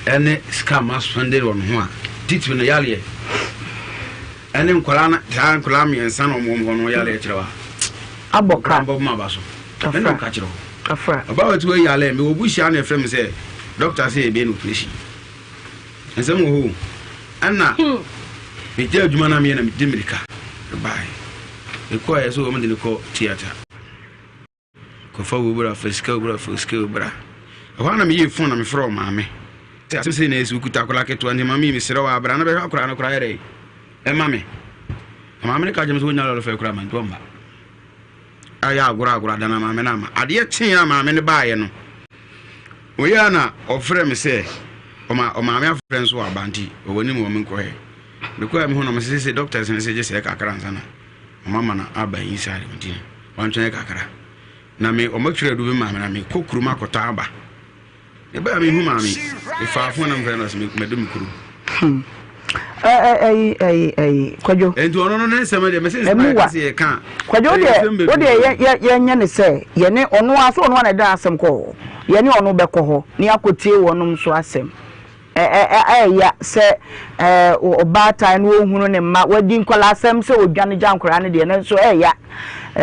a ɛne sika a maspɛnde wɔ ne ho a titiri no yareɛ. Ɛne nkwadaa no saa nkwadaa mmiɛnsa na wɔn hɔ no yare kyerɛ wa. Abɔ ka. Nkwadaa bɔ mu aba so. Ɛna ɔka kyerɛ hɔ. Afra. Ɔbaa wɔ ti wɔ yare mi wɔ buhyia na ɛfrɛ mi sɛ dɔkta sɛ ebe no operation. Nsɛm wɔ hɔ o. Ɛna megya adwuma na meyɛ na medi mirika. Mebaeɛ. Mekɔeɛ sɛ wɔn de no kɔ theatre. Kɔfa wo bra, fa sika wo bra, fa sika wo bra. Ɛhɔ ara na meyɛɛ phone na mefrɛ ɔmaame. Sɛ asɛm sei na ɛsi wokuta akwadaa ketewa nti maame mesrɛ wo abra na bɛhwɛ akwadaa no koraa yɛ dɛn ɛma me. Na maame no ka kyerɛ me sɛ wonya lɔre fɛ koraa ma nti ɔmma. Ayɛ agorɔ agorɔ adana maame no ama. Adeɛ kyee a maame no baeɛ no, ɔyɛ a na ɔfrɛ me sɛ ɔma ɔmaame afrɛ nso aba nti ɔwɔ anim wɔ me nkɔhɛ. Mekɔɛ mehu no mese sɛ doctors no sɛ gye sɛ kakra ansa na ɔmama no aba inside nti wantwɛn kakra na me ɔmatwerɛ adu bi maa me na mekɔ kurom akɔtɔ aba. Mebaa mehu maame mefaa fon na mefrɛ no sɛ madu me kurom. Hmm. Ɛyi ɛyi ɛyi Kwadwo. Nti ɔno no ne nsɛm deɛ mɛsɛ nsɛm a yɛka sɛ yɛka. Kwadwo deɛ wo deɛ yɛ yɛnyɛ ne sɛ yɛne ɔno a so ɔno a na ɛda asɛm kɔ hɔ yɛne ɔno bɛkɔ hɔ ne akɔtie wɔnom so asɛm. Ɛyɛ sɛ ɔbaatan no ɔhunu ne mma, wadi nkwadaa-asɛm sɛ ɔdwane gya nkwadaa no deɛ, nanso ɛyɛ.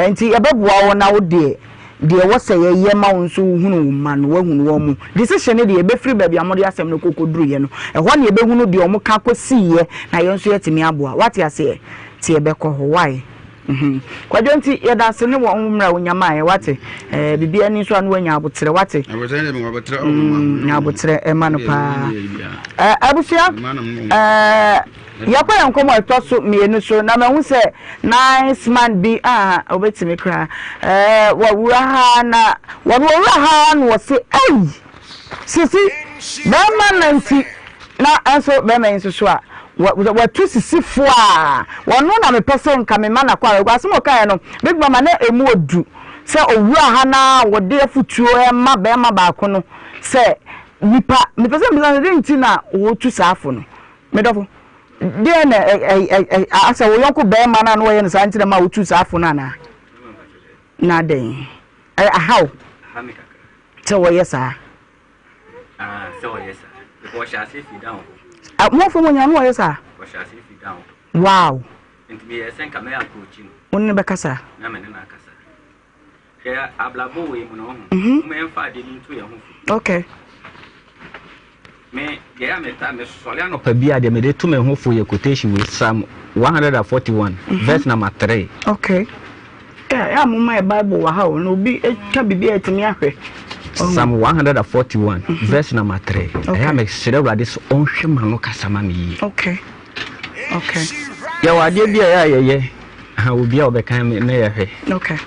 Nti yɛbɛboa wo na wo deɛ, deɛ ɛwɔ sɛ yɛyɛ ma wo nso wohunu wo mma no, woahunu wɔn mu. Decision no deɛ, ɛbɛfiri baabi a mode asɛm no kɔkɔduruiɛ no. Ɛhɔ na yɛbɛhunu deɛ wɔka kɔsiiɛ na yɛn nso yɛatumi aboa. Woate aseɛ? Nti yɛbɛkɔ hɔ. Why? Mhm. Kwadwo nti yɛda ase ne wɔn mmerɛ a wonya maeɛ wate. Eh, biribi ani nso a na wanya aboterɛ wate. Aboterɛ deɛ mewɔ aboterɛ ɔmo ma. Mm, aboterɛ ɛma no paa. Eh, abusua, eh, yɛkɔ yɛn nkɔmmɔ ɛtɔ so mmienu so na mahu sɛ nice man bi a obetumi koraa. Eh, wɔwura ha na wɔn wɔwura ha na wɔse ei sisi bɛrima na nti Na nso bɛrima yi nso so a, watu sisifo a, ɔno na mepɛ sɛ nka mema no akɔ a, asɛm a ɔkaeɛ no, Big Mama na ɛmu ɔdu sɛ ɔwura ha na wɔde afotuo rema bɛrima baako no sɛ nipa, mepɛ sɛ mebisa no dɛn nti na wɔtu saa fo no, me dɔfo, deɛ na asɛ wo yɔnko bɛrima no a na wɔyɛ no saa nti na ma wotu saa fo no anaa? Na dɛn? Ahaw sɛ wɔyɛ saa. Ah, sɛ ɔyɛ saa. Because ɔhyɛ ase fi down hɔ. Ah, mo afɔ mo nyina no ɔyɛ saa. Ɔhyɛ ase fi down hɔ. Wow. Nti mi yɛ sɛ nka mɛ approach no. Wo ne bɛkasa. Na mɛ ne na akasa. Hwɛ ablabɔ wei mu na ɔho. Mhm. Mo mɛ nfa adeɛ bi nto yɛn ho fo. Okay. Me deɛ a meta me sɔre anɔpa bi a deɛ mede to me ho fo yɛ quotation wei Psalm 141 mm -hmm. verse number 3. Okay. Ɛ a moma yɛ Bible wɔ ha o, na obi ka biribi a yɛtumi ahwɛ. Psalm 141 mhm. verse number 3. Ɛyɛ a mesrɛ Awurade sɛ ɔnhwɛ ma no kasa ma me yie. Okay. Okay. Yɛwɔ adeɛ bi a ɛyɛ a yɛyɛ ha obi a ɔbɛkan me na yɛhwɛ. Okay.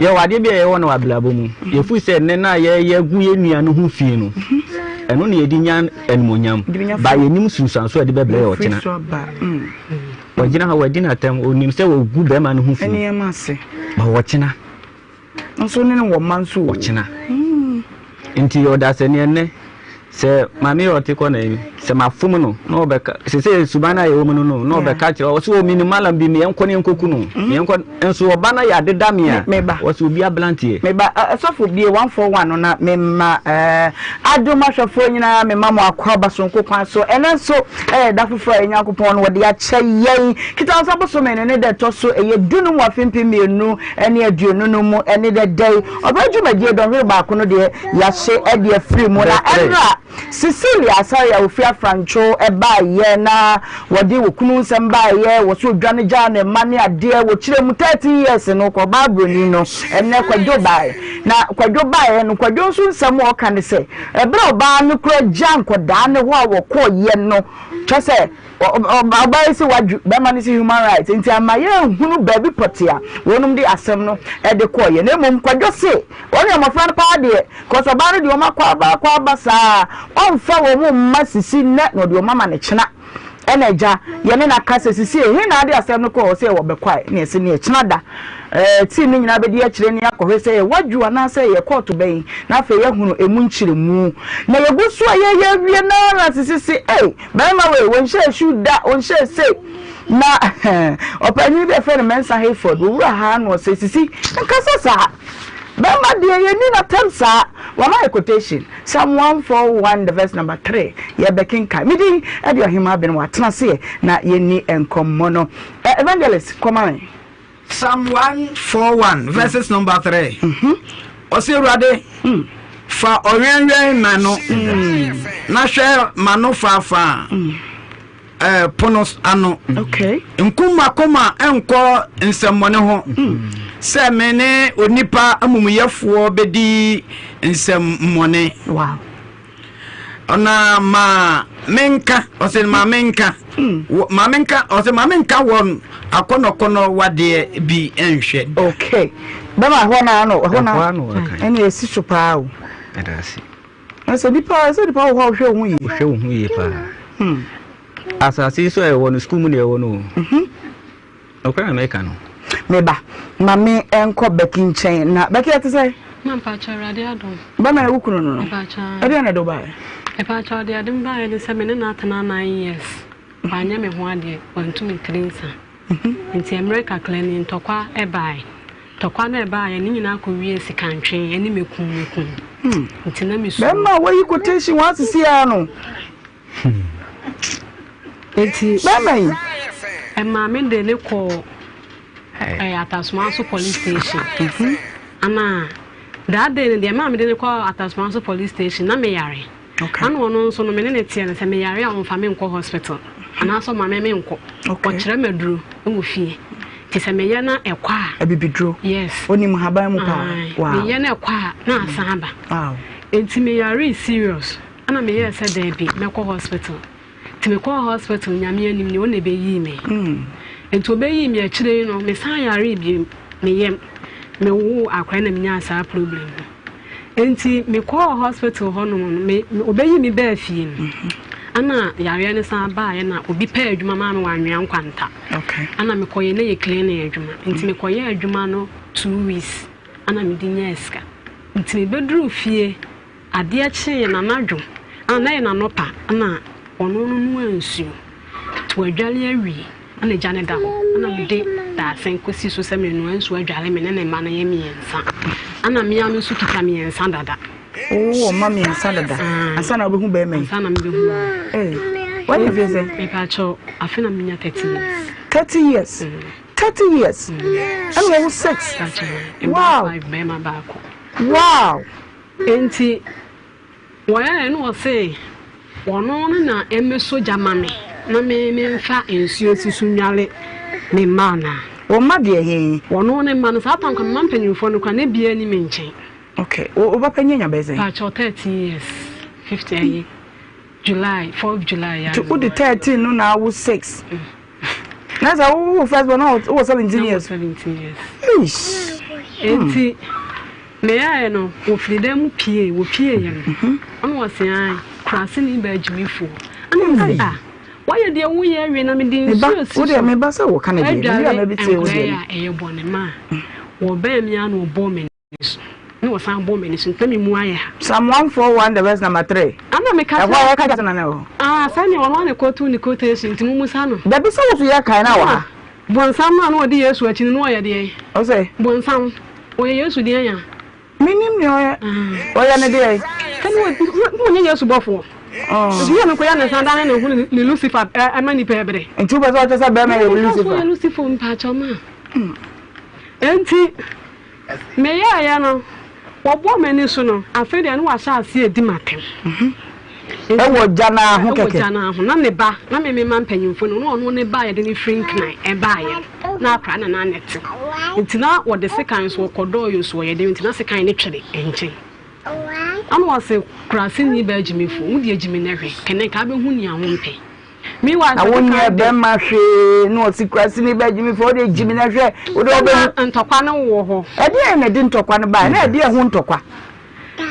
Yɛwɔ adeɛ bi a yɛwɔ no wɔ abrabɔ mu. Mhm. Yɛfu sɛ nnɛ no a yɛyɛ gu yɛn nua no ho fi no. Mhm. Ɛno na yɛde nya animonyam. Ba yɛnim sunsuanso a yɛde bɛbrɛ yɛ ɔkyena. Wagyina hɔ, wadi no atɛm, onim sɛ wɔgu bɛrima no ho fi. Nneɛma ase. Ba wɔkyena. Nso ne no wɔ mma nso o. Ɔkyena. Hmm. Nti ɔdasani ɛnnɛ, sɛ maame yɛ ɔte kɔ na yi, sɛ mafom no, na ɔbɛka, sɛ sɛ suban no a yɛwɔ mu no no, na ɔbɛka kyerɛ, ɔsɛ wɔ menim malam bi, meɛnkɔ ne yɛnkɔku no, hmm. meɛnkɔ, nso ɔba no yɛ adeda me a, ɔsɛ obi abranteɛ. Meba, sɔfo bie 141 no na mema adom ahwɛfoɔ nyinaa mema mo akɔ aba sononko kwan so, ɛnɛ nso Ɛyɛ da foforɔ a yɛn Nyankopɔn no wɔde akyɛ yɛn. Kitawonsa bosome no ne da ɛtɔ so ɛyɛ dunum wɔ afe 2020 no mu ɛne dɛ da yi. Ɔbrɛ dwumadie dɔnhwere baako no deɛ yɛahye ɛde afiri mu. Na ɛnora Cecilia Asare a ɔfiri Afrantwo ɛbaeɛ na wɔde wɔ kunu nsɛm baeɛ wɔ so odwane gyaa ne mma ne adeɛ wɔ kyerɛ mu 13 years no kɔ ɔbaa broni no ɛnɛ Kwadwo baeɛ. Na Kwadwo baeɛ no Kwadwo nso nsɛm a ɔka ne sɛ Ɛberɛ a ɔbaa no kura gyaa nkɔdaa no hɔ a wɔkɔeɛ no, kyerɛ sɛ, ɔbaa yi se wadwo, barima no se human rights, nti ama yɛnhunu baabi pɔtee a wɔnom de asɛm no de kɔeɛ. Na mmom Kwadwo se, wɔn deɛ mmɔfra no paa deɛ, cos ɔbaa no deɛ wɔn akɔ aba akɔ aba saa, ɔmfa wɔn mma sisi nnɛ na ɔde wɔn ama no kyena. Ɛna agya, yɛne no aka sɛ, Sisi, he na ade asɛm no kɔɔ hɔ sɛ yɛwɔ bɛkwae? Ne yɛse, Neɛ kyena da. Ɛɛ, team no nyinaa bɛdi akyire ne akɔhwɛ sɛ ɛyɛ wadwo anaasɛ ɛyɛ kɔɔto bɛn, na afei yɛahunu ɛmu nkyerɛmu. Na yɛgu so a yɛreyɛ awie no ara na Sisi se, Ei, barima wei, ɔnhyɛɛ shoe da, ɔnhyɛɛ sei. Na ɔpanyin bi a yɛfrɛ no Mensah Hayford, ɔwura ha na ɔse, Sisi, nkasa saa. Barima deɛ yɛnni no atɛm saa. Wama yɛ quotation. Psalm 141 the verse number 3 yɛbɛkenkan. Me din de Ɔhemmaa Bene watena aseɛ na yɛnni nkɔmmɔ no. Eh, Evangelist, kɔma me. Psalm 141 verses number 3. Ɔsɛ Awurade, fa ɔwɛnwɛn m'ano, na hwɛ m'ano faafaa. eh, pono ano. Nkum m'akoma nkɔ nsɛmmɔne ho, sɛ me ne onipa amumuyɛfoɔ bɛdi nsɛmmɔne. Wow. Na ma menka, ɔsɛ ma menka, ma menka, ɔsɛ ma menka wɔn akɔnɔkɔnɔ wadeɛ bi nhwɛ. Okay. Bɛma ɛhɔ na ano, ɛhɔ na ɛna esi so paa o. Ɛda ase. Na sɛ nipa sɛ nipa wɔ hɔ a wohwɛ wo ho yie. Wohwɛ wo ho yie paa. Hmm. Asase yi so a ɛwɔ no sukuu mu na ɛwɔ no o. Mhm. Nokorɛ na meka no. Meba ma me nkɔ Becky nkyɛn na Becky ɛte sɛ. Ma mpakyɛ awurade adom. Bɛma ɛwo kunu no no. Mpakyɛ. Ɛdeɛ na ɛde wo baeɛ. Mpakyɛ ɔde ade me baeɛ ne sɛ me ne no atena 9 years. Wanyɛ me ho adeɛ wantu me tiri nsa. Nti mmerɛ kakra ni ntɔkwa ɛbaeɛ. Tɔkwa no ɛbaeɛ ne nyinaa kɔ wie sikantwe ɛne mekum mekum. Nti na me su. Bɛma wayi quotation wɔn asisi ara no. Nti bɛma yi. Ɛmaa me de ne kɔɔ ɛyɛ Atasomanso police station. Mhm. Ana that day no deɛ ɛmaa me de ne kɔɔ Atasomanso police station na me yare. Okay. Ana ɔno nso no me ne ne teɛ no sɛ me yare a ɔmfa me nkɔ hospital anaasɛ ɔma me me nkɔ. Ɔkyerɛ me aduro wɔ fie. Nti sɛ meyɛ na ɛkɔ a. Abibiduro. Yes. Onim haban mu paa. Wow. Meyɛ na ɛkɔ a na asan aba. Wow. Nti me yare serious. Ɛna meyɛɛ sɛ daabi mɛkɔ hospital. Nti mekɔɔ hospital Nyame anim ni ɔna ɛbɛyii me. Nti ɔbɛyii me akyire yi no mesan yaree bio me yam. Mewoo akwadaa na menyaa saa problem no. Nti mekɔɔ hospital hɔ nom no me ɔbɛyii me baa fie no. Ɛna yareɛ no san baeɛ na obi pɛɛ adwuma maa me wɔ Anwea Nkwanta. Ɛna mekɔyɛ na yɛ cleaning adwuma. Nti mekɔyɛɛ adwuma no 2 weeks ɛna mede nyaa sika. Nti mebɛduruu fie Adeɛ kyeeɛ no anadwo a na ɛyɛ n'anɔpa na ɔno no noa nsuo nti wadwale awie na gya no da hɔ na mede dadesɛn kɔsi so sɛ menoa nsuo adwale me ne ne mma no yɛ mmiɛnsa ɛna mmea no nso kita mmiɛnsa dada. Wowɔ mma mmiɛnsa dada ansa na wobɛhu bɛrima yi? Ansa na mebɛhu no. Ee, wanya mfeɛ sɛn? Mepaakyɛw, afe na menya 30 years. 30 years? 30 years? Ɛna wawo six? Wow! Bɛrima baako. Wow! Enti wɔyɛɛ na ɔse ɔno no na ɛmmɛsɔ gya ma me na me memfa nsuo nsi so nnwale me mma anaa. Wo mma deɛ he? Ɔno ne mma no, saa tam koraa me mma mpanyimfoɔ no koraa na biaa nni me nkyɛn. Okay, wo ba panyin anya bɛyɛ sɛn? Pakyɛw 13 years, 50 ayi, July, 4th July ya. Nti wode 13 no na awo 6. Na sɛ wo wo first born na wowɔ 17 years. 17 years. Eish. Enti meyɛɛ no wɔfiri dan mu pie wɔpieeɛ no mhm. ɔna wɔse ae kuraseni baa gyimifoɔ ɛna mese a wɔyɛ deɛ woyɛ awie na mede nsuo si so wodeɛ meba sɛ wɔka no deɛ adware nkwadaa a ɛyɛ bɔne ma wɔbɛn me a na wɔbɔ me so na wɔsan bɔ m'ani so nti na me mu ayɛ ha. Psalm 141 the verse number 3. Ana meka sɛ. Ɛhɔ yɛka kyerɛ na ɛwɔ. Ah sɛnea ɔno ana kɔtu ne quotation nti mo musa no. Dabi sɛ woso yɛ kan na wɔ ha. Bonsam no a na ɔdi Yesu akyi no na ɔyɛ deɛn? Ɔsɛ. Bonsam ɔyɛ Yesu deɛn a? Menim nea ɔyɛ. Ɔyɛ ne deɛn? Sɛnea ɔdi na ɔnyɛ Yesu bɔfoɔ. Nti yɛ no kɔyɛ ne nsa dane ne ho ne Lucifer ɛma nipa ɛbrɛ. Nti wopɛ sɛ ɔkyɛ sɛ bɛrima yɛ Lucifer? Ɔyɛ Lucifer mpaakyɛw ma. Nti. Meyɛeɛ no, wɔbɔɔ m'ani so no, afei deɛ na wahyɛ aseɛ redi m'atɛm. Ɛwɔ gya no ara ho kɛkɛ. Ɛwɔ gya no ara ho. Na ne ba, na me mema mpanyimfoɔ no, na ɔno ne ba a yɛde no firi Nkran ɛbaeɛ no, na akwadaa no na na ɛte. Nti na wɔde sekan nso wɔkɔdɔɔ yɛ so wɔyɛ den nti na sekan no twere nkyɛn. Ɛna wɔse kuraseni baa gyimifoɔ, wo deɛ gyimi na hwɛ, kɛnɛ nka abɛhu nea wompɛ. Meanwhile, Na wonyɛ bɛrima hwee na ɔsi kurasini bɛ gyimi fo ɔde gyimi na hwɛ wode ɔbɛhu. Ntɔkwa no wɔ hɔ. Ɛdeɛn na ɛde ntɔkwa no baeɛ na ɛdeɛn ho ntɔkwa?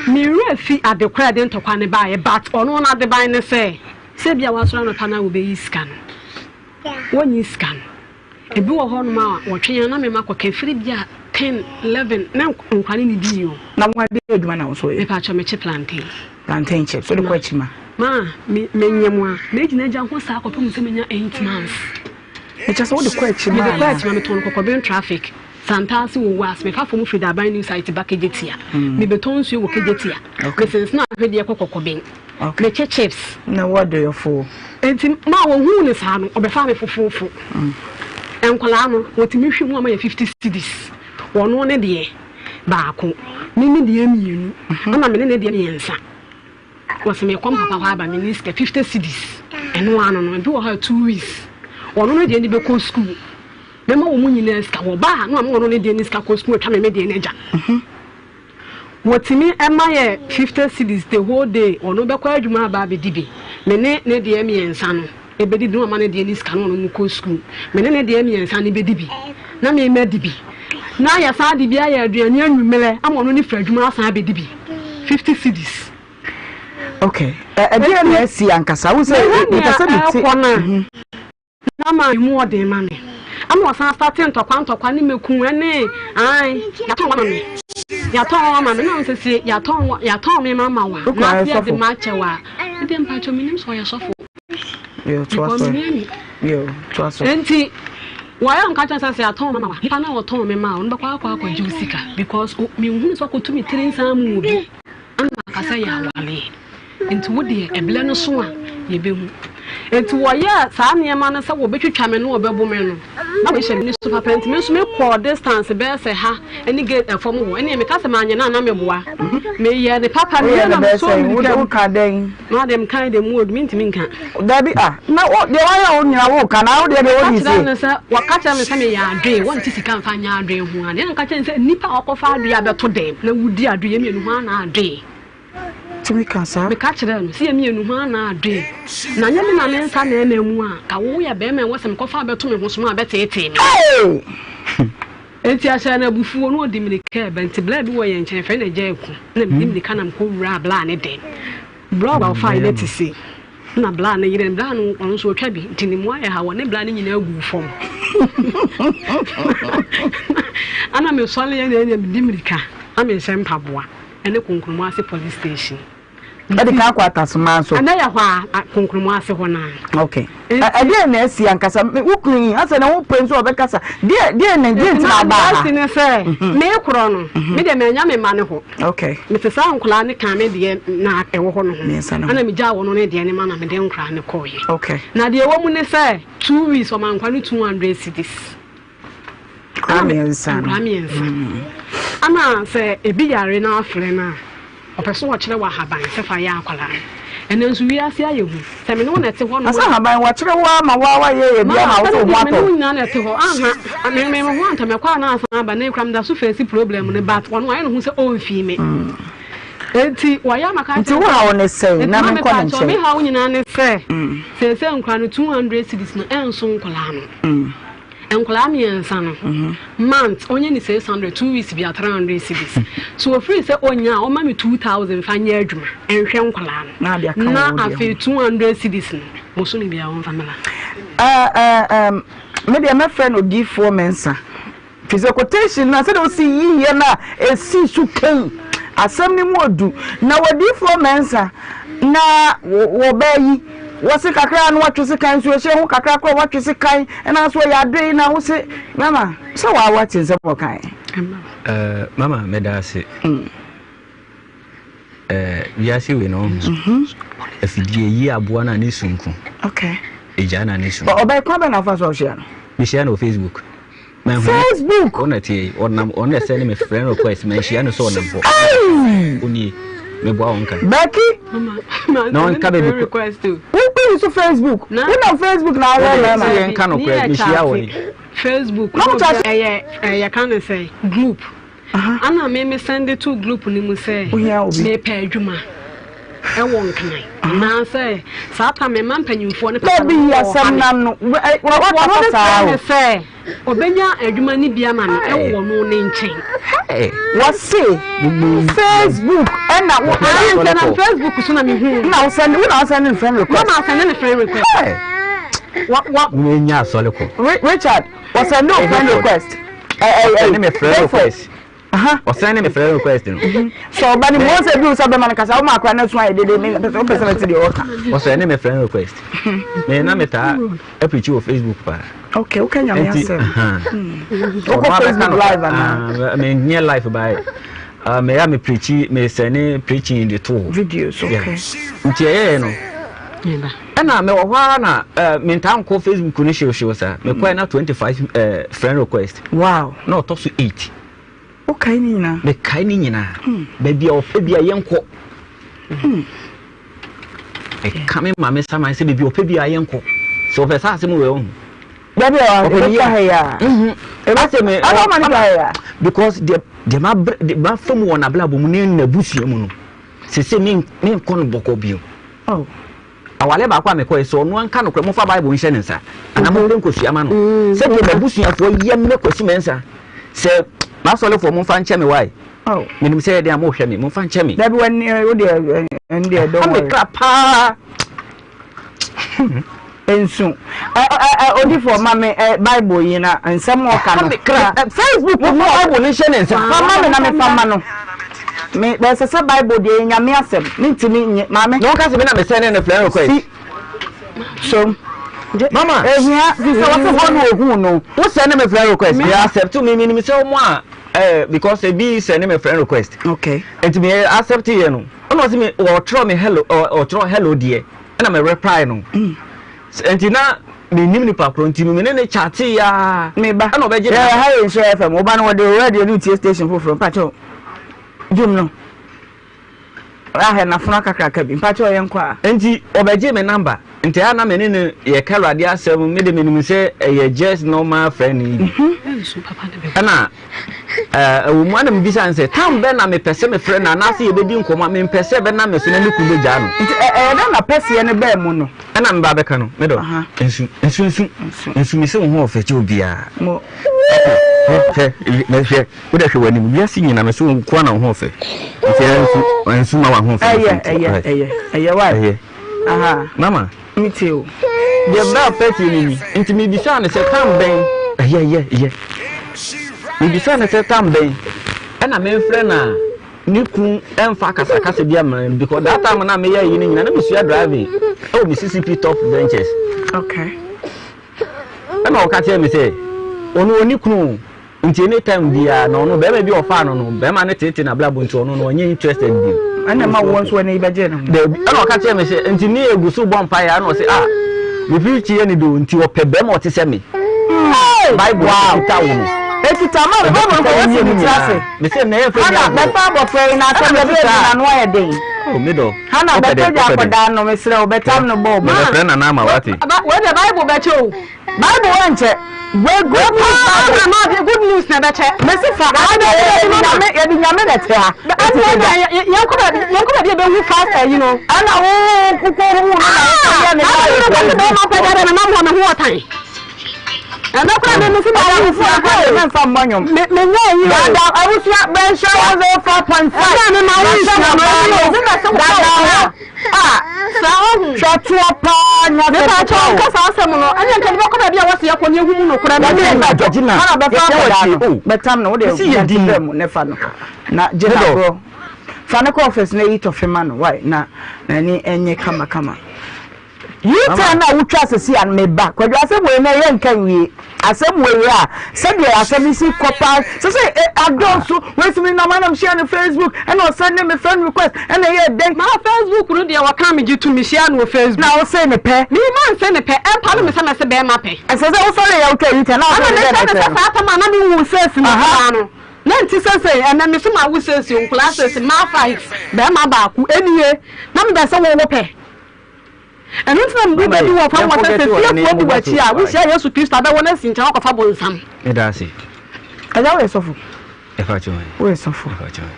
Me werɛ fi ade korɔ a ɛde ntɔkwa no baeɛ but ɔno n'adeban ne sɛ sɛ ebia wasɔre anɔpa na wobɛyi sika no wɔnyi sika no. Ebi wɔ hɔnom a wɔtwe yɛn na mema kɔka firi bi a 10, 11 na nkwa ne ne dii o. Na wo ade adwuma na wo so yɛ? Mepa kyɛw mekye plantain. Plantain chips wode kɔ akyi ma? Ma me menyɛ mo a megyina gya ho saa kɔpem sɛ menya 8 months. Mekyɛ sɛ wode kɔ akyi ma? Mede kɔ akyi ma metɔn kɔkɔben traffic Santase wɔ Wuase mefa fam firi Daban new site ba Kejetia. Mebɛtɔn nsuo wɔ Kejetia. Mesensene ahwedeɛ kɔ kɔkɔben. Mekye chips. Na wo adɔyɛfoɔ. Enti ma wɔhuu no saa no, ɔbɛfaa me fofoofo. Nkwadaa no, wɔtumi hwe mu ama yɛ 50 cedis. Ɔno ne deɛ baako, me me deɛ mmienu, ɛna me ne ne deɛ mmiɛnsa. Wɔsi mekɔ me papa hɔ aba, menni sika, 50 cedis. Ɛno ano no, ebi wɔ hɔ a 2 weeks. Ɔno no deɛ ne bɛkɔ school. Mɛma wɔn nyinaa sika. Wɔba a na wɔn ɔno ne deɛ ne sika kɔ school atwa me me deɛ no agya. Wɔtumi ma yɛ 50 cedis the whole day. Ɔno bɛkɔ adwuma aba abɛdi bi. Me ne ne deɛ mmiɛnsa no ɛbɛdidi na wama ne deɛ ne sika na ɔno no kɔ school. Me ne ne deɛ mmiɛnsa no bɛdi bi na me madi bi. Na yɛsan de bi ayɛ aduane anwummerɛ ama ɔno ne firi adwuma asan abɛdi bi. 50 cedis. Okay. Ɛdeɛ na asi ankasa. Wo sɛ mepɛ sɛ mete. Ɛkɔ no a. Na ma emu ɔden ma me. Ɛna ɔsan starte ntɔkwa ntɔkwa ne mɛku ɛne ae yɛatɔn wo ama me yɛatɔn wo ama me na ɔsɛ se yɛatɔn yɛatɔn me ma ma wa na afei ɛde ma akyɛ wa ɛdeɛ mpakyɛ menim sɛ ɔyɛ sɔfo because menni ani enti wɔyɛ nka kyerɛ sɛ sɛ yɛatɔn ma ma wa nipa na ɔtɔn me ma ɔno bɛkɔ akɔ akɔgye wo sika because menhunu sɛ ɔkɔtu me tiri nsa mu wɔ bi Ana aka sɛ yɛ awareɛ nti wo deɛ ɛberɛ no so a yɛbɛhu. Nti wɔyɛɛ saa nneɛma no sɛ wɔbɛtwitwa me ne wɔbɛbo me no na wɔhyɛ me so papa nti me nso mekɔɔ distance bɛyɛ sɛ ha ne gate ɛfam hɔ ɛneɛ meka sɛ manyɛ no a na meboa meyɛɛ ne papa no yɛ na mesɔɔ mirika mu Woka dɛn? Na deɛ mekae deɛ mu ɔdu mentumi nka. Dabi ah na wo deɛ wayɛ wo nyina woka na wo deɛ deɛ wodi sie. No sɛ wɔka kyerɛ me sɛ meyɛ adoe wɔnte sika mfa nyɛ adoe ho a deɛ nka kyerɛ sɛ nnipa a wɔkɔfa adoe abɛto dɛm na wodi adoe yɛ mmienu ho ana adoe. Tumi ka saa. Meka kyerɛ no sɛ yɛ mmienu ho ana adoe na nyɛ me na me nsa na ɛna mu a ka wo yɛ bɛrima ɛwɔ sɛ mekɔfa abɛto me ho so ma abɛteetee me. Enti ahyɛ no abufuo na ɔdi mirika ɛbɛ nti bla bi wɔ yɛn nkyɛn fɛ na gya aku na medi mirika na mekɔ wuraa bla ne dɛm. Bra a ɔfaa ne ti se na bra no yere no, bra no ɔno nso ɔtwa bi nti ne mu ayɛ ha wɔne bra no nyinaa guu fam. Ana mesɔre yɛ na ɛna medi mirika na menhyɛ mpaboa ɛne Konkonomu ase police station. Ɛde kan akɔ Atasoma nso. Ɛnɛ yɛ hɔ a Konkonomu ase hɔ naa. Okay. Ɛdeɛ na asi ankasa wo kunu yi asɛ na wo pɛ nso ɔbɛkasa deɛ deɛ na deɛ nti na aba ha. Asi ne sɛ mhm. me korɔ no mhm. me deɛ manya me mma ne hɔ. Okay. Mete saa nkwadaa ne kan me deɛ na ɛwɔ hɔ no ho. Ɛna megyaa wɔn ne deɛ ne ma na mede nkwadaa ne kɔɔyɛ. Okay. Na deɛ ɛwɔ mu ne sɛ 2 weeks ɔma nkwa no 200 cedis. Nkwadaa mmiɛnsa no. Nkwadaa mmiɛnsa. Ɛna sɛ ebi yare na afrɛ no a, ɔpɛ so ɔkyerɛ wɔ ahaban sɛ fa yɛ akwadaa no. Ɛnɛ nso wiase ayɛ hu. Sɛ me ne wo na ɛte hɔ no. Asa ahaban wɔkyerɛ wo ama wo a wayɛ yɛ bi ama wo so ho atɔ. Me ne wo nyinaa na ɛte hɔ. Aha, me me ho antɔ mɛkɔ a na asan aba na ekura meda so face problem no but ɔno ayɛ ne ho sɛ ɔmfii me. Enti wɔyɛ ama ka Nti wo haw ne sɛn na menkɔ ne nkyɛn. Me haw nyinaa ne sɛ seesei nkwadaa no 200 cedis no ɛnso nkwadaa no. Nkwadaa mmiɛnsa no, month ɔnyɛ ne 600, 2 weeks bia 300 cedis. So ofiri sɛ ɔnya a ɔma me 2000 fa nyɛ adwuma nhwɛ nkwadaa no. Na afei 200 cedis no bosome bia ɔmfa mmra. Me deɛ mɛfrɛ no odiifoɔ Mensah. Firi sɛ quotation no a sɛdeɛ ɔsi yiiɛ no a ɛsii so kɛn asɛm no mu ɔdu na wadiifoɔ mɛnsa na wɔbaa yi wɔse kakra na watwe sekan nso ɛhyɛ ho kakra koraa watwe sekan ɛna nso ɔyɛ adoe na wose mama sɛ waa wate nsɛm wɔkae. Uh, mama meda ase mm. uh, wiase wei no mm-hmm. afidie yi aboa no a ne sunko okay. ɛgya na ne sunko ɔbɛyɛ kwan bɛ na afa so ɔhyia no mehyia no wɔ facebook Facebook. Ɔna tie yi ɔnam ɔna ɛsɛ ne me friend request ma nhyia no sɛ ɔnam hɔ. Onie meboa wɔn kan. Becky. Na ɔnka baabi ko. Wokɔ so Facebook. Wonam Facebook na awɔ mɛma. Sɛ yɛn ka no korɛ mehyia wɔ ni. Facebook. Ɛyɛ ɛyɛ ka ne sɛ group. Ana me me send to group no mu sɛ mepɛ adwuma ɛwɔ Nkran anaasɛ saa ta me ma mpanyinfoɔ no papa no wɔ ha me. Wɔn ne frɛ me sɛ ɔbɛnya adwuma no bi ama me ɛwɔ wɔn ne nkyɛn. Wɔse Facebook ɛna wo. Ayi na Facebook so na me hu. Na wo send wo na wo send ne friend request. Mama send ne friend request. Wa wa. Wo nya asɔre kɔ. Richard. Ɔsɛnde wo friend request. Ɔsɛnde me friend request. Ɔsɛnde me friend request no. Sɛ ɔba ne mu ɔsɛ bi sɛ bɛma no kasa woma akora no so ayɛ dede me pɛ sɛ wopɛ sɛ mɛte deɛ ɔka. Ɔsɛnde me friend request. Me na metaa apirikyi wɔ Facebook paa. Okay, woka nyame asɛm. Wokɔ Facebook live anaa? Menyɛ live baɛ. Meyɛ a me preachi me sɛne preaching de to hɔ. Videos, okay. Nti ɛyɛɛ no. Ɛna mewɔ hɔ ara na mentaa nkɔ Facebook no hyewhyew saa. Mekɔɛ na 25 friend request. Wow. Na ɔtɔ so 8. Wokae ne nyinaa? Mekae ne nyinaa. Baabi a ɔpɛ bi a yɛnkɔ. Ɛka me ma me saman sɛ baabi ɔpɛ biara yɛnkɔ. Sɛ ɔpɛ saa asɛm wei ɔho. Dabi a ɔbɛtwa ha yi a. Ɛbɛsɛ me. Ɔno ɔma ne twa ha yi a. Because deɛ deɛ ma brɛ deɛ ma fam wɔ n'abrabɔ mu ne n'abusua mu no sese me me nkɔ no bɔkɔ bio. Oh. Awale baako a mekɔɛ sɛ ɔno anka nokorɛ momfa Bible nhyɛ ne nsa anaa mompɛ nkosua ma no mm. sɛdeɛ m'abusuafoɔ yɛ me Kwasi Mensah sɛ m'asɔrefoɔ momfa nkyɛ me wae oh. menim sɛ yɛde a mohwɛ me momfa nkyɛ me dabi wani eh, wo deɛ eh, ɛndeɛ don't worry me kra paa nsu odifoɔ ma me bible yi na nsɛm ɔka no facebook mu bible no nhyɛ ne nsa fa ma me na mefa ma no me ɛsɛ sɛ bible deɛ nyame asɛm mentumi nye maame na wɔka sɛ me na mesɛne no friend request si so mama ehia fi sɛ wɔsɛ hɔ no ohun no wo sɛne me friend request me accept me menim sɛ wɔn a eh, because ebi sɛne me friend request okay nti me accept yɛ no ɔna ɔsɛ me ɔtwerɛ me hello ɔtwerɛ hello deɛ ɛna me reply no mm. Nti na mennim nipa korɔ nti me ne no chatee aa. Me ba. Ɛna ɔbɛgye me. Yɛ ha yɛ Nhyira FM. Wo ba no wɔde radio no tie station foforɔ. Mpakyɛw dwom no. Ahɛ n'afono akakraka bi. Mpakyɛw yɛn kɔ a. Nti ɔbɛgye me number. Nti ɛyɛ a na me ne no yɛ ka Awurade asɛm. Me de menim sɛ ɛyɛ just normal friend yi bi. Ɛna ɛwɔ mu ana mebisa no sɛ tam bɛ na mepɛ sɛ mefrɛ no anaasɛ yɛbɛdi nkɔmmɔ a mempɛ sɛ ɛbɛnam me so na me kunu bɛgyaa no. Nti ɛyɛ dɛn na pɛseɛ no baa mu no? Ɛna meba abɛka no, me dɔ, nsu, nsu, nsu, nsu, mese wo ho ɔfɛ kyɛ obiara. Mo. Hwɛ, hwɛ, hwɛ, wo dɛ hwɛ w'anim, wiase nyina mese wo nkoa na wo ho ɔfɛ. Nti ɛnsu, ɛnsu ma w'ahoɔfɛ no Ɛyɛ, ɛyɛ, ɛyɛ, ɛyɛ, why? Ɛyɛ. Aha. Mama. Me tie o. Deɛ bɛɛ pɛ tie ne ni. Nti mebisaa no sɛ tam bɛn. Ɛyɛ, ɛyɛ, ɛyɛ. Mebisaa no sɛ tam bɛn ɛna memfrɛ no a ne kun ɛmfa akasakasa bi ama no because that time na meyɛ yi no nyina na mesua driving ɛwɔ me CCP top ventures. Okay. Ɛna ɔka kyerɛ me sɛ ɔno ɔni kunu Nti any time biara na ɔno bɛrima bi a ɔfaa no no bɛrima no tete n'abrabɔ nti ɔno no ɔnyɛ interested bio. Ɛna ɛma wɔn nso ani bɛgye ne ho. Daabi ɛna ɔka kyerɛ me sɛ nti ne egu so bɔ mpaeɛ ɛna ɔsɛ ah me preach yɛ ne do nti ɔpɛ bɛrima ɔte sɛ me. Bible ekita wo no. Ekita ma me Bible nkɔ wɔsi ne tiri ase. Me sɛ na ɛyɛ fɛ mi agorɔ. Hana bɛfa abɔfra yi na asɛm bɛbɛ ebi n'ano ayɛ den. Oh me dɔ. Hana bɛpɛ gya akɔdaa no mesrɛ wo bɛtam no bɔɔl. Mebɛfrɛ nana ama wate. Wei de Bible bɛkyɛ o. Bible wɔ nkyɛ. Wei good news Bible. Na ma good news na ɛbɛkyɛ. Mesi fa ade yɛde nyame yɛde nyame na ɛte ha. Ɛne ɛna yɛnkɔ baabi yɛnkɔ baabi ɛbɛhu fast ayi no. Ɛna wo koko hu no na yɛ ne na yɛ ne bɛma pɛ dɛ na nam hɔ me ho ɔtan. Ɛnɛ kora me me si ma wo fu akɔ de me nfa mmɔ nwom. Me me nyɛ yi o. Dada abusua bɛnhyɛ 104.5. Ɛna me ma wo nhyɛ ma wo. Dada Ah, saa ohu. Hwɛ toɔ paa nya sɛ Mepa kyɛw nka saa asɛm no. Ɛne nka bɛkɔ baabi a wɔsi yɛkɔ ne ehu mu nokorɛ no. Ɛne Georgina. Hana bɛfa akɔdaa no. Bɛtam no wode nante brɛ mu ne fa no. Na gye na agorɔ. Fa no kɔ office na yi tɔfe ma no wai na n'ani nye kama kama. U-turn a wotwa sisi a meba kwadwo asɛm wei na yɛ nka nwie. Asɛm wei a sɛdeɛ asɛm yi si kɔ paa sɛ sɛ adɔɔso wei sɛ menam anam hyia no Facebook ɛna ɔsɛnde me friend request ɛna ɛyɛ dɛn. Maa Facebook no deɛ wɔka me gye to me hyia no wɔ Facebook. Na wose ne pɛ. Me ma nse ne pɛ ɛmpa no me sɛ mɛse bɛɛma pɛ. Ɛsɛ sɛ wosɔre yɛ wotwa yi tɛ na wosɛ Ɛna ne mehyɛ dɛ ne sɛ no. saa tam a na me nwu sɛsi no koraa no na nti sɛsɛi ɛnɛ me so ma wo sɛsi nkoraa sɛsi maa five bɛɛma baako ɛnie na mebɛ sɛ wo wo pɛ. Ɛno nti na mebu bɛ bi wɔ fam hɔ sɛ, sɛ fiefoɔ di w'akyi a, wohyia Yesu Kristo a, bɛwɔ no asi nkyɛn wakɔfa bonsam. Meda ase. Agya woyɛ sɔfo? Ɛfa kyɛw. Woyɛ sɔfo? Ɛfa kyɛw.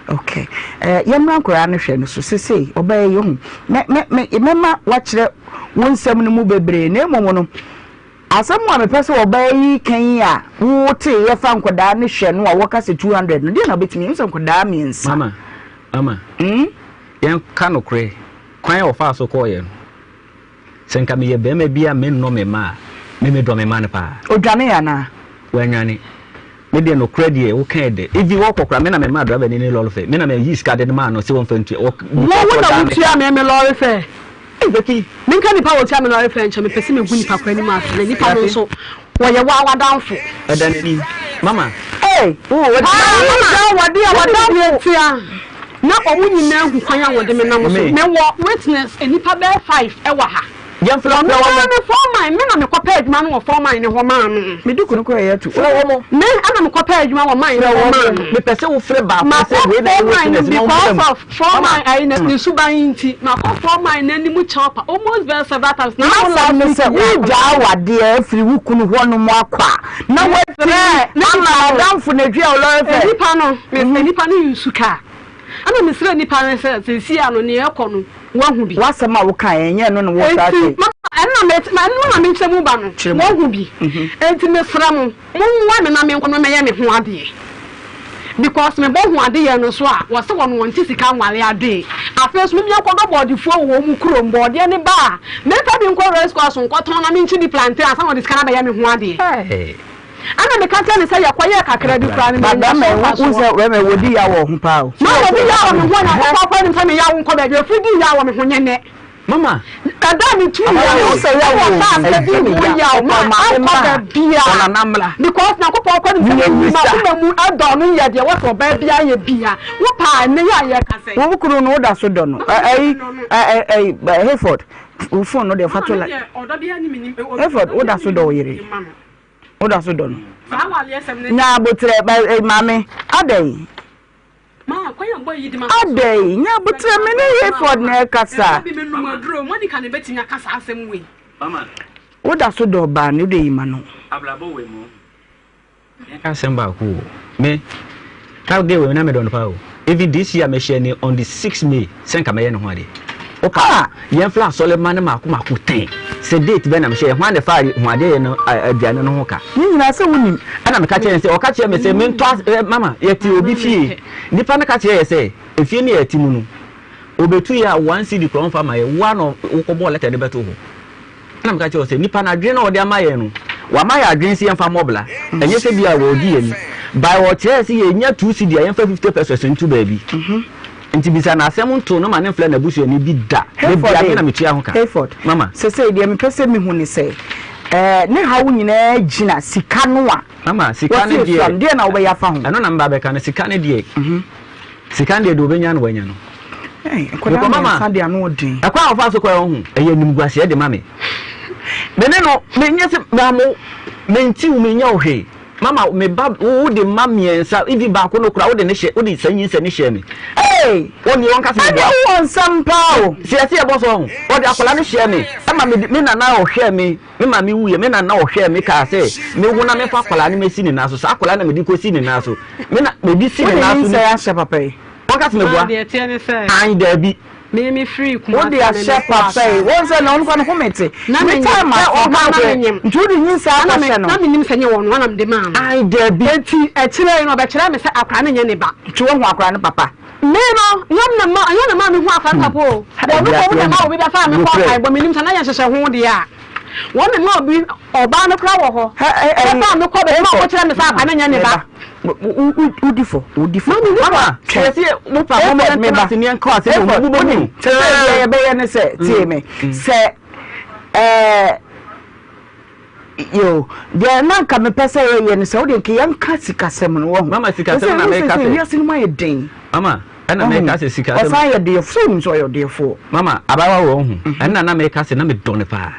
Okay. Eh, yɛmmra nkwaraa no hwɛ no so sesei ɔbɛyɛ yi ho. Mɛ mɛ mɛ mɛma wakyerɛ wo nsɛm no mu bebree na mmom no asɛm a mepɛ sɛ ɔbɛyɛ yi kan yi a wotee yɛfa nkwadaa no hwɛ no a wɔka sɛ 200 no deɛ na wobɛtumi sɛ nkwadaa mmiɛnsa. Mama, mama. Mm? Yɛnka nokorɛ. Kwan a ɔfaa so kɔeɛ no, sɛ nka meyɛ barima bi a mennɔ me mma a, me medɔ me mma no paa. Ɔdwaneeɛ anaa? Wannwane. Me deɛ nokorɛ deɛ wokae dɛ, even wɔkɔ koraa me na memaa driver ni ne lɔre fare, me na meyii sika de maa no sɛ ɔmfa ntua, wɔ Wo wo na wotua me me lɔre fare? Ei Becky! Menka nipa a ɔtua me lɔre fare nkyɛ, mepɛ sɛ megu nipa korɔ anim ase na nipa no nso wɔyɛ wo ara w'adamfo. Ɛda n'anim. Mama. Ei! Ah mama! W'adamfo tua. Na wɔn nyinaa hu kwan a wɔde me nam so. Mewɔ witness nnipa bɛyɛ five wɔ ha. Yɛmfrɛ Ɔno wɔn. ara ne foreman, me na mekɔpɛ adwuma no wɔ foreman no hɔ maa no. Me duku no koraa yɛ atu. Frɛ wɔn. Me ɛna mekɔpɛ adwuma wɔ man no Frɛ hɔ maa wɔn. no. Mepɛ sɛ wofrɛ baako Makɔ sɛ wei na ɛyɛ foreman no witness na wɔmmra because mu. of foreman Mama. ayi na ne suban nti. Makɔ foreman no anim kyɛw pa almost bɛyɛ several times. Na M'asɛm last ne week sɛ yi ara wogyaa awadeɛ afiri wo kunu hɔnom akɔ a na Mesrɛ woatumi ne ama nipa no. w'adamfo no adua wo lɔre fɛ. Nipa no, mesrɛ nipa no nsu kaa. Ɛna mesrɛ nipa no sɛ seesei ano nea ɛkɔ no wahu bi. W'asɛm a wokaeɛ ɛnyɛ ɛno na wosan Enti ka yi. mama ɛno na me ɛno na menkyerɛ mu ba no Kyerɛ mu. wahu bi. Enti mesrɛ mo mommoa me na menkɔ na mɛyɛ me ho adeɛ because mebɔ ho adeyɛ no so a wɔse wɔn wɔnte sika nware adee. Afei nso memmia nkɔdɔ bɔɔdefoɔ wɔ wɔn kurom bɔɔdeɛ no ba a memfa bi nkɔ race course nkɔtɔn na menkyi bi plantain ansa na wɔde sika no abɛyɛ me ho adeɛ. Hey. Ɛna meka kyerɛ no sɛ yɛkɔyɛɛ kakra bi koraa no But manya bɛrima so yi, wo mfasoɔ. sɛ bɛrima yi wɔdi yaw wɔ ho paa o. Ma wɔdi yaw wɔ me ho a Nyankopɔn koraa nim sɛ me yaw nkɔ baabi ɛfiri dii yaw wɔ me ho nyɛ nnɛ. Mama. Ɛda a metuu yaw Wo sɛ yaw ɛwɔ wɔ saa ho. asɛ di ho yaw ma ankɔ baabiaa because Nyankopɔn koraa nim sɛ me makoma mu ɛdɔ no yɛ deɛ wɔsɛ ɔbaa biaa yɛ bia wo paa ɛnnɛ yi a yɛkasa yi. Wo kunu no woda so dɔ no? Ɛyi ɛyi Hayford wo phone no deɛ fa to la. Hayford woda so dɔ wo yere? Woda so dɔ no? Nya aboterɛ ba eh, maame adɛn? Adɛn? Nya aboterɛ me ne Hayford na ɛkasa. Woda so dɔ ɔbaa no wode yi ma no. Mɛka asɛm baako o, me that girl wei na medɔ no paa o. Even this year mehyɛ ne on the 6 May sɛ nka mɛyɛ ne ho adeɛ. Wopa Ah! yɛmfla asɔre ma no maako maako tɛn sɛ date bɛn na mehyɛ yɛ hwan na ɛfaa ho adeɛ yɛ no aduane no ho ka. Ne nyinaa sɛ wonim. Ɛna meka kyerɛ no sɛ ɔka kyerɛ me sɛ mentɔ as eh, mama yɛte obi fie nipa no ka kyerɛ yɛ sɛ efie no yɛte mu no obetu yɛ a one cedi koraa ɔmfa ma yɛ woa na wokɔbɔɔ lɛtɛ de bɛto hɔ. Ɛna meka kyerɛɛ wɔn sɛ, Nnipa no, adwene no a wɔde ama yɛn no, wɔama yɛn adwene sɛ yɛmfa mmɔ bra. Ɛnyɛ sɛ bi a wɔredi yɛn ani. By wɔkyerɛɛ sɛ yɛnya 2 cedi a, yɛmfa 50 pesos nto baabi. Nti bisa no asɛm nto no ma no mfrɛ n'abusuani bi da. Da biara me na metua ho ka. Hayford, Mama. Sesei deɛ mepɛ sɛ mehu ne sɛ, eh, ne haw nyinaa gyina sika no a Mama, sika no wɔte deɛ. asua no, deɛ na wobɛyɛ afa ho? Ɛno na meba abɛka no, sika no deɛ. Sika no deɛ, deɛ ɔbɛnya no wanya no. Nkwadaa mmiɛnsa deɛ ano ɔden. Ɛkwan a ɔfa so kɔ ɛho ɛyɛ animguaseɛ de ma me. Me ne no menyɛ sɛ maamo menti wo menyɛ wo hwee. Mama me ba wo de mma mmiɛnsa even baako no kora wo de ne hyɛ wo de saa nyinsɛ ne hyɛ me. Ee! Wɔn deɛ wɔn kasa Ɛne wɔ nsɛm paa o. Sɛ yɛsɛ yɛbɔ so ɔho ɔde akwadaa no hyɛ me ɛma me me nana ɔhwɛ me me maame wuiɛ me nana ɔhwɛ me kaa sɛ me wo na mefa akwadaa no mesi ne nan so saa akwadaa na mede kɔsi ne nan so me na mede si ne nan so. Wode nyinsɛn ahyɛ papa yi. Wɔka sɛ meboa. Deɛ ɛteɛ ne sɛ. Ae, daabi. Me me firi Kumasi Wode ahyɛ papa yi. Wɔn sɛ na ɔno kora ne home te. Na Ne menyim. time Sɛ aso ɔba na na hwɛ. menyim. Nti wode nyinsɛn Na akɔhyɛ no. na menim sɛ nyɛ wɔn na mede maa no. Ae, daabi. Enti akyire yi no ɔbɛkyerɛɛ me sɛ akwadaa no nyɛ ne ba. Nti woahu akwadaa no papa? Me no, nyɛ me na ma ɛnyɛ na maa mehu akwadaa no papa o. Wɔn mmom na ɛmaa obi bɛfaa me kɔɔ mpaebɔ. Menim sɛ na yɛ nhyehyɛ ho deɛ a. Wɔn na ɛmaa obi, ɔbaa no koraa wɔ hɔ, bɛfaa me kɔɔ baabi ma wɔkyerɛɛ me sɛ akwadaa no nyɛ ne ba. Wodi fɔ, wodi fɔ. Mama, Twɛn. yɛsi mo pa mo Hayford, mɛ ntena ase ne yɛn kɔ ase na Hayford, mo bɔ wonim, mu. sɛ deɛ yɛbɛyɛ ne sɛ, tie me, sɛ ɛɛ yo, deɛ na nka mepɛ sɛ yɛyɛ ne sɛ, wodeɛ nka yɛnka sikasɛm no, wahu. Mama, sikasɛm na meka sɛ. sɛ. Wiase no mu ayɛ den. Mama, ɛna meka sɛ sikasɛm. Ɔsan yɛ deɛfoɔ, sɛ wonim sɛ ɔyɛ ɔdeɛfoɔ. Mama, abayewa wɔ ho. Ɛna na meka sɛ na medɔ no paa.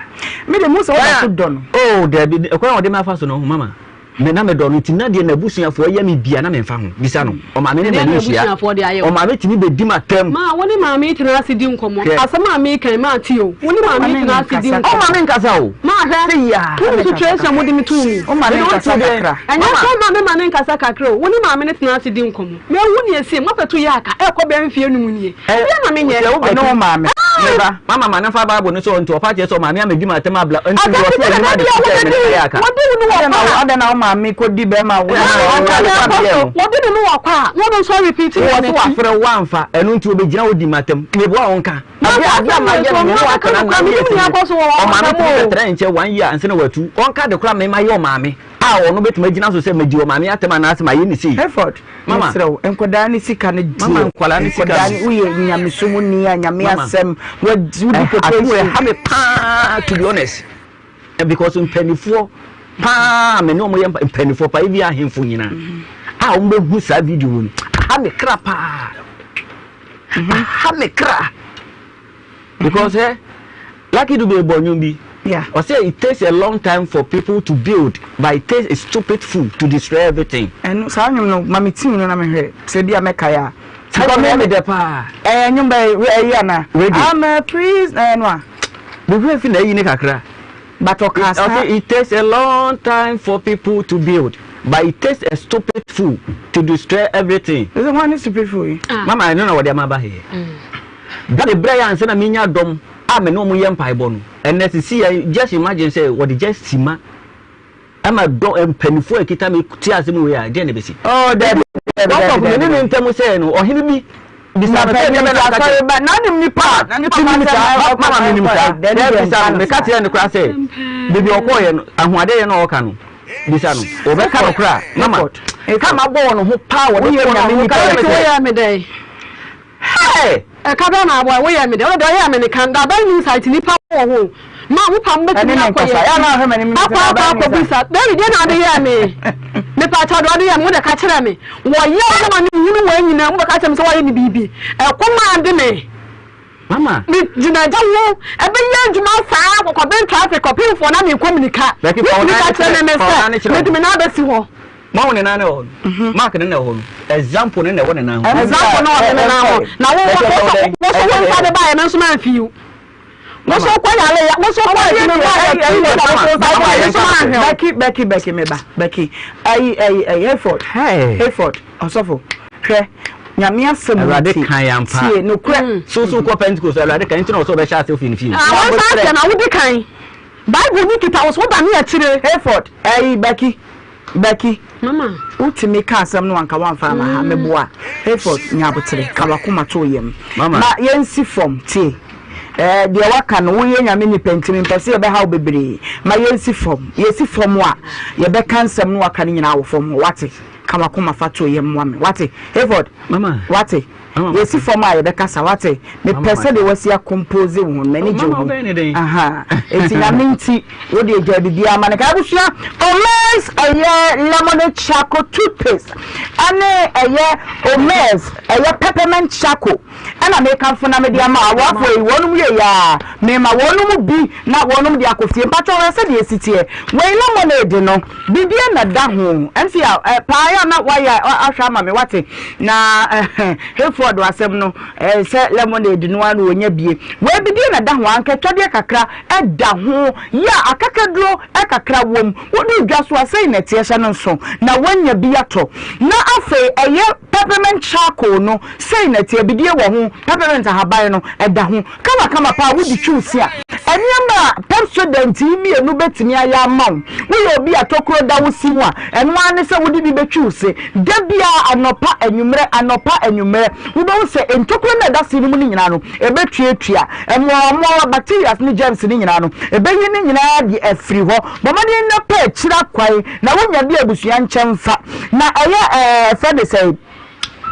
Me de, mu sɛ woda so dɔ no. Oh, dabi, ɛkwan a ɔde me afa so no ho, mama. Me na medɔ no nti na deɛ n'abusuafoɔ yɛ me bia na memfa ho. Bisa no. Ɔmaame ne Ɛdeɛn m'ani na nhyia. abusuafoɔ de ayɛ wo? Ɔmaame tumi bɛdi m'atam. Ma wo ne maame yi tena ase di nkɔmmɔ. Hwɛ. Asɛm a mereka yi, mate o. Wo ne maame yi tena ase di nkɔmmɔ. Ɔma me nkasa o. Ma hwɛ. Sɛ yia. Wonim situation a mode me too mu. Woma ne nkasa kakra. Ɛnyɛ sɛ ma me ma ne nkasa kakra o. Wo ne maame no tena ase di nkɔmmɔ. Mahu nea ɛsie. Moabɛto yɛ aka. Ɛrekɔ bɛyɛ mfeɛ num nie. Ɛdeɛn na menyɛ? Sɛ wobɛtu. Ɔne wo maame. Me ba, mama ma no mfa Bible no sɛ ɔnti ɔpa kyerɛ sɛ ɔmaame amɛdi m'atam abla nti Asɛm wɔ sɛ bi adwuma sɛ de da sika bi a me ne yɛ aka. wɔdi wo ne wɔ Adɛn na kɔ a. adɛn na wo maame kɔdi bɛrima wo Ɛna Ɔka ɔka na ne ɛkɔ fa so. no. Wɔdi ne ne wɔ kɔ a, na ɔno nso repeat Wɔ wɔ so n'akyi. wafrɛ wo amfa ɛno nti obɛgyina wo di m'atam. Meboa wo nka. Na Adeɛ saa adeɛ a asɛm mayɛ wei no nso, me ne ɔno wo abɛka atena nokorɛ, nine menim years nea nie. ɛkɔ so wɔ wɔn Ɔmaame ntam tumi o. bɛtra nkyɛn one year ansa na watu. Ɔnka de koraa mema yɛ ɔmaame a ɔno bɛtumi agyina so sɛ magyi ɔmaame atam anaasɛ mayɛ ne sei. Hayford, Mama. mesrɛ wo, nkwadaa ne sika no deɛ, Mama, nkwadaa ne sika nkwadaa no. ne, woyɛ nyamesom ni a, nyame Mama. asɛm, wadi wodi Ade wɔ quotation. ɛha me paa to be honest because mpanimfoɔ paa me ne wɔn yɛ mpanimfoɔ paa ebi ahemfo nyinaa a wɔn bɛhu saa video no aha me kra paa aha me kra because ɛ. Lucky Dube bɔ nnwom bi. Ɔsɛ it takes a long time for people to build but it takes a stupid fool to destroy everything. Ɛno saa nnwom no ma me tune no na me hwɛ sɛ bi a mɛkae a. Saa nnwom no yɛ me dɛ paa. Ɛyɛ nnwom bɛyɛ ɛyi ana? Reggae. I'm a prisoner ɛno a. Me werɛ fi na ayi ne kakra. But ɔkaa saa. Ɔsɛ it takes a long time for people to build but it takes a stupid fool to destroy everything. Ɛsɛ hwan ne stupid fool yi? Mama ɛno na wɔde ama aba he. Ba de brɛ yɛ ansa na menya dɔm a me ne wɔn yɛ mpaebɔ no. Ɛnɛ sisi yɛ just imagine sɛ wɔde just sima ɛma dɔ mpanyinfoɔ a ɛkita me te asɛm wei a deɛ na ɛbɛsi. Oh dabi dabi dabi. Wɔsɔfo me ne ne ntam sɛ no ɔhene bi bisa no sɛ deɛ bɛ na aka kyerɛ. Na nim nipa na nipa ma sɛ mama me nim saa. Dɛ bisa no meka kyerɛ no koraa sɛ baabi ɔkɔɔyɛ no ahoadeɛ yɛ na ɔka no bisa no ɔbɛka no koraa mama ka ma bɔɔ no ho paa wɔde kɔɔ no ho ka kyerɛ me sɛ. Hey! Ɛka bɛn na aboa woyɛ me dɛ? Wo deɛ ɔyɛ me ne kan da bɛn insight nipa wɔ ho ma wo pam bɛtumi akɔ yɛ akɔ akɔ akɔ bisa David deɛ na ade yɛ me me pa kyɛ deɛ ɔde yɛ me wo de ka kyerɛ me wɔyɛ wo ma ne hunu wɔn nyinaa mo bɛka kyerɛ me sɛ wɔyɛ me biribi ɛkɔm ade me Mama. Me gyina gya wo ɛbɛyɛ adwuma saa kɔkɔbɛn traffic kɔpemfoɔ na mekɔ mirika wotumi ka kyerɛ me me sɛ mede me nan bɛsi hɔ. Mahu ne nan na ɛwɔ hɔ no. Mark ne na ɛwɔ hɔ no. Example ne na ɛwɔ ne nan ho. Example na ɔde ne nan ho. Na wo wo wo so wo nsa de baayɛ me nso ma nfi wo. Wo so kɔ yale ya wo so kɔ adwuma mu ayɛ ti wo na wo so nsa de baayɛ nso ma nhwɛ. Becky Becky Becky me ba Becky ayi ayi ayi Hayford Hayford ɔsɔfo hwɛ nyame asɛm Awurade nti kan yɛn ampa. tie nokorɛ. So so kɔ Pentecost Awurade kan nti na ɔsɛ ɔbɛhyɛ ase ofi ne fie. Ah wo nsa aseɛ na wodi kan. Bible ni kita wo so woda ne akyire. Hayford ayi Becky Becky, Mama. wotumi ka asɛm no anka woamfa ama ha meboa. Hayford, nya aboterɛ, ka w'akoma to wo yam. Mama. Ma yɛnsi fam, tie. Eh, deɛ waka no, woyɛ Nyame nipa nti mempɛ sɛ yɛbɛha wo bebree. Ma yɛnsi fam. Yɛsi fam a, yɛbɛka nsɛm no waka no nyinaa wɔ fam hɔ, wate? Ka w'akoma fa to yam ma me, wate? Hayford, Mama. wate? Yɛsi fam a yɛbɛkasa wate. Mepɛ sɛdeɛ wasi akompose wo ho no, m'ani gye wo ho. Aha. Enti nyame nti, wo deɛ gyaa biribiara ma no. Ka abusua, Omez ɛyɛ lemonade charcoal toothpaste ɛne ɛyɛ Omez ɛyɛ peppermint charcoal ɛna mekamfo na mede ama awoafoɔ yi. Wɔnom yɛ yaa, mema wɔnom bi na wɔnom de akɔ fie. Mpakyɛ hwɛ sɛdeɛ ɛsi teɛ. Wei lemonade no, Biribiara na da ho. MC a eh, paa yɛ a na wayɛ ahwɛ ama me wate. Na eh, Hayford asɛm no eh, sɛ lemonade no ara na wɔnya bie. Wei biribiara na da ho anka twɛdeɛ kakra ɛda ho. Yɛ a akakaduro kakra wom. Wode dwa so a sɛi na ɛteɛ hyɛ no nso na woanya bi atɔ. Na afei ɛyɛ peppermint charcoal no sɛi na ɛteɛ bidie wɔ ho. Peppermint ahaban no ɛda ho. Kamakama paa wode twiw se a, nneɛma a Pepsodent yi mmienu betumi ayɛ ama wo. Woyɛ obi a tokuro da wo se mu a, ɛno ara ne sɛ wode bi betwiw se da biara anɔpa, anwummere, anɔpa, anwummere. Wubehu sɛ ntokuro no a ɛda se no mu no nyinaa no, ebetuatua. Mmoawammoawa, bacterias ne germs no nyinaa no, ebeyi ne nyinaa de afiri hɔ. Bɔ mmɔden na pɛ akyiri akwan na wunya bi a abusua nkyɛn fa. Na ɛyɛ ɛɛ, yɛfrɛ no sɛn?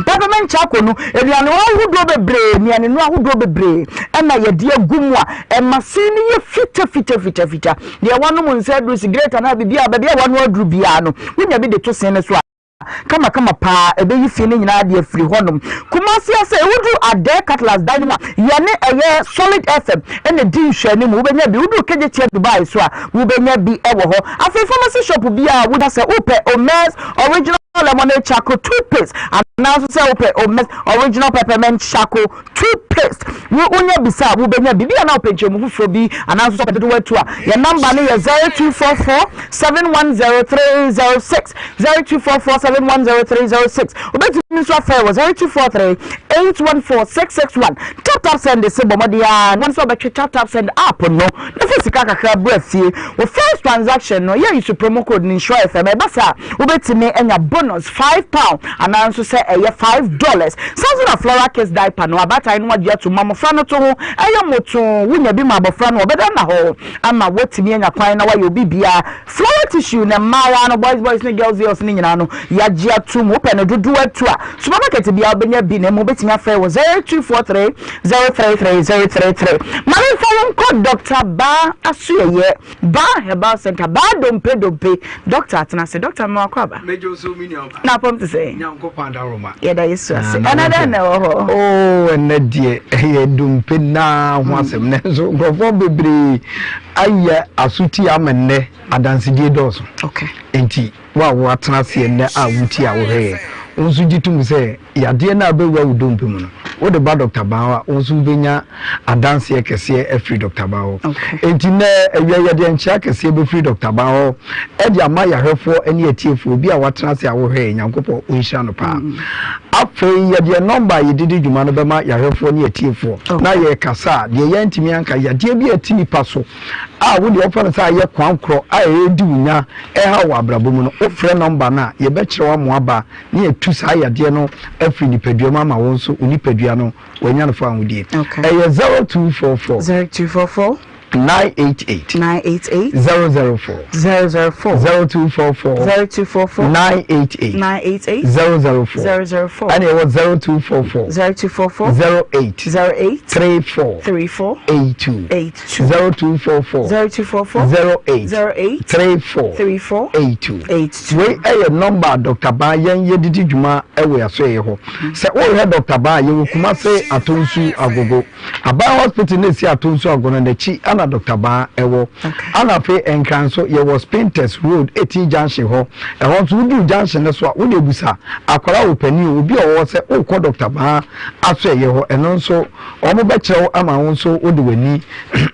Peppermint charcoal no, nnuane ahodoɔ bebree, nnuane ahodoɔ bebree ɛna yɛde agu mu a ɛma se no yɛ fita fita fita fita. Deɛ wanom nsa aduru, sigaret anaa biribi a baabi a wano aduru biara no, wonya bi de to se no so a kamakama paa ɛbɛyi fi no nyinaa de afiri hɔnom. Kumasi ase woduru Adɛ Cutlass dan no mu a yɛne ɛyɛ Solid FM ɛna di nhwɛanimu wobɛnya bi. Woduru Kejetia Dubai so a wobɛnya bi ɛwɔ hɔ. Afei pharmacy shop biara woda sɛ wopɛ Omez Original Lemonade Charcoal Toothpaste anaa nso sɛ wopɛ Omes Original Peppermint Charcoal Toothpaste. Wo wonya bisa a wobɛnya bi. Bi a na wopɛ nkyerɛmu foforɔ bi anaa nso sɛ wopɛ dodoɔ atu a, yɛn namba no yɛ 0244 710306, 0244 710306. Wobɛtumi nso afrɛ wɔ 0243 814 661. Tap Tap Send se bɔ mmɔden ara na sɛ wobɛtwe Tap Tap Send app no na fa sika kakra bra fie. Wo first transaction no, yɛ use promo code no Nhyira FM. Ɛba saa a, wobɛtumi anya bonus £5 anaa nso sɛ ɛyɛ $5. Saa nso na Flora Kids diaper no, abaatan no agye atom ma mmɔfra no to ho ɛyɛ mmotoo. Wonya bi ma abɔfra no a, ɔbɛda nna hɔ ama watumi anya kwan na wayɛ obi biara. Flora tissue na mmaayaa no, boys boys ne girls girls no nyinaa no, yɛagye atom. Wopɛ no dodoɔ atu a, Supermarket biara wobɛnya bi na mmom wobɛtumi afrɛ wɔ 0243 033 033. Ma memfa wo nkɔ Dɔkta Baa Asoɛeɛ, Baa Herbal Centre, Baa Dompe Dompe. Dɔkta atena ase. Dɔkta mema wakɔ aba. Megye wo so me nua ɔba. Na apɔm te sɛn? Nyankopɔn adaworoma. Yɛda Yesu ase. Ɛnɛ dɛn na ɛwɔ hɔ? Oh, ɛnɛ deɛ ɛyɛ dompe naa ho asɛm. Nanso nkurɔfoɔ bebree ayɛ asotie ama nnɛ adansedie dɔɔso. Okay. Enti Wo a woatena ase ɛnnɛ a wutie a wohwɛ yɛn, wo nso gye tom sɛ yadeɛ no a abɛwura wo dompe mu no, wode ba Dɔkta Baa hɔ a, wo nso wobɛnya adanseɛ kɛseɛ afiri Dɔkta Baa hɔ. Enti nnɛ awia yɛde nkyea kɛseɛ bɛfiri Dɔkta Baa hɔ de ama yɛahwɛfoɔ ne atiefoɔ, obi a watena ase a wohwɛ yɛn, Nyankopɔn ɔnhyira no paa. Afei yɛde yɛn nɔmba a yɛde di dwuma no bɛma yɛahwɛfoɔ ne atiefoɔ na yɛrekasa a, deɛ yɛantumi anka, yadeɛ bi a ɛte nipa so, a wo deɛ wofa no sɛ ayɛ kwan korɔ a ɛredi wo nya ɛhaw wɔ abrabɔ mu no, wofrɛ nɔmba no a, yɛbɛkyerɛ wo ama woaba na yɛatu saa yadeɛ no afiri nipadua mu ama wo nso wo nipadua no wanya no fawohodie. Ɛyɛ 0244. 0244. 988. 988. 004. 004. 0244. 0244. 988. 988. 004. 004. Ɛna ɛwɔ 0244. 0244. 08. 08. 34. 34. 82. 82. 0244. 0244. 08. 08. 34. 34. 82. 82. Wei ɛyɛ nɔmba a Dr. Baa yɛn yɛdidi dwuma ɛwɔ yɛasoɛyɛ hɔ. Sɛ wohwɛ Dr. Baa yɛwɔ Kumase Atonsu Agogo. Aban Hospital no esi Atonsu Agogo no n'akyi ɛna Dr. Baa ɛwɔ. Ɛna afei Nkran nso yɛwɔ Spintex Road Eti Junction hɔ. Ɛhɔ nso woduru junction no so a wode abusa akwadaa o panin o obi a ɔwɔ hɔ sɛ wokɔ Dr. Baa asoɛyɛ hɔ ɛno nso Wɔbɛkyerɛ wo ama wo nso wode w'ani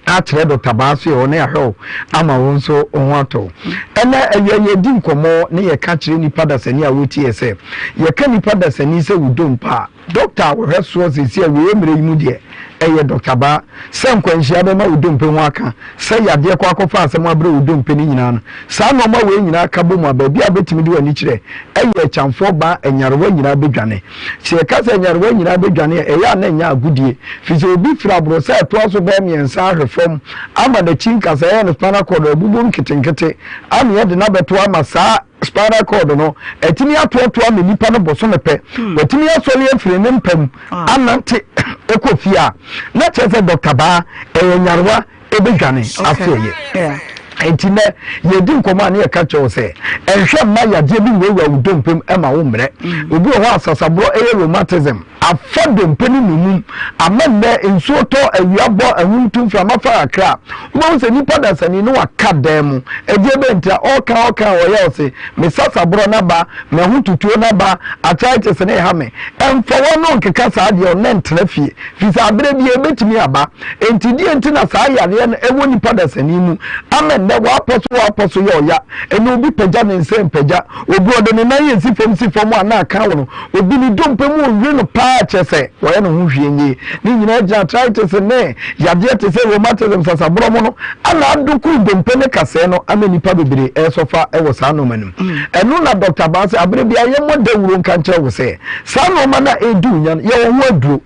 akyerɛ Dɔkta Baasoɛ hɔ na yɛahwɛ wo ama wo nso wo ho atɔ wo. Ɛnɛ awia yɛredi nkɔmmɔ ne yɛka kyerɛ nnipa dasani a wɔretie yɛ sɛ, yɛka nnipa dasani sɛ wo dompe a, dɔkta a wɔhwɛ soɔ seesei awieeɛ mmerɛ yi mu deɛ, ɛyɛ Dɔkta Baa. Sɛ nkwanhyia bɛma wo dompe ho aka, sɛ yadeɛ kɔ akɔfa asɛm abrɛ wo dompe no nyinaa no, saa nnoɔma wei nyinaa ka bɔ mu a, baabi a wobɛtumi de w'ani kyerɛ ɛyɛ Akyamfoɔ Baa, nyarewa nyinaa bɛdwane. Sɛ yɛka sɛ nyarewa nyinaa bɛdwane a, ɛyɛ a na ɛnyɛ agodie, firi sɛ obi firi aborɔsɛ a ɛtoa so bɛyɛ mmiɛnsa ahwe fam ama n'akyi nkasɛɛ yɛ no spinal cord abubu nketenkete ama yɛde no abɛto ama saa spinal cord no atumi atoatoa ama nipa no bosome pɛ watumi asɔre afiri ne mpa mu anante kɔ fie a, na kyerɛ sɛ Dɔkta Baa ɛyɛ nyarewa ɛbɛdwane asoɛyɛ. Enti nnɛ yɛredi nkɔmmɔ a ne yɛka kyerɛ wo sɛ ɛnhwɛ mma yadeɛ bi nwurawura wo dompe mu ɛma wo mmerɛ. Obi wɔ hɔ a sasaborɔ ɛyɛ rheumatism afa dompe no nnomum ama nnɛ nsuo tɔ, awia bɔ, ahum tu, mframa fa kakra a wobɛhu sɛ nipa dasani ne waka dan mu. Ɛdeɛ bɛn nti a ɔreka ɔreka a ɔyɛ ɔse me sasaborɔ no aba, m'ahotutuo no aba, arthritis no reha me. Ɛmfa w'ano nkeka saa deɛ ɔnnɛ ntena fie firi sɛ aberɛ biara ɛbɛtumi aba. Enti deɛn nti na saa yareɛ no wɔ nipa dasani mu ama nnɛ w'apɔ so w'apɔ so yɛ ɔya? Ɛnnɛ obi pagya ne nsa mpagya, obi ɔde ne nan yɛ si fam si fam a na aka wɔ no, obi ne dompe mu ɔwe no paa kyerɛ sɛ wɔyɛ ne ho hwee nyie. Ne nyinaa gyina arthritis ne yadeɛ te sɛ rheumatism, sasaborɔ mu no ana adokoro dompe ne kasɛɛ no ama nnipa bebree ɛresɔfa wɔ saa nnoɔma no mu. Ɛno na Dɔkta Baa sɛ aberɛ biara yɛmmɔ dawuro nka nkyerɛ wo sɛ saa nnoɔma no a ɛredi wo nya no yɛwɔ ho aduro.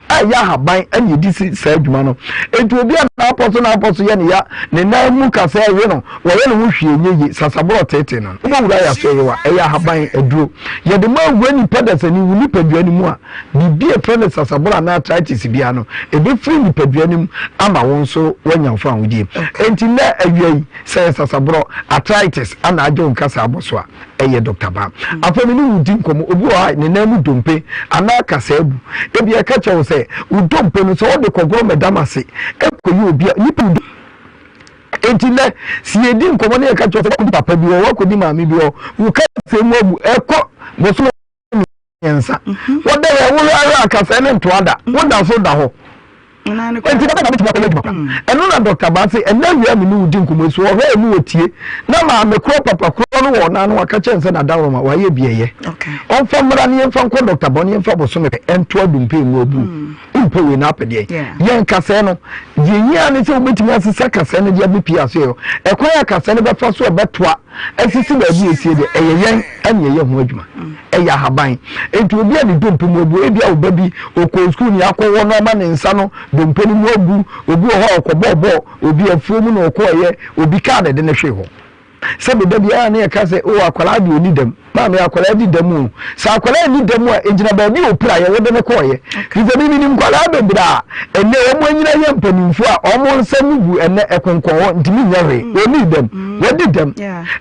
A ɛyɛ ahaban na yɛde si saa adwuma no. Enti obi a n'apɔ so n'apɔ so yɛ ne ya, ne nan mu kasɛɛ we no, wɔyɛ ne ho hwee nyɛ yie, sasaborɔ teetee no no, wobɛwura yɛ aso ɛyewa. Ɛyɛ ahaban aduro. Yɛde ma awura nipa dasani wo nipadua no mu a, biribi a ɛfrɛ no sasaborɔ anaa arthritis biara no, ɛbɛfiri nipadua no mu ama wo nso woanya wo fawohodie. Enti nnɛ awia yi, sɛ ɛyɛ sasaborɔ, arthritis, ana agye wo nkasa abɔ so a, ɛyɛ dɔkta ba. Afei me ne wo di nkɔmmɔ, obi wɔ hɔ a ne nan mu dompe anaa kasaa bu. Ebia ɛka kyerɛ wo sɛ wo dompe no sɛ wode kɔgorɔ mmɛdam ase kɔyi obi a, nipa du. Enti nnɛ, sɛ yɛdi nkɔmmɔ na yɛka kyerɛ wo sɛ woakɔdi papa bi hɔ, woakɔdi maame bi hɔ, wo kasaa mu abu, ɛkɔ bosome mmiɛnsa. Wode yɛ wohwɛ ahwɛ a kasɛɛ ne ntoa da, woda so da hɔ. Enti dɛn na mɛtumi akɔyɛ adwuma koraa? Ɛno na Dɔkta Baa se, Ɛnnɛ awia a me ne wo di nkɔmmɔ yi, so ɔhwɛ a emu otie? Na maame korɔ, papa korɔ no wɔ ɔnan no, waka kyerɛ no sɛ n'adaworoma, wayɛ bi ɛyɛ. Ɔmfa mmra na yɛmfa nkɔ Dɔkta Baa na yɛmfa bosome pɛ ntoa dompe mu abu. Wompɛ wei na apɛ deɛn? Yɛn kasɛɛ no, deɛ ɛhia ara ne sɛ wobɛtumi asesa kasɛɛ no de abɛpie asoɛeɛ hɔ. Ɛkwan a kasɛɛ no bɛfa so a ɛbɛtoa asisi baabi a ɛsie deɛ, ɛyɛ yɛn na yɛyɛ ho adwuma. Ɛyɛ ahaban. Enti obi a ne dompe mu abu, ebia wo ba bi, ɔkɔɔ sukuu na yɛakɔwɔ no ama ne nsa no dompe no mu abu, obi wɔ hɔ a ɔkɔbɔɔ bɔɔl, obi afuo mu na ɔkɔeɛ, obi kaa na ɛde no hwee hɔ. Sɛbi da biara ne yɛka sɛ, o akwadaa deɛ ɔni dɛm. Maame akwadaa di dɛm o. Sɛ akwadaa nni dɛm a, ɛgyina baabi a ɔpira yɛ wode no kɔɔyɛ. Firi sɛ me menim nkwadaa bebree a ɛnnɛ wɔn anyina yɛ mpanimfoɔ a wɔn nsa mu gu ɛnnɛ ɛkonkɔn hɔ ntumi nyɛ hwee. Wɔnni dɛm. Wɔadi dɛm.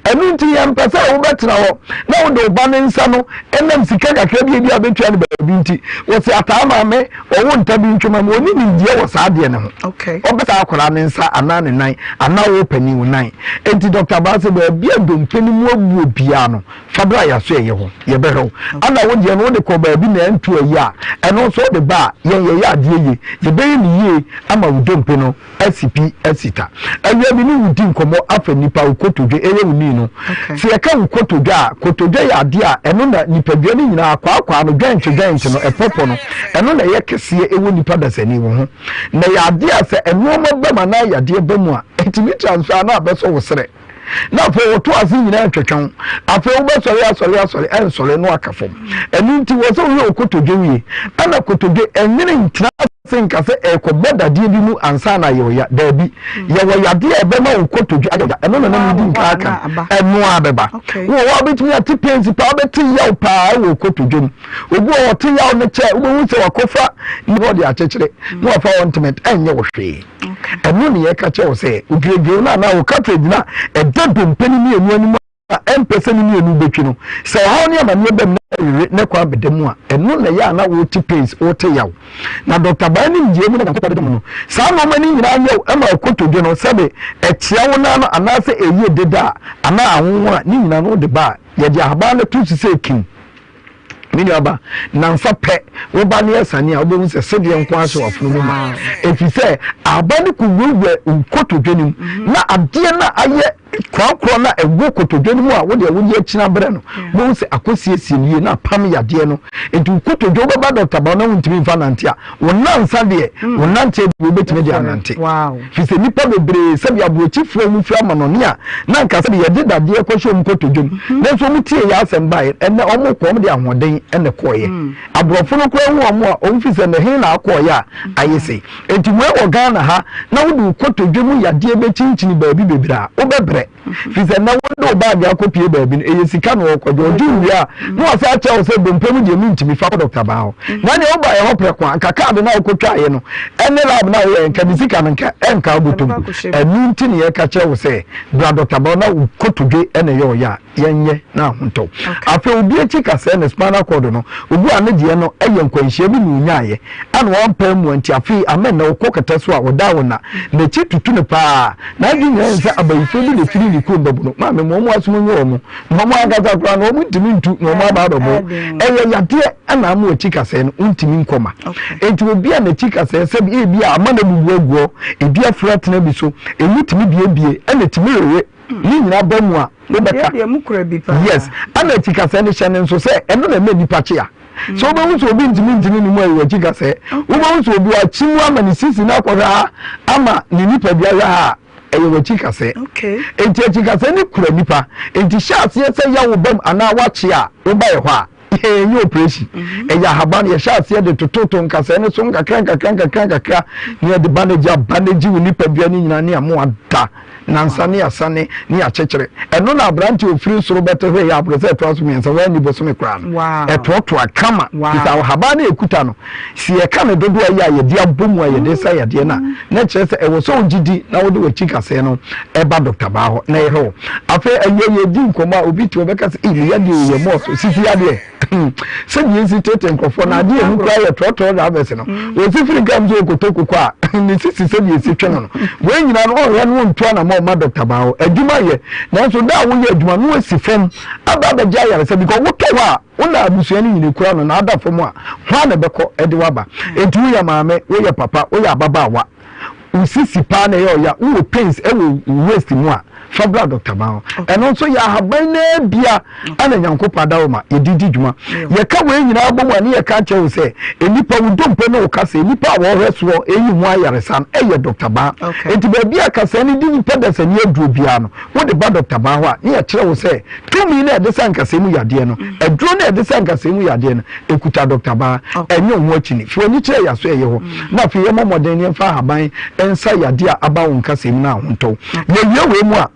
Ɛno nti yɛmpɛ sɛ wobɛtena hɔ na wode wo ba no nsa no ɛnam sika kakra bi a ebi a bɛtua no baabi nti wɔse ataa maame ɔwo nta bi ntwema mu. Ɔnni nimdeɛ wɔ saa adeɛ no ho. Ɔbɛsa akwadaa no nsa anaa ne nan anaa wo panin wo nan. Enti Dɔkta Baa sɛ baabi a dompe no mu abuo biara no, fa bra yɛaso ɛyɛ hɔ, yɛbɛhwɛ wo. Ana wo deɛ no wode kɔ baabi na ɛnto ayi a, ɛno nso wode ba a, yɛn yɛyɛ adeɛ yie. Yɛbɛyɛ no yie ama wo dompe no asi pi asi ta. Awia me ne wo di nkɔmmɔ afa nnipa wo kotodwe, ɛyɛ wo nii no. Sɛ yɛka wo kotodwe a, kotodwe yɛ adeɛ a ɛno na nipadua no nyinaa kwaakwaa no, joint joint no, ɛpɔpɔ no, ɛno na ɛyɛ kɛseɛ ɛwɔ nipa dasani wo ho. Na ɛyɛ adeɛ a sɛ nnoɔma ba mu anaa yadeɛ ba mu a, ɛtumi transfer anaa abɛsɔ wo serɛ. Na afei woto ase nyinaa ntwetwe wo. Afei wobɛsɔre asɔre asɔre ɛnsɔre na waka fam. Ɛno nti wɔ sɛ woyɛ wo kotodwe wie. Ɛna kotodwe ɛnwene ntena ase nka sɛ ɛrekɔbɔ dadeɛ bi mu ansa na ayɛ ɔya. Daabi. Yɛwɔ yadeɛ a ɛbɛma wo kotodwe ayɛ ɔya. Ɛno na na medi nka aka. Ɛno ara bɛba. Wowɔ hɔ a wobɛtumi ate pains paa, wobɛte yaw paa wɔ wo kotodwe mu. Obi wɔ hɔ ɔte yaw no kyɛ wobɛhu sɛ wakɔfa ne ɔde akyekyere na wafa ointment ɛnyɛ wo hwee. Ɛno ne yɛka kyerɛ wo sɛ odwiredwirew no anaa wo cartridge no a ɛda dompe no mmienu anim a ɛmpɛ sɛ ne mmienu bɛtwi no, sɛ ɔhaw ne amaneɛ bam na ɛwewe na kwan bɛda mu a, ɛno na ɛyɛ a na wote pains, wote yaw. Na Dɔkta Baa nimdeɛ mu na Nyankopɔn de dom no, saa nnoɔma no nyinaa nyɛ wo ɛma wo kotodwe no sɛbe ɛkyea wo nan no anaasɛ ɛyie deda a anaa ahonhon a, ne nyinaa no wode ba a, yɛde ahaban no to so sɛ kim. Me nuaba, nnansa pɛ, wo ba no yɛ sane a, wobɛhu sɛ sedeɛ nko ara hyɛ w'afono mu ma. Ɛfiri sɛ, aba no kɔwurawura wo kotodwe no mu, mhm. na adeɛ no a ayɛ korakorɔ no a ɛwɔ kotodwe no mu a wode wode akyina berɛ no, wobɛhu sɛ akɔsiesie no yie na apam yadeɛ no. Nti wo kotodwe wobɛba dɔkta ba na wontumi mfa nante a, wo nansa deɛ, mm. wo nanteɛ deɛ wobɛtumi de anante. Firi sɛ nnipa bebree sɛbi aburokyifoɔ mu firi amanɔne a na anka sɛbi yɛde dadeɛ kɔhyɛ wɔn kotodwe mu mhm. nanso wɔn tie yɛ asɛm baeɛ ɛnɛ wɔn kɔ wɔn de ahoɔden ɛna kɔɔyɛ mm. Aborɔfo no koraa hu wɔn a wɔn fi sɛ na he na akɔɔyɛ a ayɛ sei. Enti wei wɔ Ghana ha na wode wo kotodwe mu yadeɛ bɛkyinkyini baabi bebree a wobɛbrɛ. Firi sɛ nnɛ wode wo baage akɔpie baabi no, ɛyɛ sika na wɔkɔgye. Ɔgye wo wie a, na wasan akyerɛ wo sɛ dompe mu deɛ mentumi, fa kɔ dɔkta baa hɔ. Na neɛ wobaeɛ hɔ prɛko a, nka kaade no a wokɔtwaeɛ no ne lab no a woyɛeɛ, nka ne sika no nka ɛnka wo bɔtɔ mu. Ɛno nti na yɛka kyerɛ wo sɛ bra dɔkta baa hɔ na wo kotodwe na ɛyɛ ɔyɛ a, yɛnyɛ na ahontɔ wo. Afei obi akyi kasɛɛ ne spinal cord no, obi a ne deɛ no yɛ nkwanhyia bi na ɔnyaeɛ, Ana wampaa ammua nti afei Amen na ɔkɔ kɛtɛ so a ɔdaa wo na n'akyi tutu no paa. N'adwene nyinaa yɛ sɛ abayifoɔ bi na ɛfiri ne kurom bɛbo no. Maame ma wɔn asom nyɛ wɔn na wɔn ankasa koraa no wɔn ntumi ntu na wɔn aba abɛbo. Ɛyɛ yadeɛ na ama w'akyi kasɛɛ no wontumi nkɔ ma. Enti obi a n'akyi kasɛɛ sɛ ebi a ama no abubu aguɔ, ebi afiri atena bi so, emu tumi biebie ɛna ɛtumi wewe. Ne nyinaa ba mu a wobɛka. Yes, ɛna akyi kasɛɛ no hyɛ no nso sɛ ɛno na ɛma nnipa kyea. Sɛ wobɛhu sɛ obi ntumi ntene ne mu ayi w'akyi ka sɛ, wobɛhu sɛ obi wakye mu ama ne sisi no akɔhwɛ ha ama ne nipadua hwɛ ha a, ɛyɛ w'akyi kasɛɛ. Enti akyi kasɛɛ no kura nipa. Enti hyɛ aseɛ sɛ yɛ wo bam anaa wakye a, woba yɛ hɔ a, yɛnyɛ operation. Mhm. Ɛyɛ ahaban yɛhyɛ aseɛ de tototo nkasɛɛ no so nkakra nkakra nkakra nkakra ne yɛde bandage abandage wo nipadua no nyinaa ne amoa da. Nansa ne yɛasane ne yɛakyekyere. Ɛno na aberante a ɔfiri soro bɛte hwee yɛ aboro sɛ ɛtoa so mmiɛnsa, wanni bosome koraa no. Ɛtoatoa kama. Firi sɛ ahaban no a ɛkuta no, sɛ yɛka ne dodoɔ a ɛyɛ a yɛde abɔ mu a yɛde sa yadeɛ no a, na ɛkyerɛ sɛ ɛwɔ sɛ wogye di na wode w'akyi kasɛɛ no ba dɔkta baa hɔ na yɛhwɛ wo. Afei awia yɛredi nkɔmmɔ a, obi te hɔ bɛka sɛ, Ei, me yadeɛ wei yɛ mɔɔso, sisi yadeɛ. Sɛdeɛ yɛsi tete nkurɔfoɔ no, adeɛ ɛhu koraa yɛ trɔtrɔ drivers no. Wɔsi firi nka mu sɛ ɔkɔtɔ koko a, ne sisi sɛdeɛ ɛsi twe no no. Wei nyinaa no, ɔnhwɛ no ɔntu anamɔ mma dɔkta baa hɔ. Adwuma yɛ, nanso da a woyɛ adwuma no woasi fam aba abɛgye ayaresa because wotɔ hɔ a, wo na abusua no nyina kura no na ada fam a, hwan na ɛbɛkɔ de wo aba? Enti woyɛ maame, woyɛ papa, woyɛ ababaawa, wo sisi paa na ɛyɛ ɔya, wowɔ pains wɔ wo waist mu a, fa bra Dɔkta Ban hɔ. Ɛno nso yɛ ahaban no ara bia ana Nyankopɔn adaworoma yɛde di dwuma. Yɛka wei nyinaa bɔ mu a ne yɛka akyerɛ wo sɛ nnipa wo dompe ne wo kasa, nnipa a wɔhwɛ soɔ ɛyi ho ayaresa no ɛyɛ Dɔkta Ban. Enti baabi a kasaa no di nnipa dasani aduro biara no, wode ba Dɔkta Ban hɔ a ne yɛkyerɛ wo sɛ tumi no a ɛde sa nkasɛɛ mu yadeɛ no, aduro no a ɛde sa nkasɛɛ mu yadeɛ no, Ɛkuta Dɔkta Baa. Ɛnyɛ wo ho akyini. Fi w'ani kyerɛ yɛn asoɛeɛ hɔ, na afei yɛmmɔ mmɔden na yɛmfa ahaban nsa yadeɛ a aba wo nkasɛɛ mu no a ho ntɔ wo. Yɛwie wei mu a,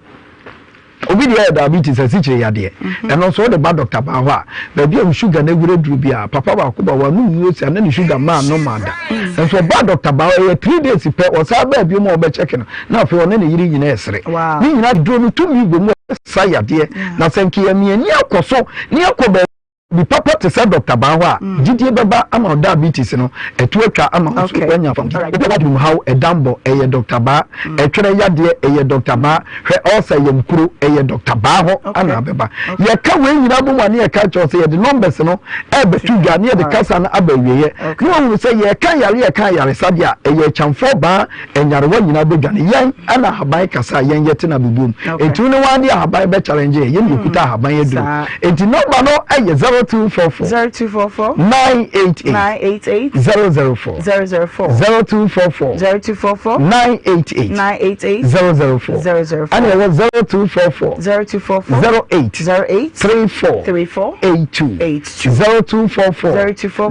Obi deɛ yɛ diabetes, asikyire yadeɛ. Mhm. Ɛno nso wode ba dɔkta baa hɔ a, baabi a wo sugar no awura duru bi a, papa baako ba wanom nnuro sia na ne sugar maa no maa da. Mm. Nso ɔbaa dɔkta baa hɔ ɛyɛ 3 days pɛ, ɔsan baa bio ma ɔbɛkyɛke no, na afei ɔne ne yere nyinaa ɛsere. Ne nyinaa duro no tumi wɔ mu ɛsa yadeɛ. Na sɛ nka yɛmiani akɔ so ne akɔ baabi Bi papa te sɛ Dɔkta baa hɔ a, gyidie bɛba ama wo diabetes no ɛto atwa ama wo nso woanya fam. Obi a w'adwenem haw, ɛdambɔ, ɛyɛ Dɔkta Baa. Ɛtwerɛ yadeɛ, ɛyɛ Dɔkta Baa. Hwɛ ulcer, yamkuro, ɛyɛ Dɔkta Baa hɔ na abɛba. Yɛka wei nyinaa bom a ne yɛka kyerɛ wo sɛ yɛde numbers no ɛrebɛto dwa ne yɛde kasa no aba awieɛ. Ne woahunu sɛ yɛreka yareɛ yɛka ayaresa deɛ a, ɛyɛ Akyamfoɔ Baa Nyarewa nyinaa bɛdwane. Yɛn na ahaban kasa a yɛn yɛte no abɛbuom. Enti wo ne wɔn de ahaban bɛ challenge yɛn. Yɛn na yɛkuta ahaban aduro. Enti nɔmba no yɛ 0244 0244 988 988 004 004 0244 0244 988 988 004 004 ɛna ɛwɔ 0244 0244 08 08 34 34 82 82 0244 0244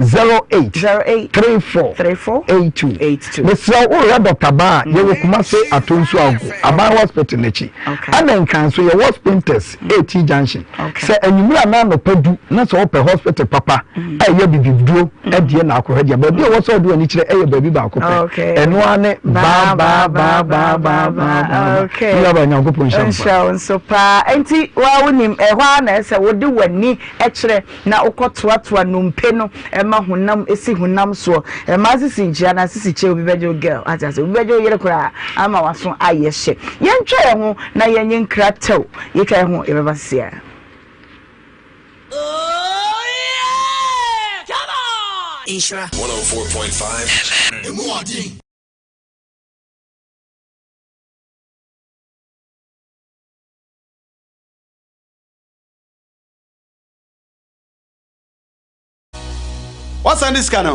08 08 34 34 82 82. Mesrɛ wo woreyɛ Doctor Baa a, yɛwɔ Kumase Atonsu Ago, Aban Hospital no akyi. Ɛna Nkran nso yɛwɔ Spintex, AT Junction. Sɛ anwummere anaa anɔpa du na sɛ wopɛ hospital papa a ɛyɛ bibiduro deɛ na akɔhwɛ deɛ, baabi a ɛwɔ sɛ wode w'ani kyerɛ yɛ baabi baako pɛ. Ɛno ara ne Baa Baa Baa Baa Baa Baa Baa. Okay. Me nuabaa Nyankopɔn nhyira wo paa. Nhyira wo nso paa. Enti wo wonim, ɛhɔ ara na ɛsɛ wode w'ani kyerɛ na wokɔtoatoa nnompe no ma honam si honam soɔ. Mmaa sisi nkyea na sisi kyɛ obi bɛgye wo girl ate ase obi bɛgye wo yere koraa ama waso ayɛ hyɛ. Yɛntwa yɛn ho na yɛnye nkra tɛw. Yɛtwa yɛn ho yɛbɛba sisi a. Nhyira 104.5 FM. Emu ɔden. Wasan de sika no.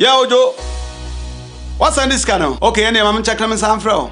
Yeah Ojo, woasɛnde sika no? Okay ɛneɛ ma menkyɛke na mensan mfrɛ wo.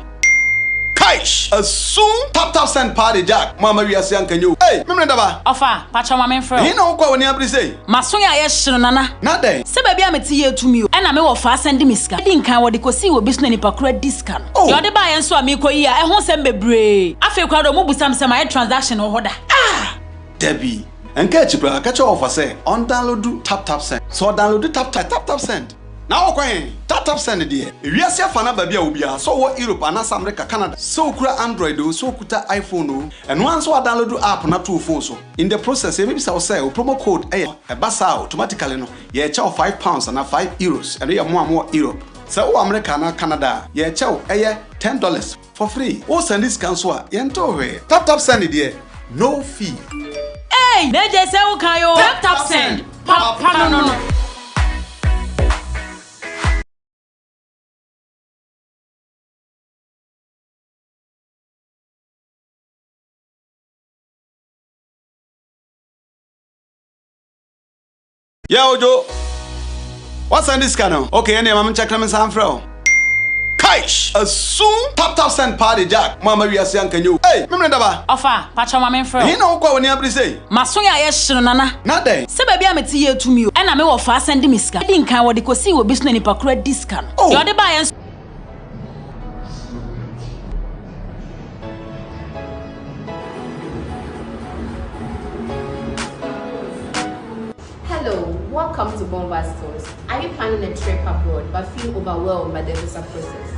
Kaish! Asum! Tap tap send paa de Jack, mo amma wiase anka nyɛ o. Ei! Memene daba! Ɔfa, pakyɛw ma menfrɛ wo. Ɛhe na wokɔ a w'ani abere sei? M'aso yɛ ayɛ hye no Nana. Na dɛn? Sɛ baabi a mete yɛ tumi o. Ɛna me wɔfa asan de me sika. Edi nkan wɔde kosii wɔ bi so na nipa koro adi sika no. Oh! Deɛ ɔde baeɛ nso a meekɔ yi a ɛho nsɛm bebree. Afei koraa deɛ ɔmo busa me sɛ mayɛ transaction wɔ hɔ da. Ah! Dabi. Ɛnka akyi koraa, ka kyerɛ wɔfa sɛ ɔndownloadu tap tap send. Sɛ ɔdownloadu tap tap tap tap send na ɔkɔ he? Tap tap send deɛ, ewiase afa no aba bi a obiara, sɛ ɔwɔ Europe anaasɛ America, Canada, sɛ okura Android oo, sɛ okuta iPhone oo, ɛno ara ne sɛ wadownloadu app no ato wo phone so. In the process, yɛbɛbisa wo sɛ wo promo code yɛ? Ɛba saa a, automatically no, yɛrekyɛ wo £5 anaa €5, ɛno yɛ mo a mowɔ Europe. Sɛ wowɔ America anaa Canada a, yɛrekyɛ wo ɛyɛ $10. For free. Wo sɛnde sika nso a, yɛntew hwee. Tap tap send deɛ, no fee. Eii na gye sɛ wo kan oo. Tap tap send, papa no no no. Yeah Ojo, woasɛnde sika no? Okay, ɛnneɛ ma menkyɛke na mensan mfrɛ wo. Kaish! Asum! Tap tap send paa de Jack, mo amma wiase anka nyɛ o. Ei! Memene daba! Ɔfa, pakyɛw ma menfrɛ wo. Ɛhe na wokɔ a w'ani abere sei? M'aso yɛ ayɛ hye no Nana. Na dɛn? Sɛ baabi a mete yɛ tumi o. Ɛna me wɔfa asan de me sika. Edi nkan wɔde kosii wɔ bi so na nipa koro adi sika no. Oh! Deɛ ɔde baeɛ nso. Hello, welcome to Bomba Stores. Are you planning a trip abroad but feel overwhelmed by the visa process?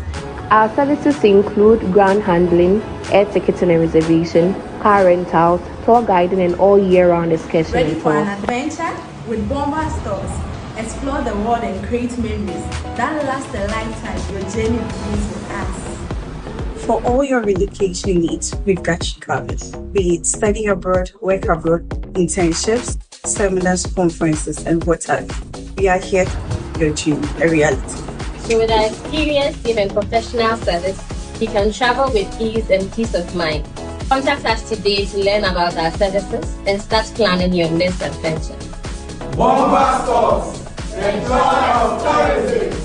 Our services include ground handling, air ticketing and reservation, car rentals, tour guiding, and all year round excursion Ready for an adventure? With Bomba Stores, explore the world and create memories that last a lifetime. Your journey begins with us. For all your relocation needs, we've got you covered. Be it study abroad, work abroad, internships, seminars, conferences, and what have you. We are here to your dream a reality. So with our experienced team and professional service, you can travel with ease and peace of mind. Contact us today to learn about our services and start planning your next adventure. Bomba Stores, the joy of tourism.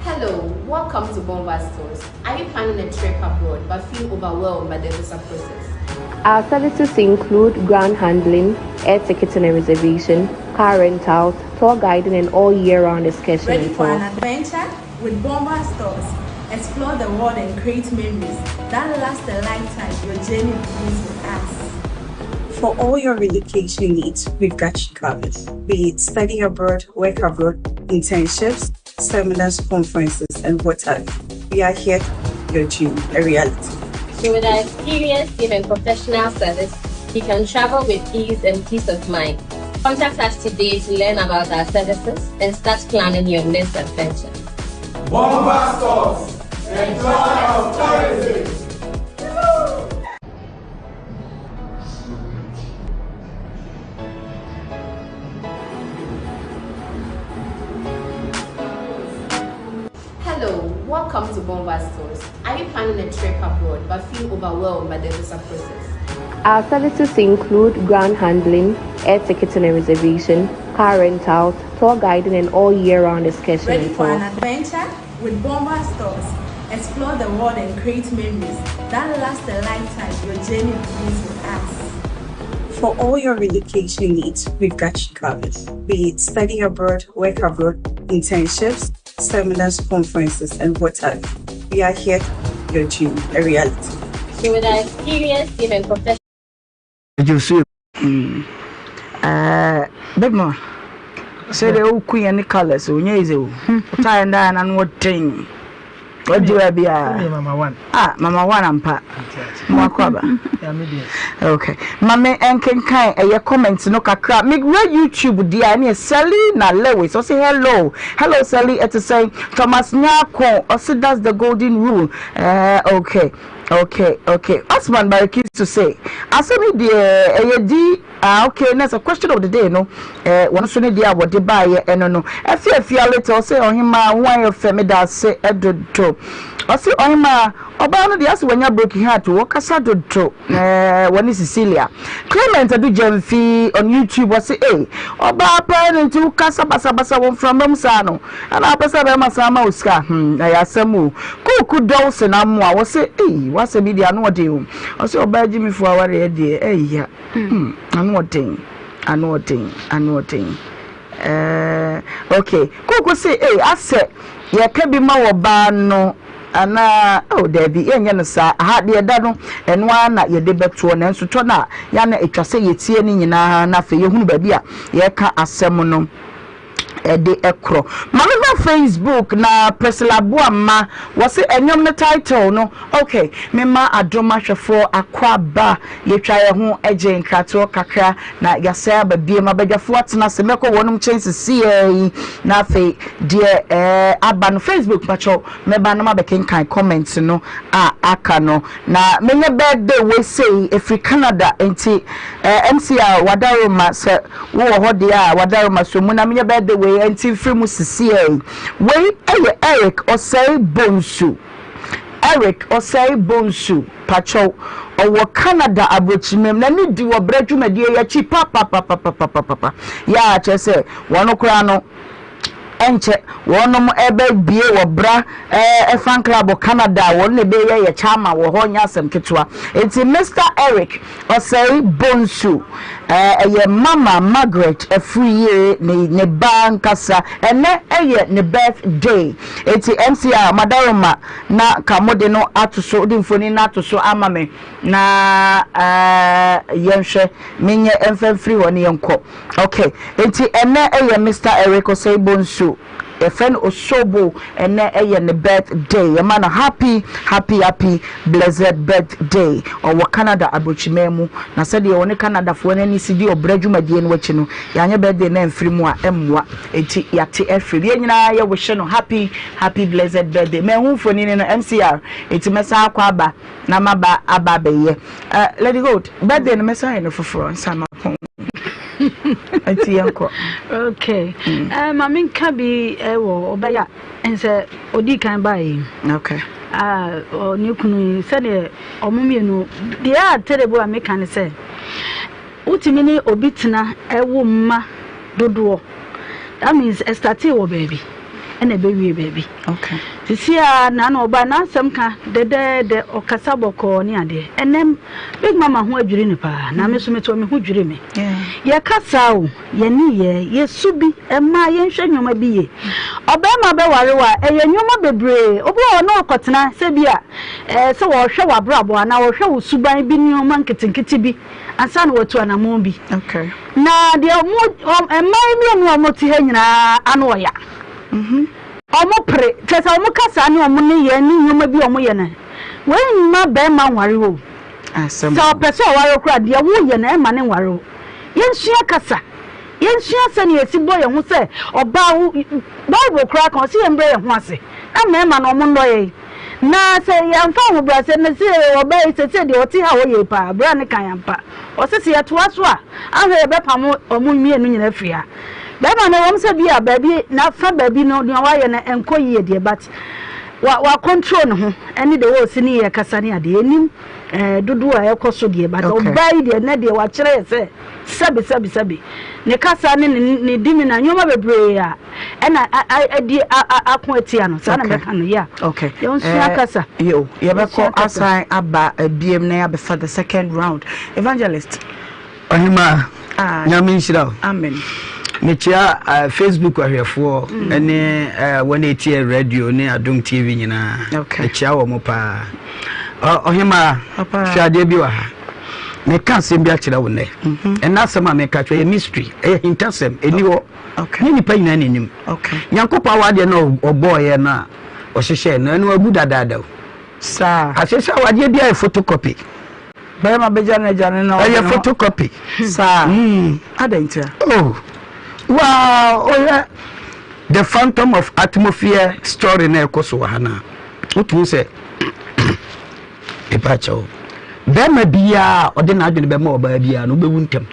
Hello, welcome to Bomba Stores. Are you planning a trip abroad but feel overwhelmed by the visa process? Our services include ground handling, air ticketing and reservation, car rentals, tour guiding, and all year round excursion Ready and for an tours. adventure? With Bomba Stores, explore the world and create memories that last a lifetime. Your journey begins with us. For all your relocation needs, we've got you covered. Be it study abroad, work abroad, internships, seminars, conferences, and what have you. We are here to your dream a reality. So with our experienced team and professional service, you can travel with ease and peace of mind. Contact us today to learn about our services and start planning your next adventure. Bomba Stores, the joy of tourism. Hello, welcome to Bomba Stores. Are you planning a trip abroad but feel overwhelmed by the visa process? Our services include ground handling, air ticketing and reservation, car rentals, tour guiding, and all year round excursion Ready and for an tours. adventure? With Bomba Stores, explore the world and create memories that last a lifetime. Your journey begins with us. For all your relocation needs, we've got you covered. Be it study abroad, work abroad, internships, seminars, conferences, and what have you. We are here to your dream a reality. So with our experienced team and professional Eh, big man. Sɛ deɛ woku yɛn ne colours o nyɛ easy o wotaa yɛn daa na no ɔden wadi wa biara ah mama one ampa mo akɔ aba okay mame nkenkan ɛyɛ comment no kakra mewura youtube deɛ a ɛne Selina Lewis ɔse hello hello Sally ɛte sɛn Thomas Nyarko ɔse that's the golden rule eh, okay. Okay, okay. Osman Barikisu say, asɛm yi deɛ ɛyɛ di ah okay na sɛ question of the day no eh, wɔn nso ne deɛ a wɔde baayɛ ɛno no. Ɛfi afia later ɔsɛ ɔhemaa ho ayɛ fɛ meda ase dodo. Ɔsɛ ɔhemaa ɔbaa no deɛ asɛ wanya broken heart o ɔkasa dodo eh, wɔne Cecilia. Clement Adu Gyamfi on YouTube ɔsɛ eh ɔbaa paa no nti wokasa basabasa wɔ mframa mu saa no. Ɛna wopɛ sɛ bɛrima san ma wo sika hmm ɛyɛ asɛm o. Kuku Dawson Amoah wɔ se ei w'asɛm yi deɛ ano ɔden o. Ɔse ɔbaa gyimifoɔ awareɛ deɛ ɛya hmm ano ɔden ano ɔden ano ɔden ɛɛ ok Kuku se ei asɛ yɛka bi ma ɔbaa no anaa oh daabi yɛnyɛ no saa aha deɛ ɛda no ɛno ara na yɛde bɛtoɔ nanso tɔ no a yɛ a na ɛtwa sɛ yɛtie ne nyinaa na afei yɛhunu baabi a yɛreka asɛm no ɛde korɔ. Ma me hwɛ Facebook na Priscilla Boamma wɔse ɛnwom no title no ok me ma adom ahwɛfoɔ akwaaba yɛtwa yɛ ho gye nkratoɔ kakra na yɛasɛe aba biem abadwafoɔ atena ase mɛkɔ wɔnom nkyɛn sesiaa yi na afei deɛ ɛɛ aba no Facebook pakyɛw mɛba na mabɛkenkan comment no a aka no Na menyɛ birthday wei sei ɛfiri Canada nti eh, MC a wadaroma sɛ wowɔ hɔ deɛ a wadaroma so mu na menyɛ birthday wei nti mfiri mu sisiɛ wei ɛyɛ Eric Osei Bonsu Eric Osei Bonsu pakyɛw ɔwɔ Canada aburokyimam na ne di wɔ brɛ dwumadie yi akyi papapapapapapa yɛ a kyerɛ sɛ wɔn koraa no Ɛnkyɛ wɔnom ɛbɛ bue wɔ bra ɛɛ fan club wɔ Canada a wɔn na ɛbɛyɛ yɛ chairman wɔ hɔ nyɛ asɛm ketewa. Enti Mister Eric Osei Bonsu ɛɛ ɛyɛ Mama Margaret Afriyie ne ne ba ankasa. Ɛnɛ ɛyɛ ne birth day. Enti MC a Madaroma na ka mo de no ato so, wode mfoni no ato so ama me na ɛɛ yɛnhwɛ menyɛ ɛmfa mfiri hɔ ne yɛnkɔ. Ok nti ɛnɛ ɛyɛ Mister Eric Osei Bonsu yɛfrɛ no Osobo ɛnɛ ɛyɛ ne birthday yɛma no happy happy happy blessed birthday ɔwɔ Canada abrokyiman mu na sɛdeɛ ɔne Canadafoɔ no ani si di ɔbrɛ dwumadie no akyi no yɛanyɛ birthday no amfiri mu a ɛmmoa nti yɛate afiri mu yɛn nyinaa yɛ wish no happy happy blessed birthday manhu mfonini no MCR nti mɛsan akɔ aba na maba aba abɛyɛ uh, Lady Gold birthday no mɛsan ayɛ no foforɔ nsa mapɔn nti yɛnkɔ. Okay. Mm. Uh, ma menka bi eh, wɔ ɔbɛyɛ a nsɛ ɔdii kan baeɛ yi. Okay. Uh, ne kunu yi sɛdeɛ ɔmo mmienu deɛ a terebo a meka ne sɛ wotumi ne obi tena ɛwo mma dodoɔ that means ɛstartee wɔ baabi ɛna ɛbɛwie baabi. Okay. Sisi a na na ɔba n'asɛm ka dɛdɛɛdɛ ɔkasa bɔkɔɔ ne adeɛ ɛnɛ Big mama ho adwiri no paa na me nso mete hɔ me ho dwiri me. Yɛka saa o, yɛn nneyɛɛ, yɛn su bi, ɛmmaa yɛnhwɛ nneɛma bi yie. Ɔbarima bɛware wo a, ɛyɛ nneɛma bebree. Obi wɔ hɔ na ɔkɔtena sɛ bi a ɛɛ sɛ ɔrehwɛ w'abrabɔ anaa ɔrehwɛ wo suban bi nneɛma nketenkete bi ansa na watu anammɔn bi. Na deɛ mo mmaa yi mmienu a wɔte ha nyinaa ano ɔya. Wɔpere, kyerɛ sɛ wɔn kasa ne wɔn nneyɛɛ ne nneɛma bi a wɔyɛ no, Wei mma barima nware wo. Sɛ ɔpɛ sɛ ɔware wo koraa a, deɛ woyɛ no, ɛmma no nware wo. Yɛnsua kasa. Yɛnsua sɛdeɛ yɛsi bɔ yɛn ho sɛ ɔbaa. Wo Bible koraa ka, ɔse yɛmbrɛ yɛn ho ase na mmarima no wɔnnɔ yɛn. Na sɛ yɛamfa ahobrɛaseɛ no, sɛ ɔbaa yi seesei deɛ ɔte ha a ɔyɛ yi paa, berɛ a ne kan ampa. Ɔse sɛ yɛtoa so a, anhwɛ yɛbɛpamo wɔn mmienu nyinaa afiri ha. Barima no, ɛwom sɛ bi a baabi, n'afa baabi no, deɛ wayɛ no ɛnkɔ yie deɛ, but wa wa control ne ho ɛne the way ɔsi ne yɛ kasa ne adeɛ yɛnim ɛɛ dodoɔ a ɛkɔ so deɛ but okay. ɔbaa yi deɛ nɛ deɛ wakyerɛ yɛ sɛ sɛbi sɛbi sɛbi ne kasa ne ne ne di mi na nneɛma bebree a ɛna adi ako atia no saa na mɛka no yɛ okay yɛn nsua kasa yo yɛbɛkɔ asan aba abiem na yɛabɛfa the second round evangelist. Ɔhemaa, Nyame nhyira wo. Amen. Mekyia uh, Facebook ahwɛfoɔ mm. ne uh, wɔn a ɛtie radio ne Adom TV nyinaa. Okay. Mekyia wɔn paa. Ɔhemaa, hwɛ adeɛ bi wɔ ha. Meka asɛm bi akyerɛ wo nnɛ. Mhm. Ɛnna asɛm a meka kyerɛ yɛ mystery, ɛyɛ hintasɛm, ɛni hɔ. Ne nipa nyinaa n'anim. Nyankopɔn awadeɛ no ɔbɔɔyɛ no a ɔhyehyɛɛ no, ɛno agu dadaada o. Saa. Ahyehyɛ awadeɛ bi ayɛ photocopy. Barima bɛgya n'agya ne na ɔde Ɛyɛ photocopy. Saa. Mm. Adɛn ntia? Oh. Waa ɔyɛ the phantom of atmosphere story na ɛkɔ so wɔ ha na wotumi sɛ. Mepa kyɛw. Bɛrima biara a ɔde n'adwene bɛma ɔbaa biara no, wobɛwu ntɛm.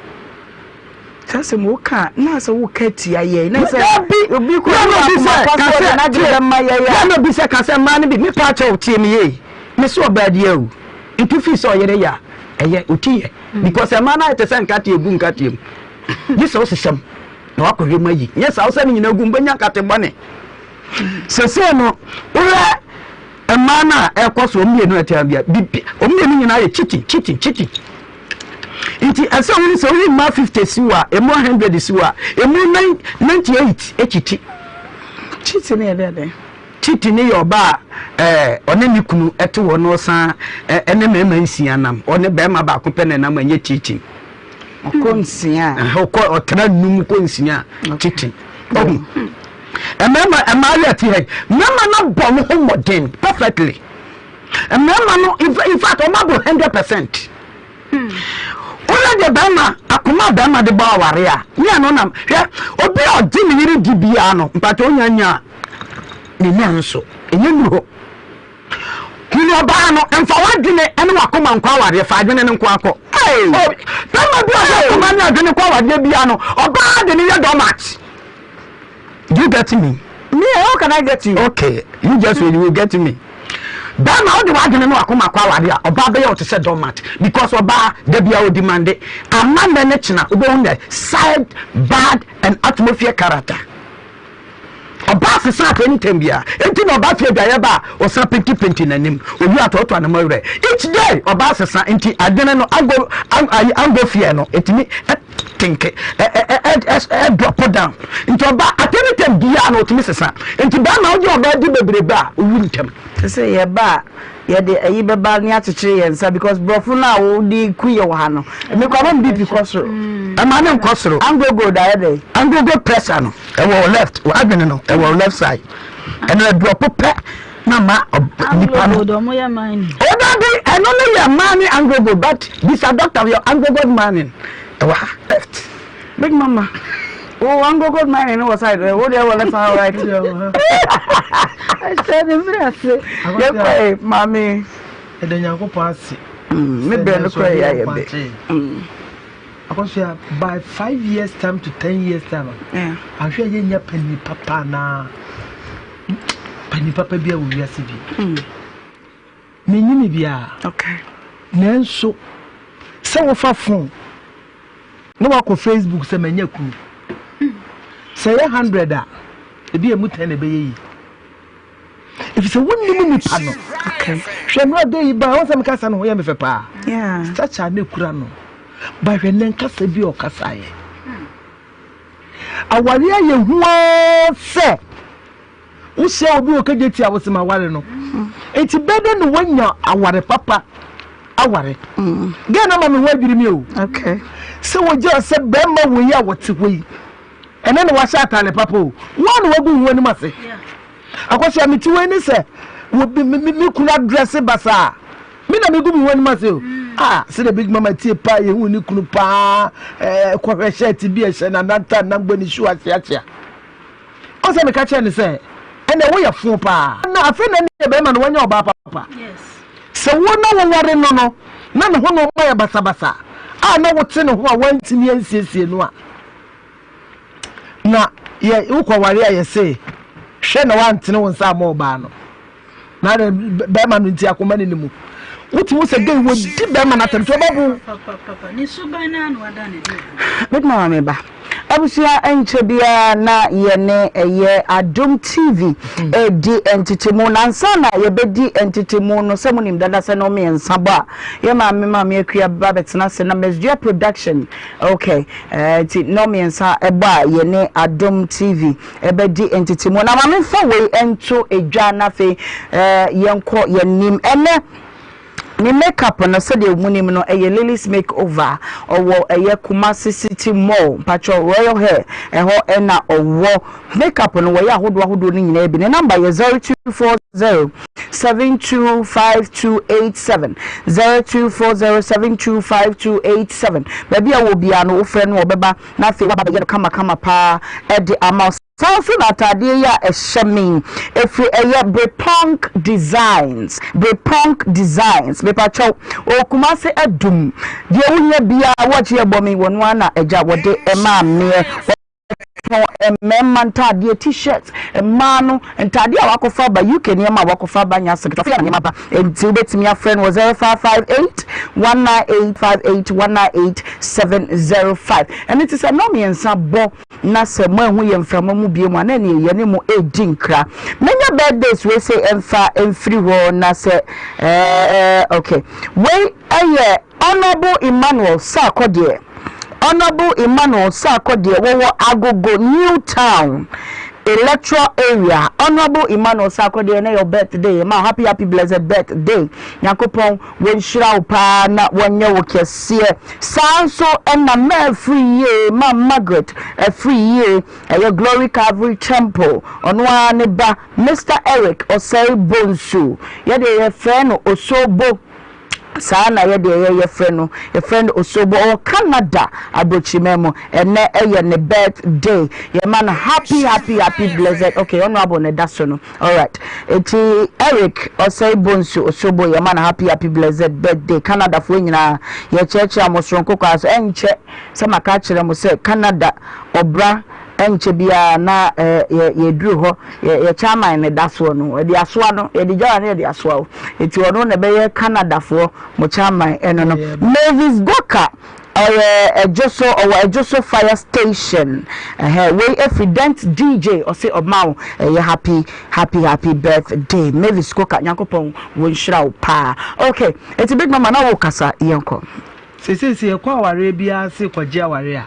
Saa asɛm woka a, na sɛ woka tia yɛn. Na sɛ Dabi! obi kɔ Na ne obi akoma sɛ, pa ka so ɔde sɛ, n'adwene tie, bɛma yɛn a. Na obi sɛ, ka sɛ mmaa no bi, mepa kyɛw tie me yie. Me se ɔbaa bi awu. Nti fii sɛ ɔyere yɛ a, ɛyɛ, ɔti yɛ. Because mmaa no ayɛ te sɛ nkateɛ gu nkateɛ mu. Gye sɛ wosesam na wakɔhwɛ mu ayi. Nyɛ saa wo sɛ ne nyinaa gu mu, wobɛnya nkate bɔne. Sesei no, wohwɛ mmaa no a ɛkɔ so, wɔn mmienu a ɛte bia, bibi, wɔn mmienu nyinaa yɛ cheating, cheating, cheating. Nti ɛsɛ wɔn sɛ woyi mmaa 50 si hɔ a, emu 100 si hɔ a, emu 98 akyiti. Cheating yɛ dɛ dɛn? Cheating yɛ ɔbaa a ɛɛ ɔne ne kunu ɛte hɔ na ɔsan ɛne mmarima nsia nam, ɔne barima baako pɛ na ɛnam ɛnyɛ cheating. Ɔkɔ nsia. Ɔkɔ ɔtena num kɔ nsia cheating. Ɔhu. Mmarima mmaa yɛ ti ha yi mmarima no bɔ wɔn ho mmɔden perfectly mmarima no in fact wɔn abɔ 100%. Woyɛ deɛ barima akoma a barima de bɔ aware a ne ano nam hwɛ obi a ɔgye ne yere di biara no mpatwa onya nya ne nya nso ɛnyɛ nuru hɔ. Hunu ɔbaa no mfa w'adwene ne w'akoma nkɔ awareɛ fa adwene no nko akɔ. Barima bi a ɔde akoma ne adwene kɔ awareɛ biara no ɔbaa de ne yɛ doormat. Do you get me? Me, how can I get you? Okay, you just mm. you will get me. Bɛrima wode w'adwene ne w'akoma kɔ aware a ɔbaa bɛyɛ ɔte sɛ doormat because ɔbaa da bia ɔdi mande ama nnɛ ne kyena wobɛhu nɛ side bad and atmosphere character. Ɔbaa sesa afei ne tɛm biara. Enti na ɔbaa fie adwaeɛ ba a, ɔsan penti penti n'anim. Owie a, ɔtoatoa ne mɔwerɛ. Each day, ɔbaa sesa. Nti adwene no, ango, ayi, ango fear no, ɛtumi tinke, ɛ, ɛ, ɛ, ɛ, ɛ, drop down. Nti ɔbaa, at any time biara no, ɔtumi sesa. Nti bɛrima wogye ɔbaa di bebrebe a, wowu ntɛm. Te sɛ yɛba a, yɛde ayi bɛba ne akyekyere yɛn nsa because borɔfo no a wode ku yɛ wɔ ha no, me kɔ ama me BP kɔ soro. Ɛma ne nkɔ soro. Anglo gold ayɛ dɛn? Anglo gold pressure no. Ɛwɔ wo left, w'adwene no ɛwɔ wo left side. Ɛno ɛdrɔpo pɛ na ma nipa no. Anglo gold yɛ mining. O dabi, ɛno no yɛ mining anglo gold but bisa doctor yɛ anglo gold mining ɛwɔ ha left. Big mama, wo anglo gold mining no wɔ side wo deɛ wɔ left and right. Ɛhyɛ ne mmerɛ ase. Yɛkɔ ɛ maame. Ɛda Nyankopɔn ase. Me brɛ no kora yɛ ayɛ bɛ. Akosua, by 5 years time to 10 years time a, ahwɛ a yɛnya panyin papa anaa panyin papa bi a wɔ wiase bi. Menyini biara. Okay. Nanso sɛ wofa phone na wakɔ Facebook sɛ manya kunu. Sɛ yɛ 100 a, ebi emu 10 na ɛbɛyɛ yi. Efisɛ wonnim nipa no. Hwɛ mmerɛ ɔde yi baa, wɔn sɛ meka sɛ ne ho yɛ me fɛ paa. Stature ne kura no. Ba hwɛ nnɛ nkasa bi a ɔkasaeɛ. Awareɛ ayɛ hu ara sɛ wohyia obi wɔ kagye ti a wosɛ ma aware no. Enti bɛyɛ dɛ na woanya aware papa aware. Gɛn na ma me ho adwiri mi o. Sɛ wɔgya sɛ bɛrima wei a wɔte hɔ yi, ɛnɛ na wahyɛ ataade papa o. Wɔn na wagu ho anim ase. Akɔhyia me ti wei ne sɛ me kunu adrɛse basaa. Me na megu me ho anim ase o. Ah, sɛ big mama tie paa yehu ne kunu paa ɛɛ kɔhwɛ shirt bi ɛhyɛ na nanta nam bɔ ne shoe akyeakyea. Ɔsɛ meka kyerɛ ne sɛ ɛnna woyɛ fo paa. Na afei na ne bɛrima no wanya ɔbaa papa. Sɛ wo na woware no no na ne ho na ɔma yɛ basabasa a na wote ne ho a wantumi ansiesie no a na yɛ wokɔware a yɛse hwɛ na wantene wo nsa ama ɔbaa no. Na adɛ bɛrima no nti akoma ne ne mu. Wotumi sɛ gay wɔdi bɛrima no atɛm nti ɔbɛbo. Big mama me ba. Abusua nkyɛ biara na yɛne ɛyɛ Adom TV ɛredi ntetemu. Na ansa na yɛbɛdi ntetemu no, sɛ monim dada sɛ no mmiɛnsa bɔ a, yɛ maame Maame Akua ba bɛtena ase na Mesdua Production, okay, nti no mmiɛnsa ɛbɔ a yɛne Adom TV ɛbɛdi ntetemu. Na ma memfa wei nto dwa na afei yɛnkɔ yɛn anim. Ɛnɛ ne makeup no sɛdeɛ munim no ɛyɛ Lily's Makeover. Ɔwɔ ɛyɛ Kumasi City Mall, mpakyɛw Royal Hair, ɛhɔ ɛna ɔwɔ. Makeup no wɔyɛ ahodoɔ ahodoɔ no nyinaa bi. Ne number yɛ 0240 725287, 0240 725287. Baabi a wɔ biara no wofrɛ no ɔbɛba na afei waba abɛyɛ no kamakama paa ɛde ama wo. Saa nso na ataadeɛ yi a ɛhyɛ me yi, ɛfiri ɛyɛ Brepong Designs, Brepong Designs. Mepakyɛw, ɔwɔ Kumase Adum. Deɛ wohia biara, wɔgye ɛbɔ me, wɔn ara na agya wɔde maa meɛ. Wɔtɔn mmarima ntaadeɛ, T-shirt, mmaa no ntaadeɛ a wakɔfa aba, UK nneɛma a wakɔfa aba nyɛ asɛm ketewa, afei na nneɛma ba. Enti wobɛtumi afrɛ no wɔ 0558 198 58 198 705. Ɛno nti sɛ nnɔnmiɛnsa bɔ na sɛ moanhu yɛn mframa mu bio mu a, na ɛneɛ yɛne mo redi nkra. Mɛnya birthdays wei sei ɛmfa mfiri hɔ na sɛ ɛɛ ok. Wei ɛyɛ Honourable Emmanuel Sarkodie, Honourable Emmanuel Sarkodie, wɔwɔ Agogo New Town Electoral Area. Honourable Emmanuel Sarkodie, ɛnɛ yɛ wo birthday, yɛma wo happy happy blessed birthday. Nyankopɔn Wɔnhyira wo paa na wɔnyɛ wo kɛseɛ. Saa nso na ma afiri yie, ma Margaret afiri yie, ɛyɛ Glory Calvary Temple, ɔno ara ne ba Mister Eric Osei Bonsu, yɛdeɛ yɛfrɛ no Osobo, saa na yɛdeɛ yɛ yɛfrɛ no, yɛfrɛ no Osobo, ɔwɔ Canada abrokyiman mu, ɛnɛ ɛyɛ ne birthday, yɛma no happy happy happy blessed, okay honourable na ɛda so no. Alright eti Eric Osei Bonsu Osobo yɛ ma no happy happy blessed birthday Canada foɔ nyinaa yɛkyerɛkyerɛ mo soronko kwaa so ɛnkyɛ sɛ maka akyerɛ mo sɛ Canada ɔbra ɛnkyɛ biara na eh, yɛ yɛduru hɔ yɛ yɛkyɛ aman ne da soɔ no yɛde asoa no yɛde gyawa no yɛde asoa o eti ɔno na ɛbɛyɛ Canada foɔ mo kyɛ aman ɛno no Mavis Goka Ɔyɛ Ɛdwoso, ɔwɔ Ɛdwoso fire station ɛhɛn wei ɛfiri Dent DJ ɔse ɔma wo ɛyɛ happy happy happy birthday Mavis Koka Nyankopɔn wɔ nhyira wo paa ok eti Big Mama na wo kasa yɛnkɔ. Seesei sɛ yɛkɔ awareɛ biara ase rekɔgye awareɛ a,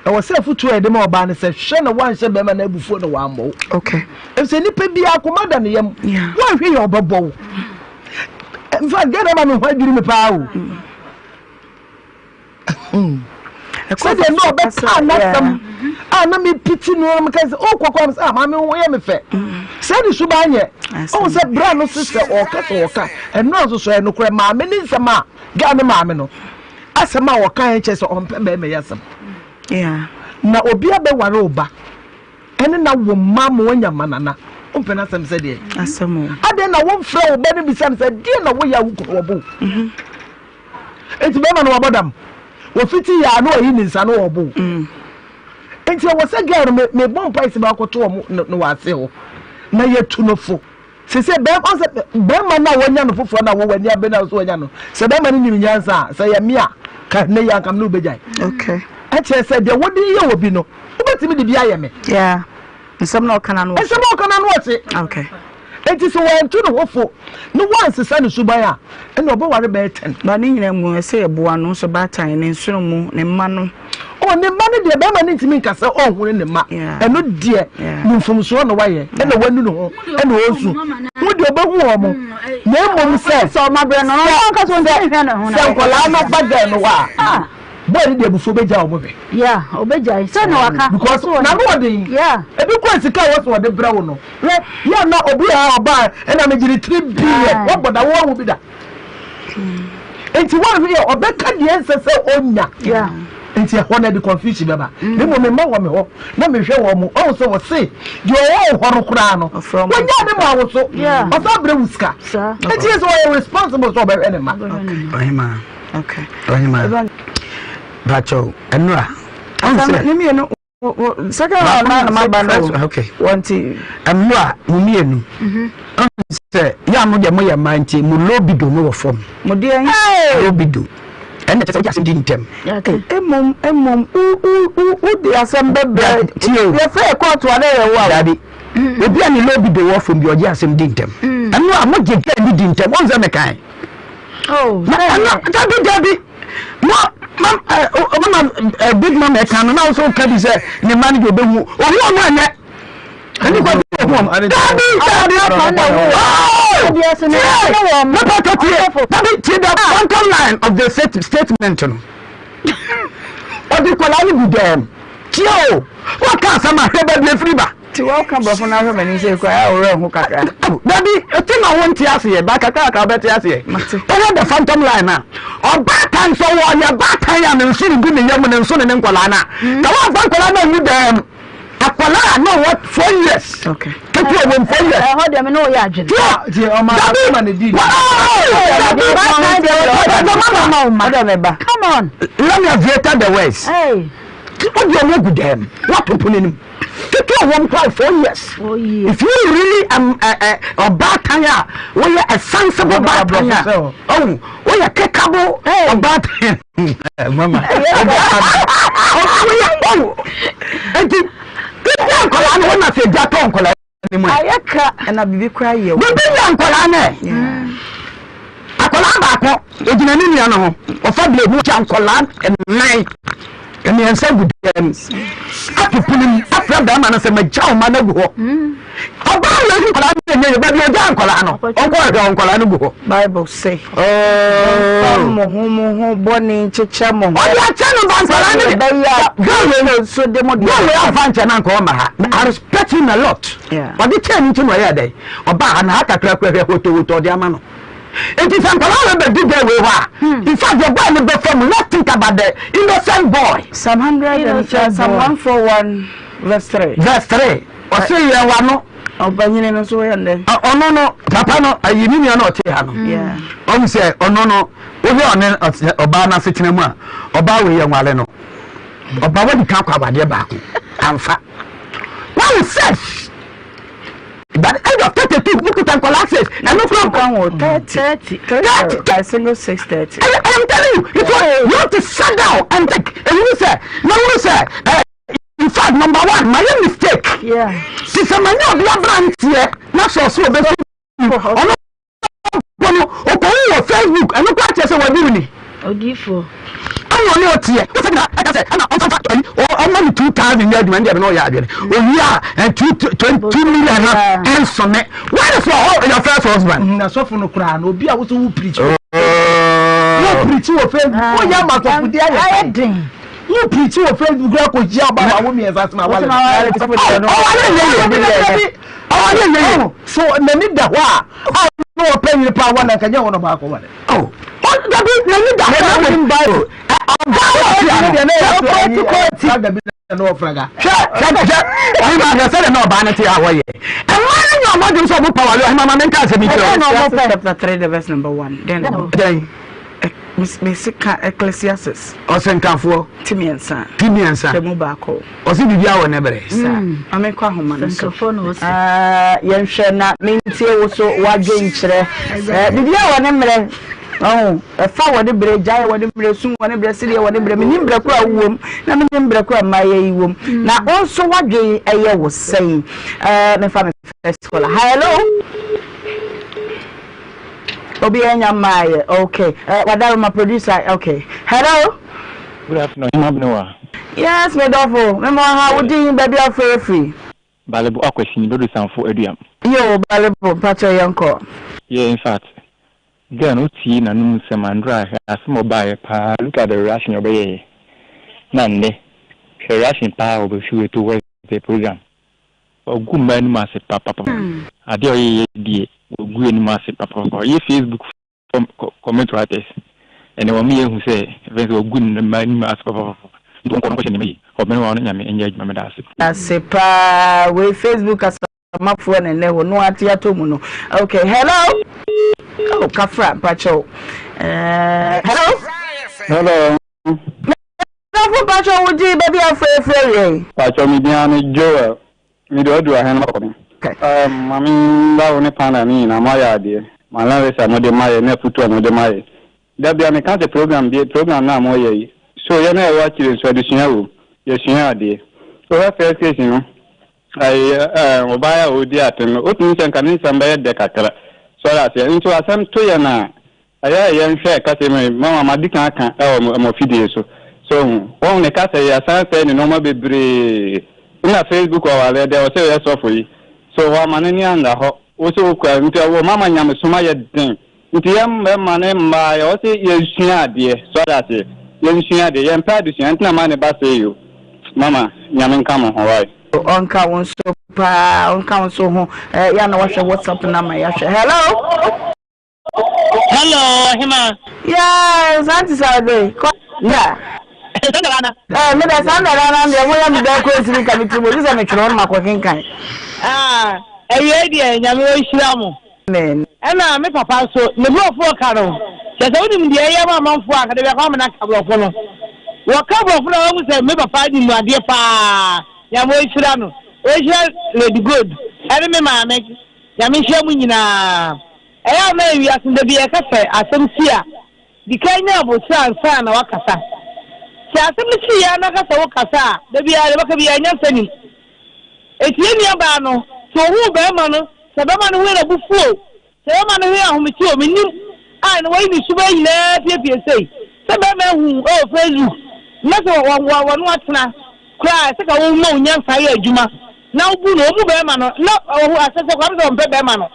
ɛwɔ sɛ afotuo a yɛde ma ɔbaa no sɛ hwɛ na woanhyɛ bɛrima no abufuo na wammɔ wo. Okay. Efisɛ nipa biara akoma da ne yam. Yeah. Woanhwɛ yɛ ɔbɛbɔ wo. In fact, gɛrɛ ma me ho adwiri me paa o. Mm. Sɛdeɛ na ɔbɛkaa n'asɛm a na mepiti no na meka sɛ oh kɔkɔɔ sɛ ah maame ho yɛ me fɛ sɛ ne suban nyɛ ɔhu sɛ berɛ a no se sɛ ɔka sɛ ɔka ɛno a nso so ɛyɛ nokorɛ maame ne nsɛm a gaa ne maame no asɛm a ɔka yɛn kyerɛ sɛ ɔmpɛ bɛrima yi asɛm na obi abɛware wo ba ɛne na wo mma ma wanya manana wompɛ no asɛm sɛ deɛ adɛn na womfrɛ wo ba no bisa no sɛ deɛ na woyɛ a wo kunu wɔbo mhm. Nti bɛrima no wabɔ dam. Wɔfiti yɛ a na wayi ne nsa na ɔbo. Mm. Nti ɛwɔ sɛ girl no me mebɔ mpae sɛ baakɔto wɔn no wɔ ase hɔ na yɛtu no fo. Sese bɛrima ɔsɛ bɛrima no a wɔnya no foforɔ no a wɔwɔ ani abere no a wɔsɛ wɔnya no sɛ bɛrima no nim nyansa a sɛ yɛ me a ka ne yɛ anka me ne wobɛgyae. Okay. Ɛkyerɛ sɛ deɛ wɔde yɛ wɔ bi no wobɛtumi de bi ayɛ me. Yeah. Nsɛm na ɔka n'ano ɔhye. Nsɛm a ɔka n'ano ɔhye. Okay. Enti sɛ wantu ne ho fo na wansesa ne suban a, ɛnna ɔbɛware bɛyɛ tɛn. Ba ne nyinaa mu, ɛsɛ yɛboa no nso baatan, ne nsono mu, ne mma no. Oh, ne mma no deɛ, bɛrima no ntumi nka sɛ ɔnhunu ne mma. Ɛno deɛ, ne mfomsoɔ na wayɛ, ɛna wanu ne ho, ɛna ɔresu. Wo deɛ ɔbɛhu wɔn, na mmom sɛ, sɛ sɛ nkwadaa no ba gɛɛ no hɔ a, Boy no de abufuo bɛgya wɔn hwɛ. Yeah, ɔbɛgyae. Sɛ na waka. Because na no ɔden. Yeah. Ebi kɔ sika a wɔsɛ wɔde brɛ wo no. Hwɛ, yɛ na obi a ɔbaa ɛna megye ne 3 billion. Wɔbɔ da wɔn bi da. Nti wɔn yɛ ɔbɛka deɛ nsɛ sɛ ɔnya. Yeah. Nti ɛhɔ na ɛde confusion bɛba. Ne mmom mema wɔ me hɔ na mehwɛ wɔn mo. Ɔho sɛ wɔse deɛ ɔwɔ hɔ no koraa no. Wɔnya ne ma wo so. Ɔsan brɛ wo sika. Nti yɛ sɛ ɔyɛ responsible sɛ ɔbɛhwɛ ne ma. Ɔhema. Okay. Ɔhema. Bakyɛw, ɛnora. Ɔn Ne mmienu second round na na maba no. Okay. Wɔn ti. Ɛnora mo mmienu. Mhm. Ɔn sɛ yɛ a mo deɛ mo yɛ mmaa nti mo lobido no wɔ fam. Mo deɛ. Lobido. Ɛnna kyerɛ sɛ wogye asɛm di ntɛm. Emom emom wo wo wo wo de asɛm bɛbrɛ. Tie o. Yɛfrɛ yɛ kɔɔto a na yɛ wo a. Dabi. Obi a ne lobido wɔ fam bi ɔgye asɛm di ntɛm. Ɛnora mo gye gɛ ne di ntɛm. Wɔn sɛ mekan. Oh, na ɛna dabi dabi na ma ɛ ɔma ɛ big mama ɛka no na ɔsɛ ɔka bi sɛ ne mma no deɛ ɔbɛhu ɔhu ɔno ɛnyɛ ɛne kɔ bi ɔhu ɔmo dabi dabi ooo mɛpa tɔ tie dabi tie the bottom line of the statement no ɔde kɔla no gu dɛm tie o wɔka asɛm ahwɛ baabi efiri ba. Nti wɔka borɔfo no ahwɛ m'anim sɛ kura a ɔwerɛ ho kakra. Dabi, ɛti na wo nte aseɛ, ba kakra kakra wobɛte aseɛ. Wohwɛ the phantom line a, ɔbaatan sɛ wɔyɛ baatan a ne nso gu ne yam ne nso ne ne nkwadaa no a, ka wɔamfa nkwadaa no angu dɛm. Akwadaa a na ɔwɔ 4 years. Ketewa wɔ mu 4 years. Ɛhɔ deɛ me ne wo yɛ adwene. Tiɛ ɔma ɔma ne di. Come on. Let me aviate the words. Hey. O di ɔmo egu dɛm wato pono anim ketewa wɔ mu kora 4 years. If you really um ɔbaatan a woyɛ a sensible baatan a ɔwɔ woyɛ kekabo ɔbaatan mama ɔwɔ ɔwɔ nti ebi nkɔla no wɔn na sɛ egya tɔ nkɔla ne mu. Ayɛ ka ɛna bibi kora yɛ. Bibi yɛ nkɔla no akɔla baako ogyina ne nua no ho ɔfa blade mu gya nkɔla nnan mmiɛnsa gu dɛm ato pono mu afrɛ bɛrima no sɛ magya wo ma no agu hɔ. Ɔbaa wei nkɔla no nyɛ yɛ baabi ɔgya nkɔla no ɔnkɔ hwɛ nkɔla no gu hɔ. Bible se momfa mo ho mo ho bɔne nkyekyɛ mo ho. Ɔde akyɛ no ba nkɔla no de bɛyɛ a nso de mo deɛ. Girl wei amfa nkyɛ no anka ɔma ha. I respect him a lot. Ɔde kyɛɛ no nti na ɔyɛɛ dɛn? Ɔbaa ha na ha kakra kura hwɛ hotohoto ɔde ama no. Nti sɛ nkwadaa wei bɛdi girl wei hɔ a, in fact the boy no bɛfa mu. Let's think about the innocent boy. Psalm 100 and Psalm 141 verse 3. Verse 3. Ɔse yɛn wano. Ɔbanyini no nso yɛ ndɛ. Ɔno no papa no ayi ne nua no ɔte ha no. Ɔhu sɛ ɔno no wohwɛ ɔne ɔbaa no asetena mu a ɔbaa wei yɛ nwale no. Ɔbaa wadi kan akɔ awadeɛ baako amfa. Wɔn sɛ by the age of 32 wokuta nkwadaa six ɛno kura nkwa ho 30 30 I single 6 30. I am telling you it was you have to sit down and think. Ehunu sɛ na ehunu sɛ ɛɛ. In fact number one mayɛ mistake ti sɛ manya ɔde aberanteɛ na sɛ ɔsɛ ɔbɛsi ɔno mpo no ɔkɔhu wɔ Facebook ɛno koraa kyerɛ sɛ wadi wo ni odiifoɔ ɛna ɔne ɔteɛ wosɛ na ɛka sɛ ɛna ɔmfa ayi ɔma no 2000 nyɛ adwuma ɛndeɛ na ɔyɛ adwene owie a 2 million no ɛnsome where is your, your first husband? Na sɔfo no koraa no obi a wosɛ wo preach wo preach wɔ Facebook woyɛ ama sɔfodi ayɛ den. Wo preach wɔ Facebook kura kò hyia ɔba wa wo mmiɛnsa sima wale. Ɔwale nyɛ yɛ. Ɔwale nyɛ yɛ. So n'ani da hɔ a a na ɔpɛ yere paa wale nka nyɛ hɔ na ɔba akɔ wale. Dabi n'ani da hɔ na mo ɔbaa wɔ ɔte ano. Hwɛ hwɛ hwɛ ɔhema hwɛ sɛdeɛ na ɔbaa no te a wɔyɛ. Mmaa no nya ɔmo adwene sɛ ɔmo pa wale ɔhema ma menka asɛm yi kyerɛ wo. Ecclesiastes chapter 3 the verse number 1. Then Dɛn? Mesi ka Ecclesiastes. Ɔsɛnkafoɔ. Ti mmiɛnsa. Ti mmiɛnsa. Hyɛ mu baako. Ɔsi biribi awɔ ne bere. Sa. Maame kɔ ahoma no so. Yɛnhwɛ na mentie wo so w'adwenkyerɛ. Biribi awɔ ne mmerɛ. Ɔho, ɛfa wɔ ne berɛ, gyae wɔ ne mmerɛ, sum wɔ ne berɛ, sedeɛ wɔ ne berɛ. Menim berɛ koro a wowom na menim berɛ koro a mmaeɛ yi wom. Na wo nso w'adwen ɛyɛ wo sɛn? Mefa me first caller. Hello. Obi anya mmaeɛ. Okay. Wadaroma producer. Okay. Hello. Good afternoon, Hema Benewa. Yes, me dɔfo. Me mo ha wo din baabi afrɛ afiri. Balebo Akwasi, Bedu Sanfo Aduam. Yo, Balebo, mpakyɛ yɛnkɔ. Yeah, in fact, girl no wotie n'anom nsɛm a ndora hwɛ asɛm a ɔbaeɛ paa look at the reaction a ɔbɛyɛeɛ na nnɛ hwɛ reaction paa a ɔbɛhwiwe towards the program. Wagu mmaa anim ase papapapa. Adeɛ a ɔyɛeɛ deɛ wagu anim ase papapapa. Ɔyɛ Facebook comment writers ɛnɛ wɔn yɛ hu sɛ ɛfɛn sɛ wagu mmaa anim ase papapapa. Nti wɔnkɔ no nkɔhyɛ nneɛma yi. Ɔbɛn wa ɔno nyame nyɛ adwuma meda ase. Ase paa wei Facebook kasamafoɔ na ɛnɛ hɔ no ate atɔ mu no. Okay, hello. Oh, kafra mpakyɛw. Hello. Hello. Dɔfo mpakyɛw wo din baabi a wofrɛ firi awiei. Pakyɛw me din ara ne Joel me de ɔdu ahen makɔ me. Erm mame nda wo ne panel no nyinaa moayɛ adeɛ mo analysis a mode mayɛ ne afutuo a mode mayɛ da bia meka sɛ program bi program no a moyɛ yi so yɛn a yɛwɔ akyire nso adesua wom yɛsua adeɛ wohwɛ first case no ayi erm ɔbaa a ɔredi atem no wotumi sɛ nka ne nsɛm bɛyɛ dɛ kakra sɔre aseɛ nso asɛm to yɛn a Ɛyɛ a yɛnhwɛ kasa yi mu mama madi kan aka wɔ mo afidie so. So hu? Wɔhu ne kasa yi, asan sɛe ne nnoɔma bebree. Nna Facebook ɔwareɛ deɛ ɔsɛ ɔyɛ sɔfo yi. So wama n'ani anda hɔ. Wo sɛ wokura nti wɔmama nyamesom ayɛ den. Nti yɛn mmarima ne mmaa yɛwɔ sɛ yɛsua adeɛ. So ate aseɛ? Yɛnsua adeɛ. Yɛmpɛ adesua nti na ma ne ba sɛe yi o. Mama, Nyame nka mo ho wai. Ɔnka wo nso paa, ɔnka wo nso ho. Eh, yɛ na wahwɛ WhatsApp na ma yɛahwɛ. Hello? Hello, Ɔhema. Yes, Auntie Sade. Kɔ. Yeah. Ɛɛ me dɛ saa ndada no deɛ moyɛ me dɛn koraa ntumi nka me tirim o gye sɛ metwerɛ hɔ na makɔ kenkan. Ah awiei deɛ Nyame ɔnhyira mo. Amen. Ɛna me papa nso ne brɔfo ɔka no kyerɛ sɛ wonim deɛ ɛyɛ ma amanfoɔ a anka dabi akɔ amena ka brɔfo no wɔka brɔfo no a wahu sɛ me papa nim adeɛ paa Nyame ɔnhyira no ɔnhyira Lady Gold ɛne me maame Nyame nhyira mo nyinaa ɛyɛ a na ewiase no dabi yɛka sɛ asɛm si a Di kan nya aboterɛ ansa na woakasa. Sɛ asɛm no si yɛ na ka sɛ wokasa a, da biara deɛ wobɛka biara nyansa nnim. Enti yɛn nuabaa no, sɛ ɔhuu barima no, sɛ barima no ho yɛ no abufuo o, sɛ barima no ho yɛ ahomete o, mennim, a na wayi ne suban nyinaa apiepie sei, sɛ barima ahu wɔ Facebook na sɛ wɔne wo atena koraa a, ɛsɛ ka woma wo nyansa yɛ adwuma. Na wobu no, wɔbu barima no, na ɔhu asɛ sɛ Kwame sɛ ɔmpɛ barima no,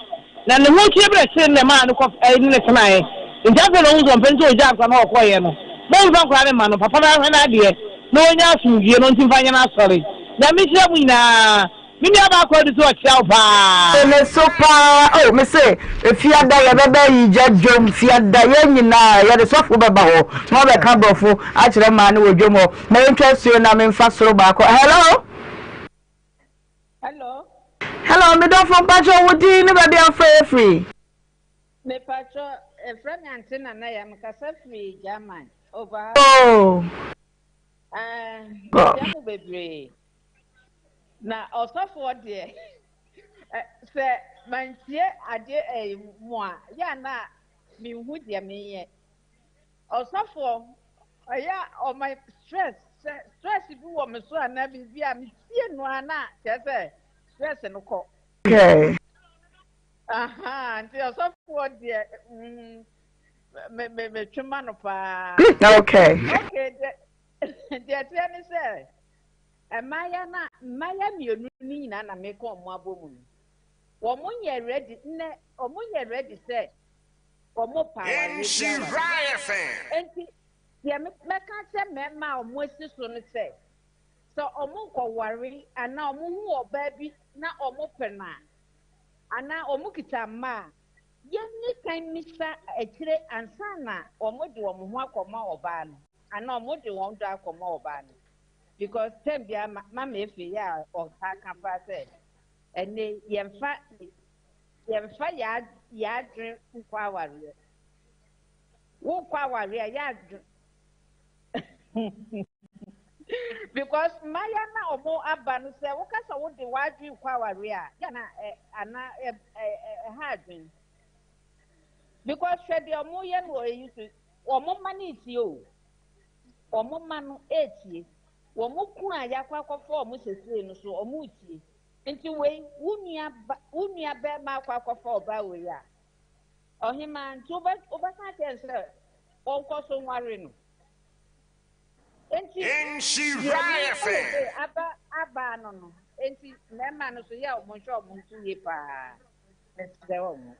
na ne ho kyerɛ bi na ɛkyeree no na ɛmaa no kɔ ɛne no tenaeɛ. Nti afei na ɔhu sɛ ɔmpɛ no nti ɔgyaa nkwadaa no hɔ kɔeɛ no. Mommfa nkwadaa no mma no, papa no ara nhwɛ n'adeɛ na ɔnya asomdwoeɛ na ɔnti mfa nyɛ n'asɔre. Nyame nhyira mo nyinaa. Me nua baa Kwadu nso ɔkyea wo paa. Me so paa oh me se fiada yɛbɛba ayi gya dwom fiada yɛn nyinaa yɛde sɔfo bɛba hɔ na wabɛka brɔfo akyerɛ mmaa no wɔ dwom hɔ ma yɛntwa asuo na memfa soro baako hello. Hello. Hello, me dɔfo mpakyɛ wo din ne baabi a wofrɛ yɛ firi. Mepakyɛ ɛfrɛ me ante nana ya mekasa firi German over. Oh. Mekyia mo bebree. Na ɔsɔfoɔ deɛ sɛ mantie adeɛ ɛyi mu a yɛ a na menhu deɛ menyɛ. Ɔsɔfoɔ ɔyɛ a ɔma stress sɛ stress bi wɔ me so anaa biribi a metie no a na kyerɛ sɛ stress no kɔ. Okay. Aha, nti ɔsɔfoɔ deɛ mm, me me metwe ma no paa. Okay. Okay, deɛ deɛ ɛteɛ ne sɛ mmaayɛ na mmaayɛ mmienu no nyinaa na meka wɔn abɔ mu no. Wɔn nyɛ ready nnɛ wɔn nyɛ ready sɛ wɔn pa awareɛ bi aware. Enti deɛ mɛka akyerɛ mmarima a wɔasi so no sɛ, sɛ wɔrekɔware anaa wɔhu ɔbaa bi na wɔpɛ no a, anaa wɔkita mma a, yɛnni kan mmisa akyire ansa na wɔde wɔn ho akɔma ɔbaa no anaa wɔde wɔn dɔ akɔma ɔbaa no. Because term biara mama efe yɛ a ɔtaa ka paa sɛ, ɛnne yɛmfa yɛmfa yɛn adwene nkɔ awareɛ. Wokɔ awareɛ a yɛ adwene because mmaayewa na wɔn aba no sɛ woka sɛ wode w'adwene kɔ awareɛ a yɛ na ana ɛha adwene because hwɛ deɛ wɔn yɛ no wɔ eyi so wɔn mma no etie o wɔn mma no etie wɔn kunu a yakɔ akɔfɔ wɔn sesei no so wɔn etie. Nti wei, wo nua ba, wo nua barima akɔ akɔfa ɔbaa wei a, ɔhemaa, nti wobɛ, wobɛka akyerɛ no sɛ ɔnkɔ so nware no? Nti, deɛ me ɛwɔ aba abaa no no, nti mmarima no so yɛ a wɔn nhwɛ wɔn nso yie paa, mesrɛ wɔn.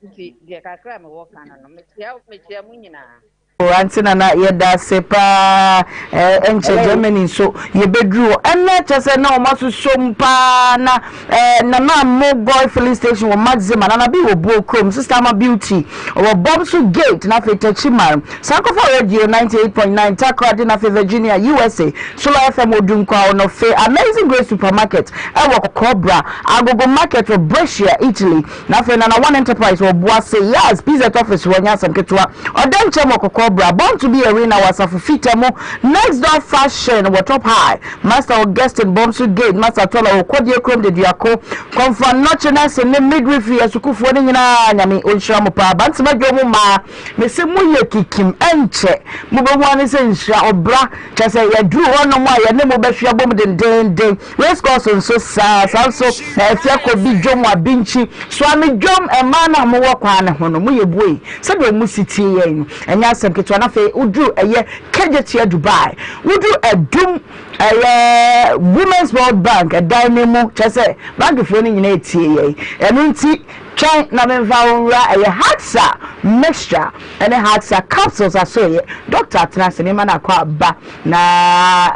Nti deɛ kakra a mewɔ ka no no, mekyia, mekyia mo nyinaa. Oh Aunty Nana yɛda ase paa eh, ɛnkyɛ Germany nso yɛbɛduru hɔ ɛnɛ kyɛ sɛ na wɔn asosɔ mu paa na eh, Nana Amo Goy filling station wɔ Maxima Nana bi wɔ Buo kurom Sister Ama Beauty wɔ Bomso Gate na afei Techiman Sankofa Radio 98.9 Takoradi na afei Virginia USA Solar FM Odunkwa Onofe Amazing Grace Supermarket ɛwɔ Kɔkɔɔbra Agogo Market wɔ Brescia Italy Na afei Nana One Enterprise wɔ Boase, Yaz, PZ office hɔ nyɛ asɛm ketewa. Ɔda nkyɛm wɔ Kɔkɔɔ Bra, Born to be Arena wɔ Asafo Fita mu, Next Door Fashion wɔ Top High, Master Augustine Bomso Gate, Master Tɔla wɔ Kɔdeɛ Kurom Deduako, Kɔmfoa Nnɔkye Nursing ne Midwifery asukuufoɔ no nyinaa Nyame ɔnhyira mo paa. Bantama Dwom mmaa, mese moyɛ kikim, ɛnkyɛ mobɛhu ara ne sɛ nhyira, ɔbra, kyerɛ sɛ yɛduru hɔnom a yɛne mo bɛhwe abom dendeenden. Race course nso saa, saa nso na Afia Kobi dwom Abinkyi, Suame dwom, mmaa no a wɔwɔ kwan no ho no, moyɛ buei sɛdeɛ wɔn si tie yɛn no, ɛnyɛ asɛm ketewa. Na afei woduru ɛyɛ Kejetia Dubai, woduru Adum ɛyɛ Women's World Bank ɛdan no mu, kyerɛ sɛ bankfoɔ no nyinaa etie yɛn. Ɛno nti twɛn na memfa wo nwura ɛyɛ Hatsa mixture ɛne Hatsa capsules asoeɛ. Doctor atena ase, mema no akɔ aba. Na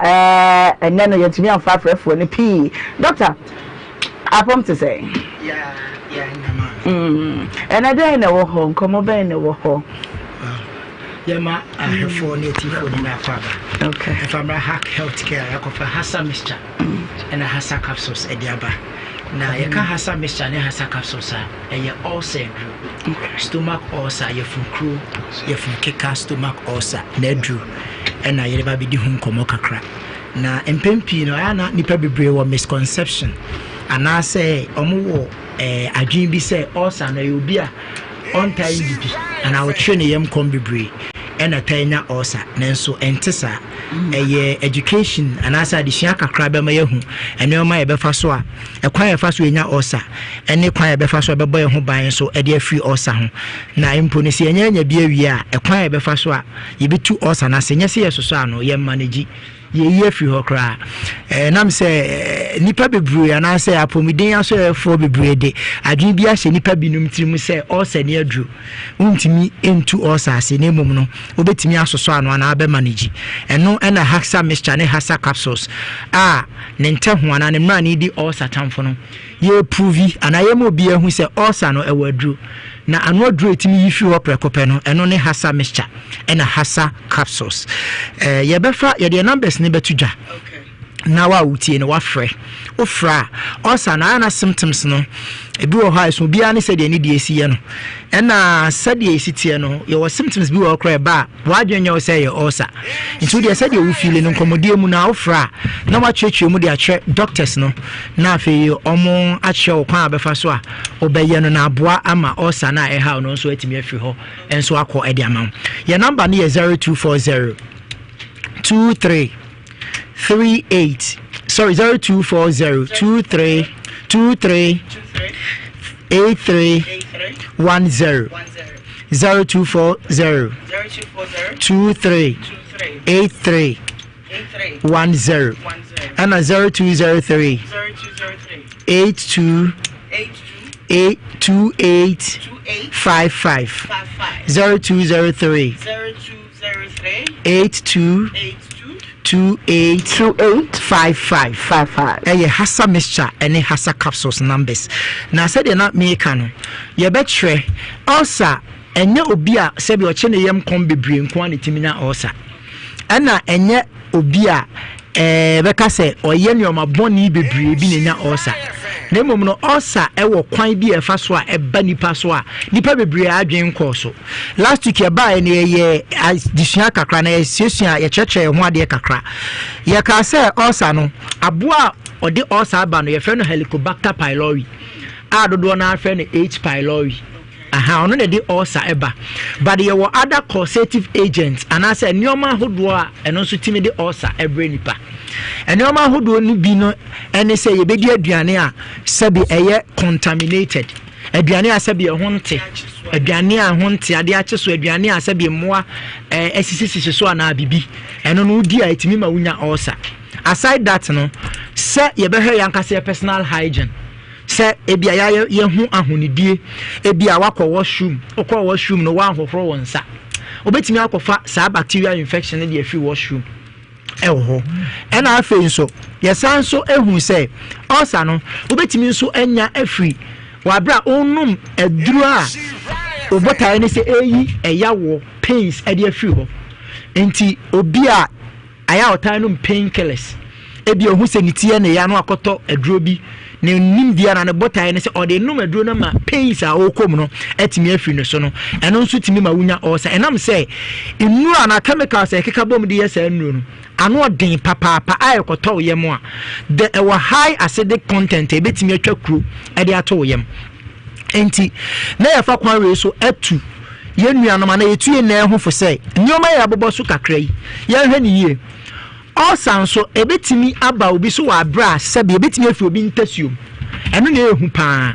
ɛnnɛ no yɛntumi amfa afrɛfoɔ no pii. Dɔkta, apɔm te sɛn? Ɛnɛ dɛn na ɛwɔ hɔ? Nkɔmmɔ bɛn na ɛwɔ hɔ? Yɛma ahwɛfoɔ ne atiefoɔ nyinaa akɔ aba. Ɛfa mmra Hack Healthcare a yɛakɔfa Hasa Mixture ɛna Hasa Capsules ɛde aba. Na yɛka Hasa Mixture ne Hasa Capsules a, ɛyɛ ulcer aduro. Stomach ulcer, yɛfunu kuro, yɛfunu keka, stomach ulcer na aduro ɛna yɛde ba bɛdi ho nkɔmmɔ kakra. Na mpɛn pii no, ɛyɛ na nnipa bebree wɔ misconception anaasɛ wɔwɔ eh, adwene bi sɛ ulcer no ɛyɛ obi a ɔntaa nnidi anaa ɔkyere ne yam kɔm bebree ɛna taa nya ulcer, nanso ɛnte saa. Ɛyɛ education anaasɛ adesua kakra bɛma yɛahu nneɛma a yɛbɛfa so a ɛkwan a yɛfa so yɛnya ulcer ɛne kwan a yɛbɛfa so a ɛbɛbɔ yɛn ho ban nso ɛde afiri ulcer ho. Na mpo no sɛ yɛnya anya bi awie a, ɛkwan a yɛbɛfa so a yɛbɛtu ulcer no ase, nyɛ sɛ yɛsosɔ ano, yɛ manage, yɛyi afiri hɔ koraa. Ɛnam sɛ nnipa bebree anaasɛ apɔmuden asɔɛfoɔ bebree de adwene bi ahyɛ nnipa binom tirim sɛ ulcer ni aduro, wontumi ntu ulcer ase, na mmom no wobɛtumi asosɔ ano anaa bɛmanage. Ɛno ɛna Haxa mixture ne Haxa capsules a ne ntɛho anaa ne mmerane di ulcer tamfo no yɛreprovi anaa yɛma obi ahu sɛ ulcer no ɛwɔ aduro, na ano aduro a ɛtumi yi firi hɔ prɛko pɛ no, ɛno ne Hasa mixture ɛna Hasa capsules. Eh, yɛbɛfa yɛde yɛn numbers no bɛto dwa na wa wotie no wafrɛ. Wofrɛ a, ulcer no ayɛ na symptoms no ebi wɔ hɔ a ɛso obiara ne sɛdeɛ ne deɛ esi yɛ no, ɛna sɛdeɛ esi teɛ no, yɛwɔ symptoms bi wɔ hɔ koraa ɛba a w'adwene nyɛ wo sɛ ɛyɛ ulcer. Nti wodeɛ sɛdeɛ wo feeli no nkɔmmɔdie mu no a wofrɛ a na wakyerɛkyerɛ mu de akyerɛ doctors no, na afei ɔmo akyerɛ wo kwan a bɛfa so a wobɛyɛ no na aboa ama ulcer no a ɛhaw no nso atumi afiri hɔ nso akɔ de ama wo. Yɛn number no yɛ 0240 23 38, sorry, 0240 23 23 83 10, 0240 23 83 10, ɛna 0203 82 8 28 55, 0203 82 28 55. Ɛyɛ Hasa mixture ɛne Hasa capsules numbers. Na sɛdeɛ na meka no, yɛbɛkyerɛ ulcer ɛnyɛ obi a sɛbi ɔkye ne yam kɔm bebree nko ara na ɛtumi nya ulcer, ɛna ɛnyɛ obi a ɛɛ bɛka sɛ ɔyɛ nneɛma bɔne bebree bi na enya ulcer, na mmom no ulcer ɛwɔ kwan bi a ɛfa so a ɛba nipa so a nipa bebree adwene nkɔɔ so. Last week yɛbaeɛ no yɛyɛ adesua kakra na yɛsuasua, yɛkyerɛkyerɛ yɛn ho adeɛ kakra. Yɛkaa sɛ ulcer no, aboa a ɔde ulcer aba no yɛfrɛ no Helicobacter pylori a dodoɔ no ara frɛ no H pylori. Aha, ɔno na ɛde ulcer ɛba. But yɛwɔ other causative agents anaasɛ nneɛma ahodoɔ a ɛno nso tumi de ulcer ɛbrɛ nipa. Nneɛma ahodoɔ no bi no ɛne sɛ yɛbɛdi aduane a sɛbi ɛyɛ contaminated, aduane a sɛbi ɛho nte, aduane a ɛho nte, adeɛ akye so, aduane a sɛbi mmoa ɛɛ asisisisi so anaa bibi, ɛno no wodi a ɛtumi ma wonya ulcer. Aside that no, sɛ yɛbɛhwɛ yɛn ankasa yɛ personal hygiene, sɛ ebi a yɛayɛ yɛho ahonidie, ebi a wakɔ washroom, wokɔ washroom no wanhohoro wo nsa, wobɛtumi akɔfa saa bacterial infection no de afiri washroom ɛwɔ hɔ. Ɛna afei nso yɛsan nso ehu sɛ ulcer no wobɛtumi nso anya afiri wɔ abere a wonom aduro a obotaeɛ ne sɛ ɛyi ɛyawoɔ pains ɛde afiri hɔ. Nti obi a ayɛ a ɔtaa nom pain killers, ebi ohu sɛ ne ti yɛ ne ya no akɔtɔ aduro bi, ne nimdeɛ na ne botaeɛ ne sɛ ɔde nom aduro no ma pains a ɔrekɔ mu no atumi afiri ne so no, ɛno nso tumi ma wonya ulcer. Ɛnam sɛ nnuro anaa chemicals a ɛkeka bom de yɛ saa nnuro no ano ɔden papaapa a ɛkɔtɔ wo yam a, the ɛwɔ high acidic content a ɛbɛtumi atwa kuro de ato wo yam. Enti na yɛfa kwan wei so atu yɛn nuanom anaa yɛtu yɛn nyinaa ho fo sɛ nneɛma yɛ abobɔ so kakra yi, yɛnhwɛ no yie. Ulcer nso, ɛbɛtumi aba obi so wɔ aberɛ a sɛbe ɛbɛtumi afiri obi ntasuo mu. Ɛno na ɛyɛ hu paa.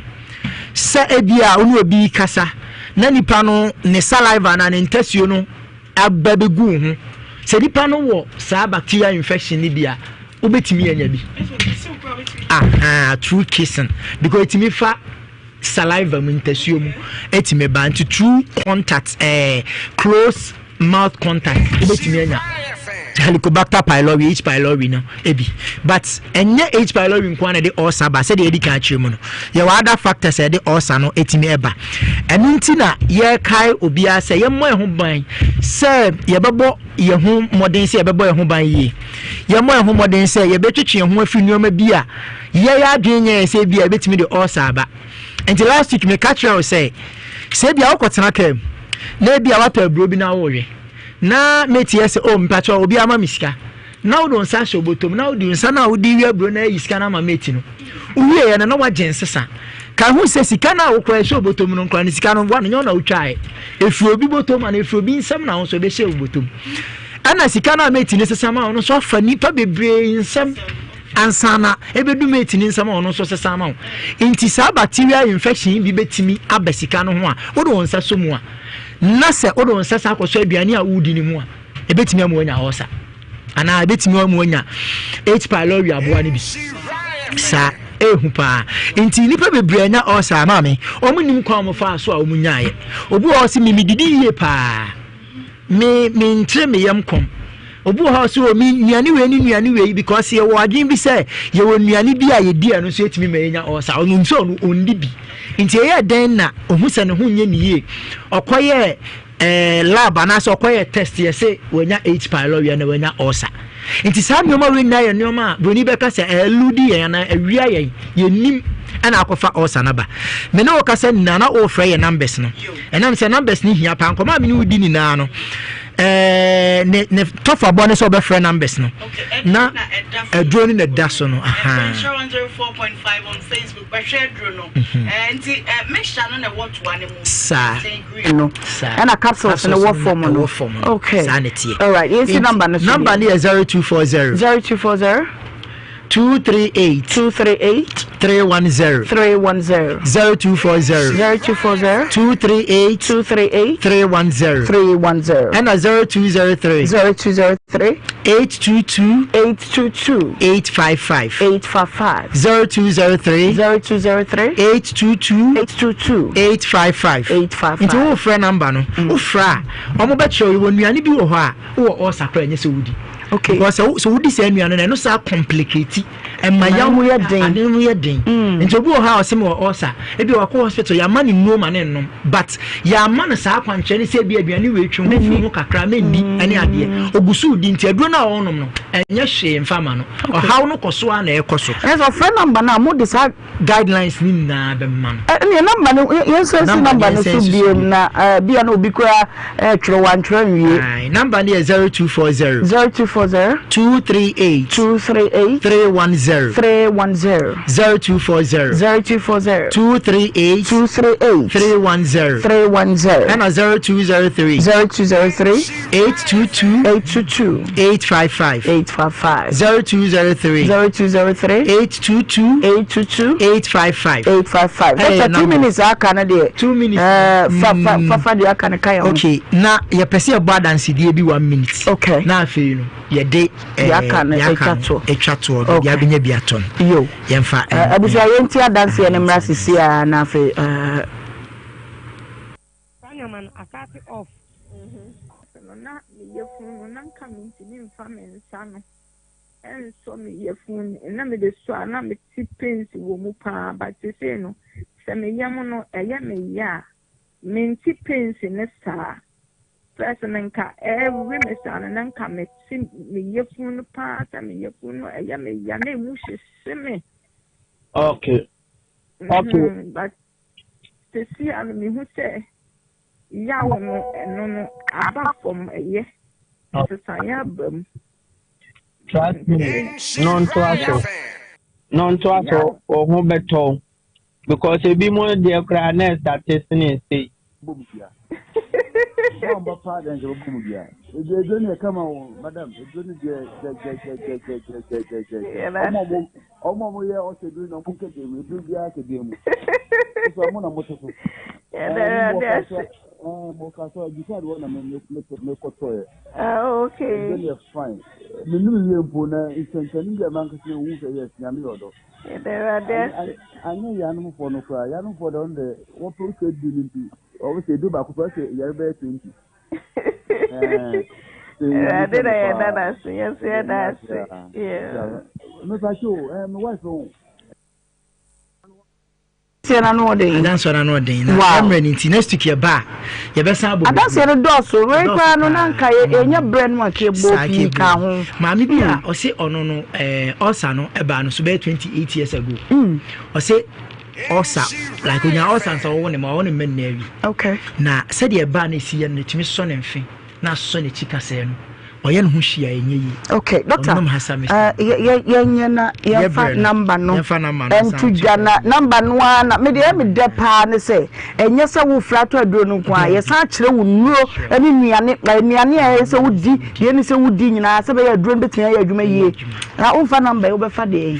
Sɛ ebia wo ne obi rekasa na nipa no ne saliva anaa ne ntasuo no aba bɛgu wo ho. Sɛ nipa no wɔ saa bacterial infection no bi a, wobɛtumi anya bi. Aha, through kissing. Because ɛtumi fa saliva mu, ntasuo mu, ɛtumi ba. Nti through contact, eh, close mouth contact, wobɛtumi anya. Helicobacter pylori, H. pylori no ebi. But ɛnyɛ H. pylori nko ara na ɛde ulcer ba sɛdeɛ yɛdi kan akyerɛ mu no. Yɛwɔ other factors a ɛde ulcer no ɛtumi ɛba. Ɛno nti na yɛrekae obiara sɛ yɛmmɔ yɛn ho ban sɛ yɛbɛbɔ yɛn ho mmɔden sɛ yɛbɛbɔ yɛn ho ban yie. Yɛmmɔ yɛn ho mmɔden sɛ yɛbɛtwetwe yɛn ho afiri nneɛma bi a yɛyɛ adwene nyɛ yɛn sɛ ebi a ɛbɛtumi de ulcer aba. Nti last week meka kyerɛ wo sɛ sɛ ebi a wokɔtena kaa mu na ebi a woatɔ aburo bi na worewe na mate yɛ sɛ oh mpakyɛw obi ama me sika na wode wo nsa ahyɛ obotom na wode nsa no a wode wie aburo no ayi sika no ama mate no wowieɛ no na wagye nsesa ka ho sɛ sika no a wokora ɛhyɛ obotom no nkora no sika no wa no nyɛ wo na wotwaeɛ ɛfiri obi botom anaa ɛfiri obi nsam na wo nso ɛbɛhyɛ obotom ɛna sika no a mate no sesa ma wo no nso afa nnipa bebree nsam ansa na ɛbɛdu mate no nsam a ɔno nso sesa ma wo nti saa bacterial infection bi bɛtumi aba sika no ho a wode wo nsa so mu a Na sɛ wode wo nsa san kɔsɔ aduane a woredi no mu a, ebetumi ama woanya ulcer anaa ebetumi ama woanya H. pylori aboa no bi. Saa ehu paa. Nti nnipa bebree anya ulcer a maame, wɔn nim kwan wɔn faa so a wɔn nyaeɛ. Obi wɔ hɔ sɛ mimi didi yie paa. Me me nkyerɛ me yam kɔm. Obi wɔ hɔ sɛ o me nnuane wei ne nnuane wei because yɛwɔ adwene bi sɛ yɛwɔ nnuane bi a yɛdi a ɛno nso ɛtumi ma yɛnya ulcer. Ɔno nso ɔno ɔndi bi. Nti ɛyɛɛ dɛn na ɔhu sɛ ne ho nyɛ ne yie? Ɔkɔyɛɛ eh, lab anaasɛ ɔkɔyɛɛ test yɛse wanya H pylori na wanya ulcer. Nti saa nneɛma wei nyinaa yɛ nneɛma a buroni bɛka sɛ ɛludi yɛn anaa awia yɛn yɛnnim ɛna akɔfa ulcer no aba. Me ne wo kasa nyinaa na wofrɛ yɛ numbers no. Ɛnam sɛ numbers no hia paa nkɔmɔ a me ne wo di nyinaa no ɛɛ ne ne tɔfabɔ ne sɛ ɔbɛfrɛ numbers no na aduro no na ɛda so no ahaa. Saa no ɛna capsules no wɔ fam no okay saa na ɛteɛ alright yɛnsi number no so number no yɛ 0240 0240 238 238 310 310 0240 0240 238 238 310 310 ɛna 0203 0203 822 822 855 855 0203 0203 822 822 855 855 nti wofrɛ number no wofrɛ a wɔn bɛkyerɛ wɔ nnuane bi wɔ hɔ a wowɔ ɔsa koraa ɛnyɛ sɛ wodi okay because sɛ wodi saa nnuane no ɛno saa complicate ɛma yaw mu yɛ den ade mu yɛ den mm. nti obi wɔ hɔ a ɔsɛ wɔ ɔsa ebi wakɔ hospital yɛama ne nnuro ma ne nnom but yɛama no saa akwankyerɛ ne sɛ ebi aduane wei twe ho fi ho kakra menni mm. ɛne adeɛ ogu so di nti aduro no a ɔnom no ɛnyɛ hwee mfa ma no ɔhaw no kɔ so a na ɛkɔ so. Ɛsɛ ɔfrɛ namba no a mo de saa guidelines ni nyinaa bɛma no. Ɛnneɛ namba no yɛnsan si namba no so biem na bia na obi koraa ɛretwerɛ wantwerɛ nwie. Namba no yɛ 0240. 0240. 238. 238. 310. 310. 0240. 0240. 238. 238. 310. 310. Ɛna 0203. 0203. 822. 822. 855. 855. 0203. 0203. 822. 822. 855. 855. Doctor, 2 minutes aka no deɛ. 2 minutes. Fa fa fa fa deɛ aka no ka yɛn ho. Okay, na yɛpɛ sɛ yɛbɔ adansedie bi 1 minute. Okay. Na afei no yɛde deɛ aka no atwa toɔ. Atwa toɔ no deɛ abɛnya bi atɔ no. Yo. Yɛmfa. Abusua yɛnti adanseɛ no mmra sisi a na afei. Saa nneɛma no asate off. No na me yafunu no na nka mentumi mfa me nsa no nsɔ me yafunu no na mede sɔ a na mete pains wɔ mu paa but seesei no sɛ me yam no ɛyɛ me ya a mente pains no saa first no nka ɛwe me saa no na nka mete me yafunu no paa sɛ me yafunu no ɛyɛ me ya na emu hyehye me. Okay. Okay. Mm -hmm, but Seesei ara no mehu sɛ yaw no ɛno no aba fam ɛyɛ nsesaeɛ aba mu. Trust me, no ntoa so, no ntoa so, wo ho bɛtɔ wo because ebi mo deɛ koraa na ɛsate sene sei. Bɔ mu dua. Bɔ paa deɛ nkyɛ bɔ mu dua. Eduro no yɛ kama o madam eduro no deɛ gyɛgyɛgyɛgyɛgyɛgyɛgyɛgyɛ. Ɔmo ɔmo Ɔmo a ɔmo yɛ ɔhyɛ duru na ɔmo nkɛ dɛm eduru biara kɛ dɛm mu. Sɛ ɔmo na mo te so. Yɛda Awurade ase. Ɛɛ mo ka so adwisa de wɔ na me me me kɔtɔ yɛ. Ah okay. Ɛdɛ yɛ fine. Me num yie mpo na nsɛnkyɛnne bi a mankasa ehu sɛ yes nyame yɛ ɔdɔ. Yɛda Awurade ase. Anyɛ yanom fɔ no koraa yanom fɔ de ɔno de wɔpɛ wotwa du no nti ɔwɔ sɛ edu baako pɛ ɔsɛ yɛre bɛyɛ 20. Awurade na yɛda no ase, yɛn nso yɛda ase. Yeah. Mepa kyɛw, eh, me wife o. Adanseɛ no ano ɔden. Adanseɛ no ano ɔden. Na Wow. mmerɛ no nti next week yɛba a yɛbɛsan abɔ Adanseɛ no dɔɔso. Wei Ɛdɔɔso koraa no na paa. nka yɛ- yɛnyɛ berɛ no a nka yɛbɔɔ Saa pii kebɔ. ka ho. Maame bi a ɔse ɔno no ɛɛ ɔsa no ɛbaa no so bɛyɛ 28 years ago. Ɔse ɔsa like onya ɔsa nsa ɔwɔ ne ma ɔwɔ ne mma nyinaa wi. Okay. Na sɛdeɛ ɛbaa no esi yɛ no etumi sɔ ne mfe na asɔ n'akyi kasɛɛ no ɔyɛ ne ho hyia ɛnyɛ yie. Okay, doctor. Ɔnom hasa mixture. Eh, yɛ- yɛ- yɛnyɛ na yɛmfa Yɛbrɛ no. number no Yɛmfa number no ɛnto san dwa na number no ara na mede ɛyɛ me dɛ paa ne sɛ ɛnyɛ sɛ wofra atɔ aduro no nko a yɛsan akyerɛ wo nnuro ne nnuane eh, nnuane a ɛyɛ sɛ wodi deɛ ne sɛ wodi nyinaa sɛ bɛyɛ aduro no bɛtumi ayɛ adwuma yie na womfa number yi wobɛfa deɛ yi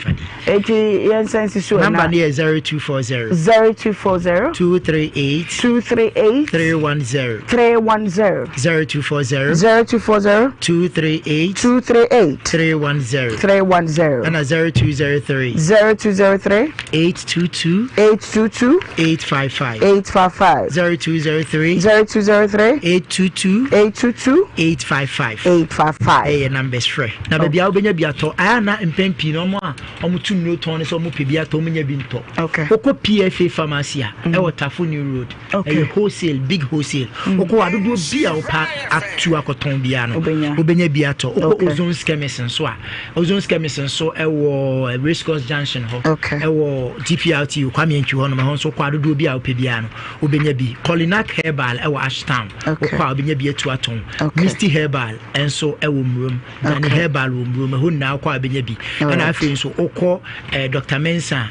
eti yɛnsan nsi so Number ɛna no yɛ 0240 0240 238 238 310 310 0240 0240 238 238 310 310 ɛna 0203 0203 822 822 855 855 0203 0203 822 822 855 855 ɛyɛ numbers frɛ na baabi a wobɛnya bi atɔ ayɛ na mpɛn pii no ɔmo a ɔmo tu nnuro tɔn no sɛ ɔmo pɛ bi atɔ ɔmo nya bi ntɔ okay. wokɔ PFA pharmacy a ɛwɔ Tafo New Road ɛyɛ wholesale big wholesale wokɔ hɔ adodoɔ bi a wopɛ atu akɔtɔn biara no wobɛnya bi atɔ wokɔ Ozone Chemist nso a Ozone Chemist nso ɛwɔ eh, Race Course Junction hɔ ɛwɔ GPRT Kwame Antwi hɔ nom ɛhɔ nso wokɔ adodoɔ bi a wopɛ biara no wobɛnya bi Colinac Herbal ɛwɔ Ashtown wokɔ a wobɛnya bi atu atɔn Misty Herbal nso ɛwɔ Murom Dani Herbal wɔ Murom ɛhɔ nyinaa wokɔ a wobɛnya bi ɛna afei nso wokɔ eh, Dr. Mensah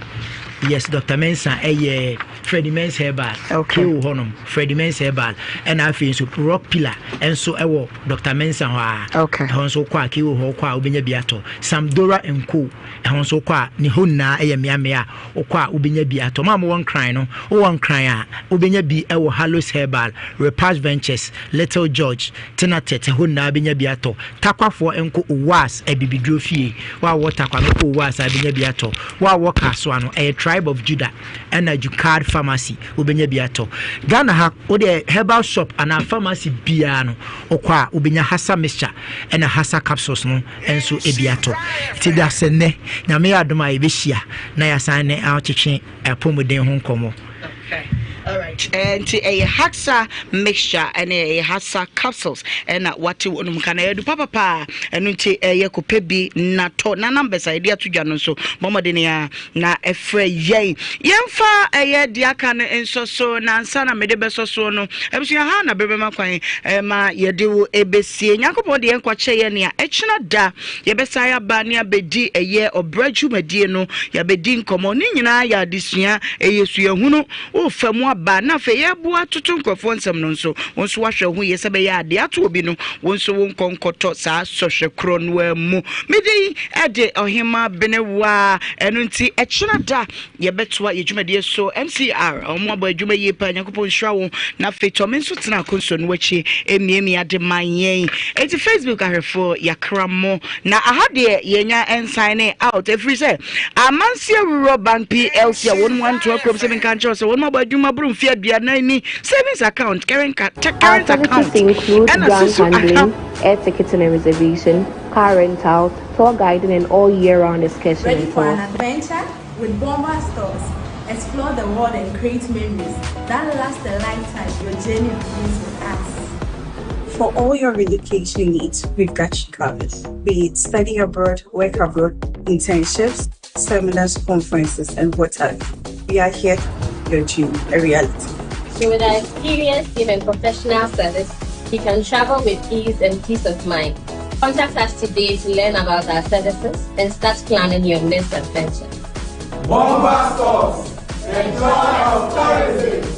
yes Dr. Mensah ɛyɛ Freddie Mens Herbal okay. wɔ hɔnom Freddie Mens Herbal ɛna afei nso Rock Pillar nso ɛwɔ Dr. Mensah hɔ a okay. ɛhɔ nso kɔ a KO hɔ kɔ a wobɛnya bi atɔ Samdora Nko ɛhɔ nso kɔ a ne hɔ nyinaa ɛyɛ mmeammea a wokɔ a wobɛnya bi atɔ maa mowɔ nkran no wowɔ nkran a wobɛnya bi ɛwɔ Hallos Herbal Repash Ventures Little George Tenatet ɛhɔ nyinaa bɛnya bi atɔ Takwafoɔ nko Owas abibiduro fie wo a wɔ Takwa no kɔ Owas a bɛnya bi atɔ wo a wɔ Kasoa no ɛyɛ Tribe of Judah ɛna Jukard pharmacy wobɛnya bi atɔ. Ghana ha wodeɛ herbal shop anaa pharmacy biara no wokɔ a wobɛnya Hasa mixture ɛna Hasa capsules no nso bi atɔ. Nti da sɛ nnɛ Nyame yɛ adom a yɛbɛhyia na yɛasan ne atwetwe apɔmuden ho nkɔmmɔ. Okay. Alright. Eh, nti ɛyɛ Hasa mixture ɛne ɛyɛ Hasa capsules ɛna wate wɔn mu ka na ɛyɛ du papapaa ɛno nti ɛyɛ kɔpɛ bi na tɔ na numbers a yɛde ato dwa no nso bɔmmɔden a Na ɛfrɛ yɛn. Yɛmfa ɛyɛ deɛ aka no nsɔ so, na ansa na mede bɛsɔ soɔ no, abusua ha na bere bɛma kwan ma yɛde wo ɛbɛsie. Nyankopɔn de yɛn nkwa kyɛ yɛn nea ɛkyena da yɛbɛsan aba ne abɛdi ɛyɛ ɔbra dwumadie no, yɛabɛdi nkɔmmɔ. Ne nyinaa yɛ adesua, ɛyɛ suahunu. Worefa mu aba na afei yɛreboa atoto nkurɔfoɔ nsɛm no nso, wo nso woahwɛ wo ho yie sɛ ɛbɛyɛ a deɛ ato obi no, wo nso wonkɔ nkɔtɔ saa sɔhwɛ korɔ no ara mu. Me din de Ɔhemmaa Benewaa, ɛno nti ɛkyena da yɛbɛtoa yɛ dwumadie so. MCR, wɔn abɔ adwuma yie paa, Nyankopɔn nhyira wo. Na afei Tɔme nso tena akonsɔ no akyi emiamia de ma yɛn. Enti Facebook ahwɛfoɔ yɛakra mo. Na aha deɛ yɛnya nsign out ɛfiri sɛ Amanseɛ Rural Bank PLC a wɔn mu antoa kurom sɛ menka nkyerɛ sɛ wɔn abɔ adwuma boro mfe aduanan ni savings account current, current account ɛna susu account. Air ticketing and reservation, car rentals, tour guiding and all year-round excursion Ready and for an tours. adventure? With Bomba Stores, explore the world and create memories that last a lifetime. Your journey begins with us. For all your relocation needs, we've got you covered. Be it study abroad, work abroad, internships, seminars, conferences, and what have you. We are here to your dream a reality. So with our experienced team and professional service, you can travel with ease and peace of mind. Contact us today to learn about our services and start planning your next adventure. Bomba Stores, the joy of tourism.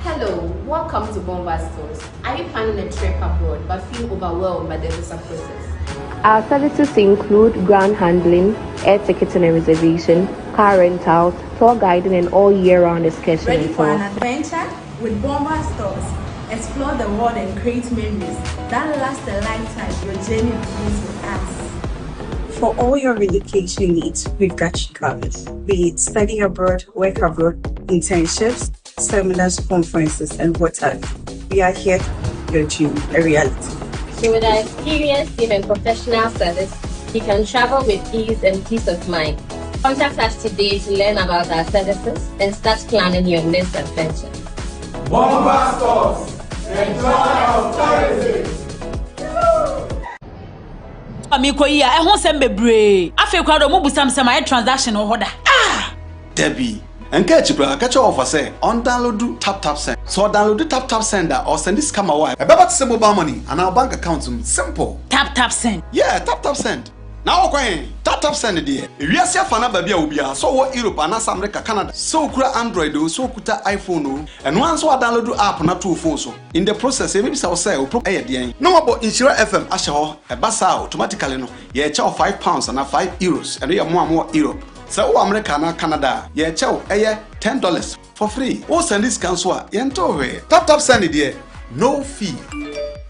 Hello, welcome to Bomba Stores. Are you planning a trip abroad but feel overwhelmed by the visa process? Our services include ground handling, air ticketing and reservation, car rentals, tour guiding, and all year-round excursion Ready and for an tours. adventure? With Bomba Stores, explore the world and create memories that last a lifetime. Your journey begins with us. For all your relocation needs, we've got you covered. Be it study abroad, work abroad, internships, seminars, conferences, and what have you. We are here to your dream a reality. So with our experienced team and professional service, you can travel with ease and peace of mind. Contact us today to learn about our services and start planning your next adventure. Bomba Stores, the joy of tourism. Mekɔ yi a, ɛho nsɛm bebree. Afei koraa de, wɔbisa me sɛ mayɛ transaction wɔ hɔ da. Ah! Dabi. Ɛnka akyi koraa, ka kyerɛ wɔfa sɛ ɔndownloadu TapTapSend. Sɛ ɔdownloadu TapTapSend a, ɔresɛnde sika ma wo a, ɛbɛba te sɛ mobile money anaa wo bank account mu. Simple! TapTapSend. Yeah, TapTapSend. Na wokɔ he? TapTapSend deɛ, ewiase afa no aba bi a obiara, sɛ ɔwɔ Europe anaasɛ America, Canada, sɛ okura Android oo, sɛ okuta iPhone oo, ɛno ara nso woadownloadu app no ato wo phone so. In the process, yɛbɛbisa wo sɛ wo pro yɛ deɛn? Na wɔabɔ Nhyira FM ahyɛ hɔ. Ɛba saa a, automatically no, yɛrekyɛ wo £5 anaa €5. Ɛno yɛ mo a mowɔ Europe. Sɛ wowɔ America anaa Canada a, yɛrekyɛ wo, ɛyɛ $10 for free. Wo sɛnde sika nso a, yɛntew hwee. Tap tap send deɛ, no fee.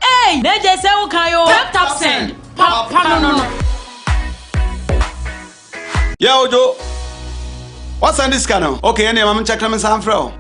Eii na gye sɛ wo kan oo. Tap tap send, papa no no. Yeah Ojo, woasɛnde sika no? Okay ɛneɛ ma menkyɛke na mensan mfrɛ wo.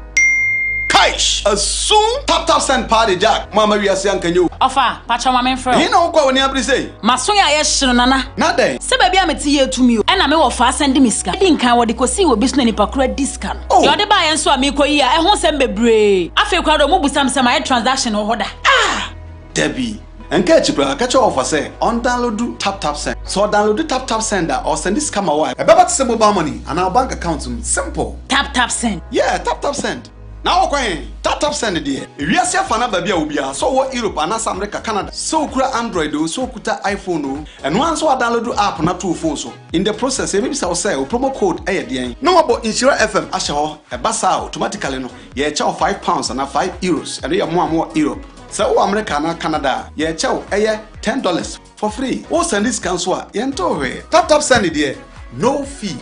Kaish! Asum! Tap tap send paa de Jack, mo amma wiase anka nyɛ o. Ɔfa, pakyɛw ma menfrɛ wo. Ɛhe na wokɔ a w'ani abere sei? M'aso yɛ ayɛ hye no Nana. Na dɛn? Sɛ baabi a mete yɛ tumi o. Ɛna me wɔfaa sɛnde me sika. Edi nkan wɔde kosii wɔ bi so na nipa koro adi sika no. Oh! Deɛ ɔde baeɛ nso a meekɔ yi a ɛho nsɛm bebree. Afei koraa deɛ ɔmo busa me sɛ mayɛ transaction wɔ hɔ da. Ah! Dabi. Ɛnka akyi koraa, ka kyerɛ wɔfa sɛ ɔndownloadu TapTapSend. Sɛ ɔdownloadu TapTapSend a, ɔresɛnde sika ma wo a, ɛbɛba te sɛ mobile money anaa wo bank account mu. Simple! TapTapSend. Yeah, TapTapSend. Na wokɔ he? TapTapSend deɛ, ewiase afa no aba bi a obiara, sɛ ɔwɔ Europe anaasɛ America, Canada, sɛ okura Android oo, sɛ okuta iPhone oo, ɛno ara nso woadownloadu app no ato wo phone so. In the process, yɛbɛbisa wo sɛ wo promo code yɛ deɛn? Na wɔabɔ Nhyira FM ahyɛ hɔ. Ɛba saa a, automatically no, yɛrekyɛ wo £5 anaa €5. Ɛno yɛ mo a mowɔ Europe. Sɛ wowɔ America anaa Canada a, yɛrekyɛ wo, ɛyɛ $10 for free. Wo sɛnde sika nso a, yɛntew hwee. Tap tap send deɛ, no fee.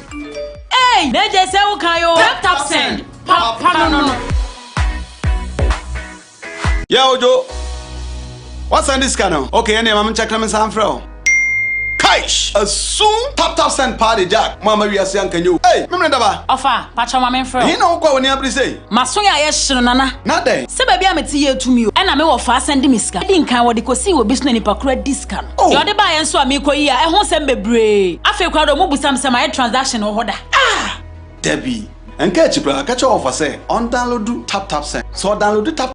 Eii na gye sɛ wo kan oo. Tap tap send, papa no no. Yeah Ojo, woasɛnde sika no? Okay ɛneɛ ma menkyɛke na mensan mfrɛ wo. Kaish! Asum! Tap tap send paa de Jack, mo amma wiase anka nyɛ o. Ei! Memene daba! Ɔfa, pakyɛw ma menfrɛ wo. Ɛhe na wokɔ a w'ani abere sei? M'aso yɛ ayɛ hye no Nana. Na dɛn? Sɛ baabi a mete yɛ tumi o. Ɛna me wɔfaa sɛnde me sika. Edi nkan wɔde kosii wɔ bi so na nipa koro adi sika no. Oh! Deɛ ɔde baeɛ nso a meekɔ yi a ɛho nsɛm bebree. Afei koraa deɛ ɔmo bisa me sɛ mayɛ transaction wɔ hɔ da. Ah! Dabi. Ɛnka akyi koraa, ka kyerɛ wɔfa sɛ ɔndownloadu tap tap send. Sɛ ɔdownloadu tap.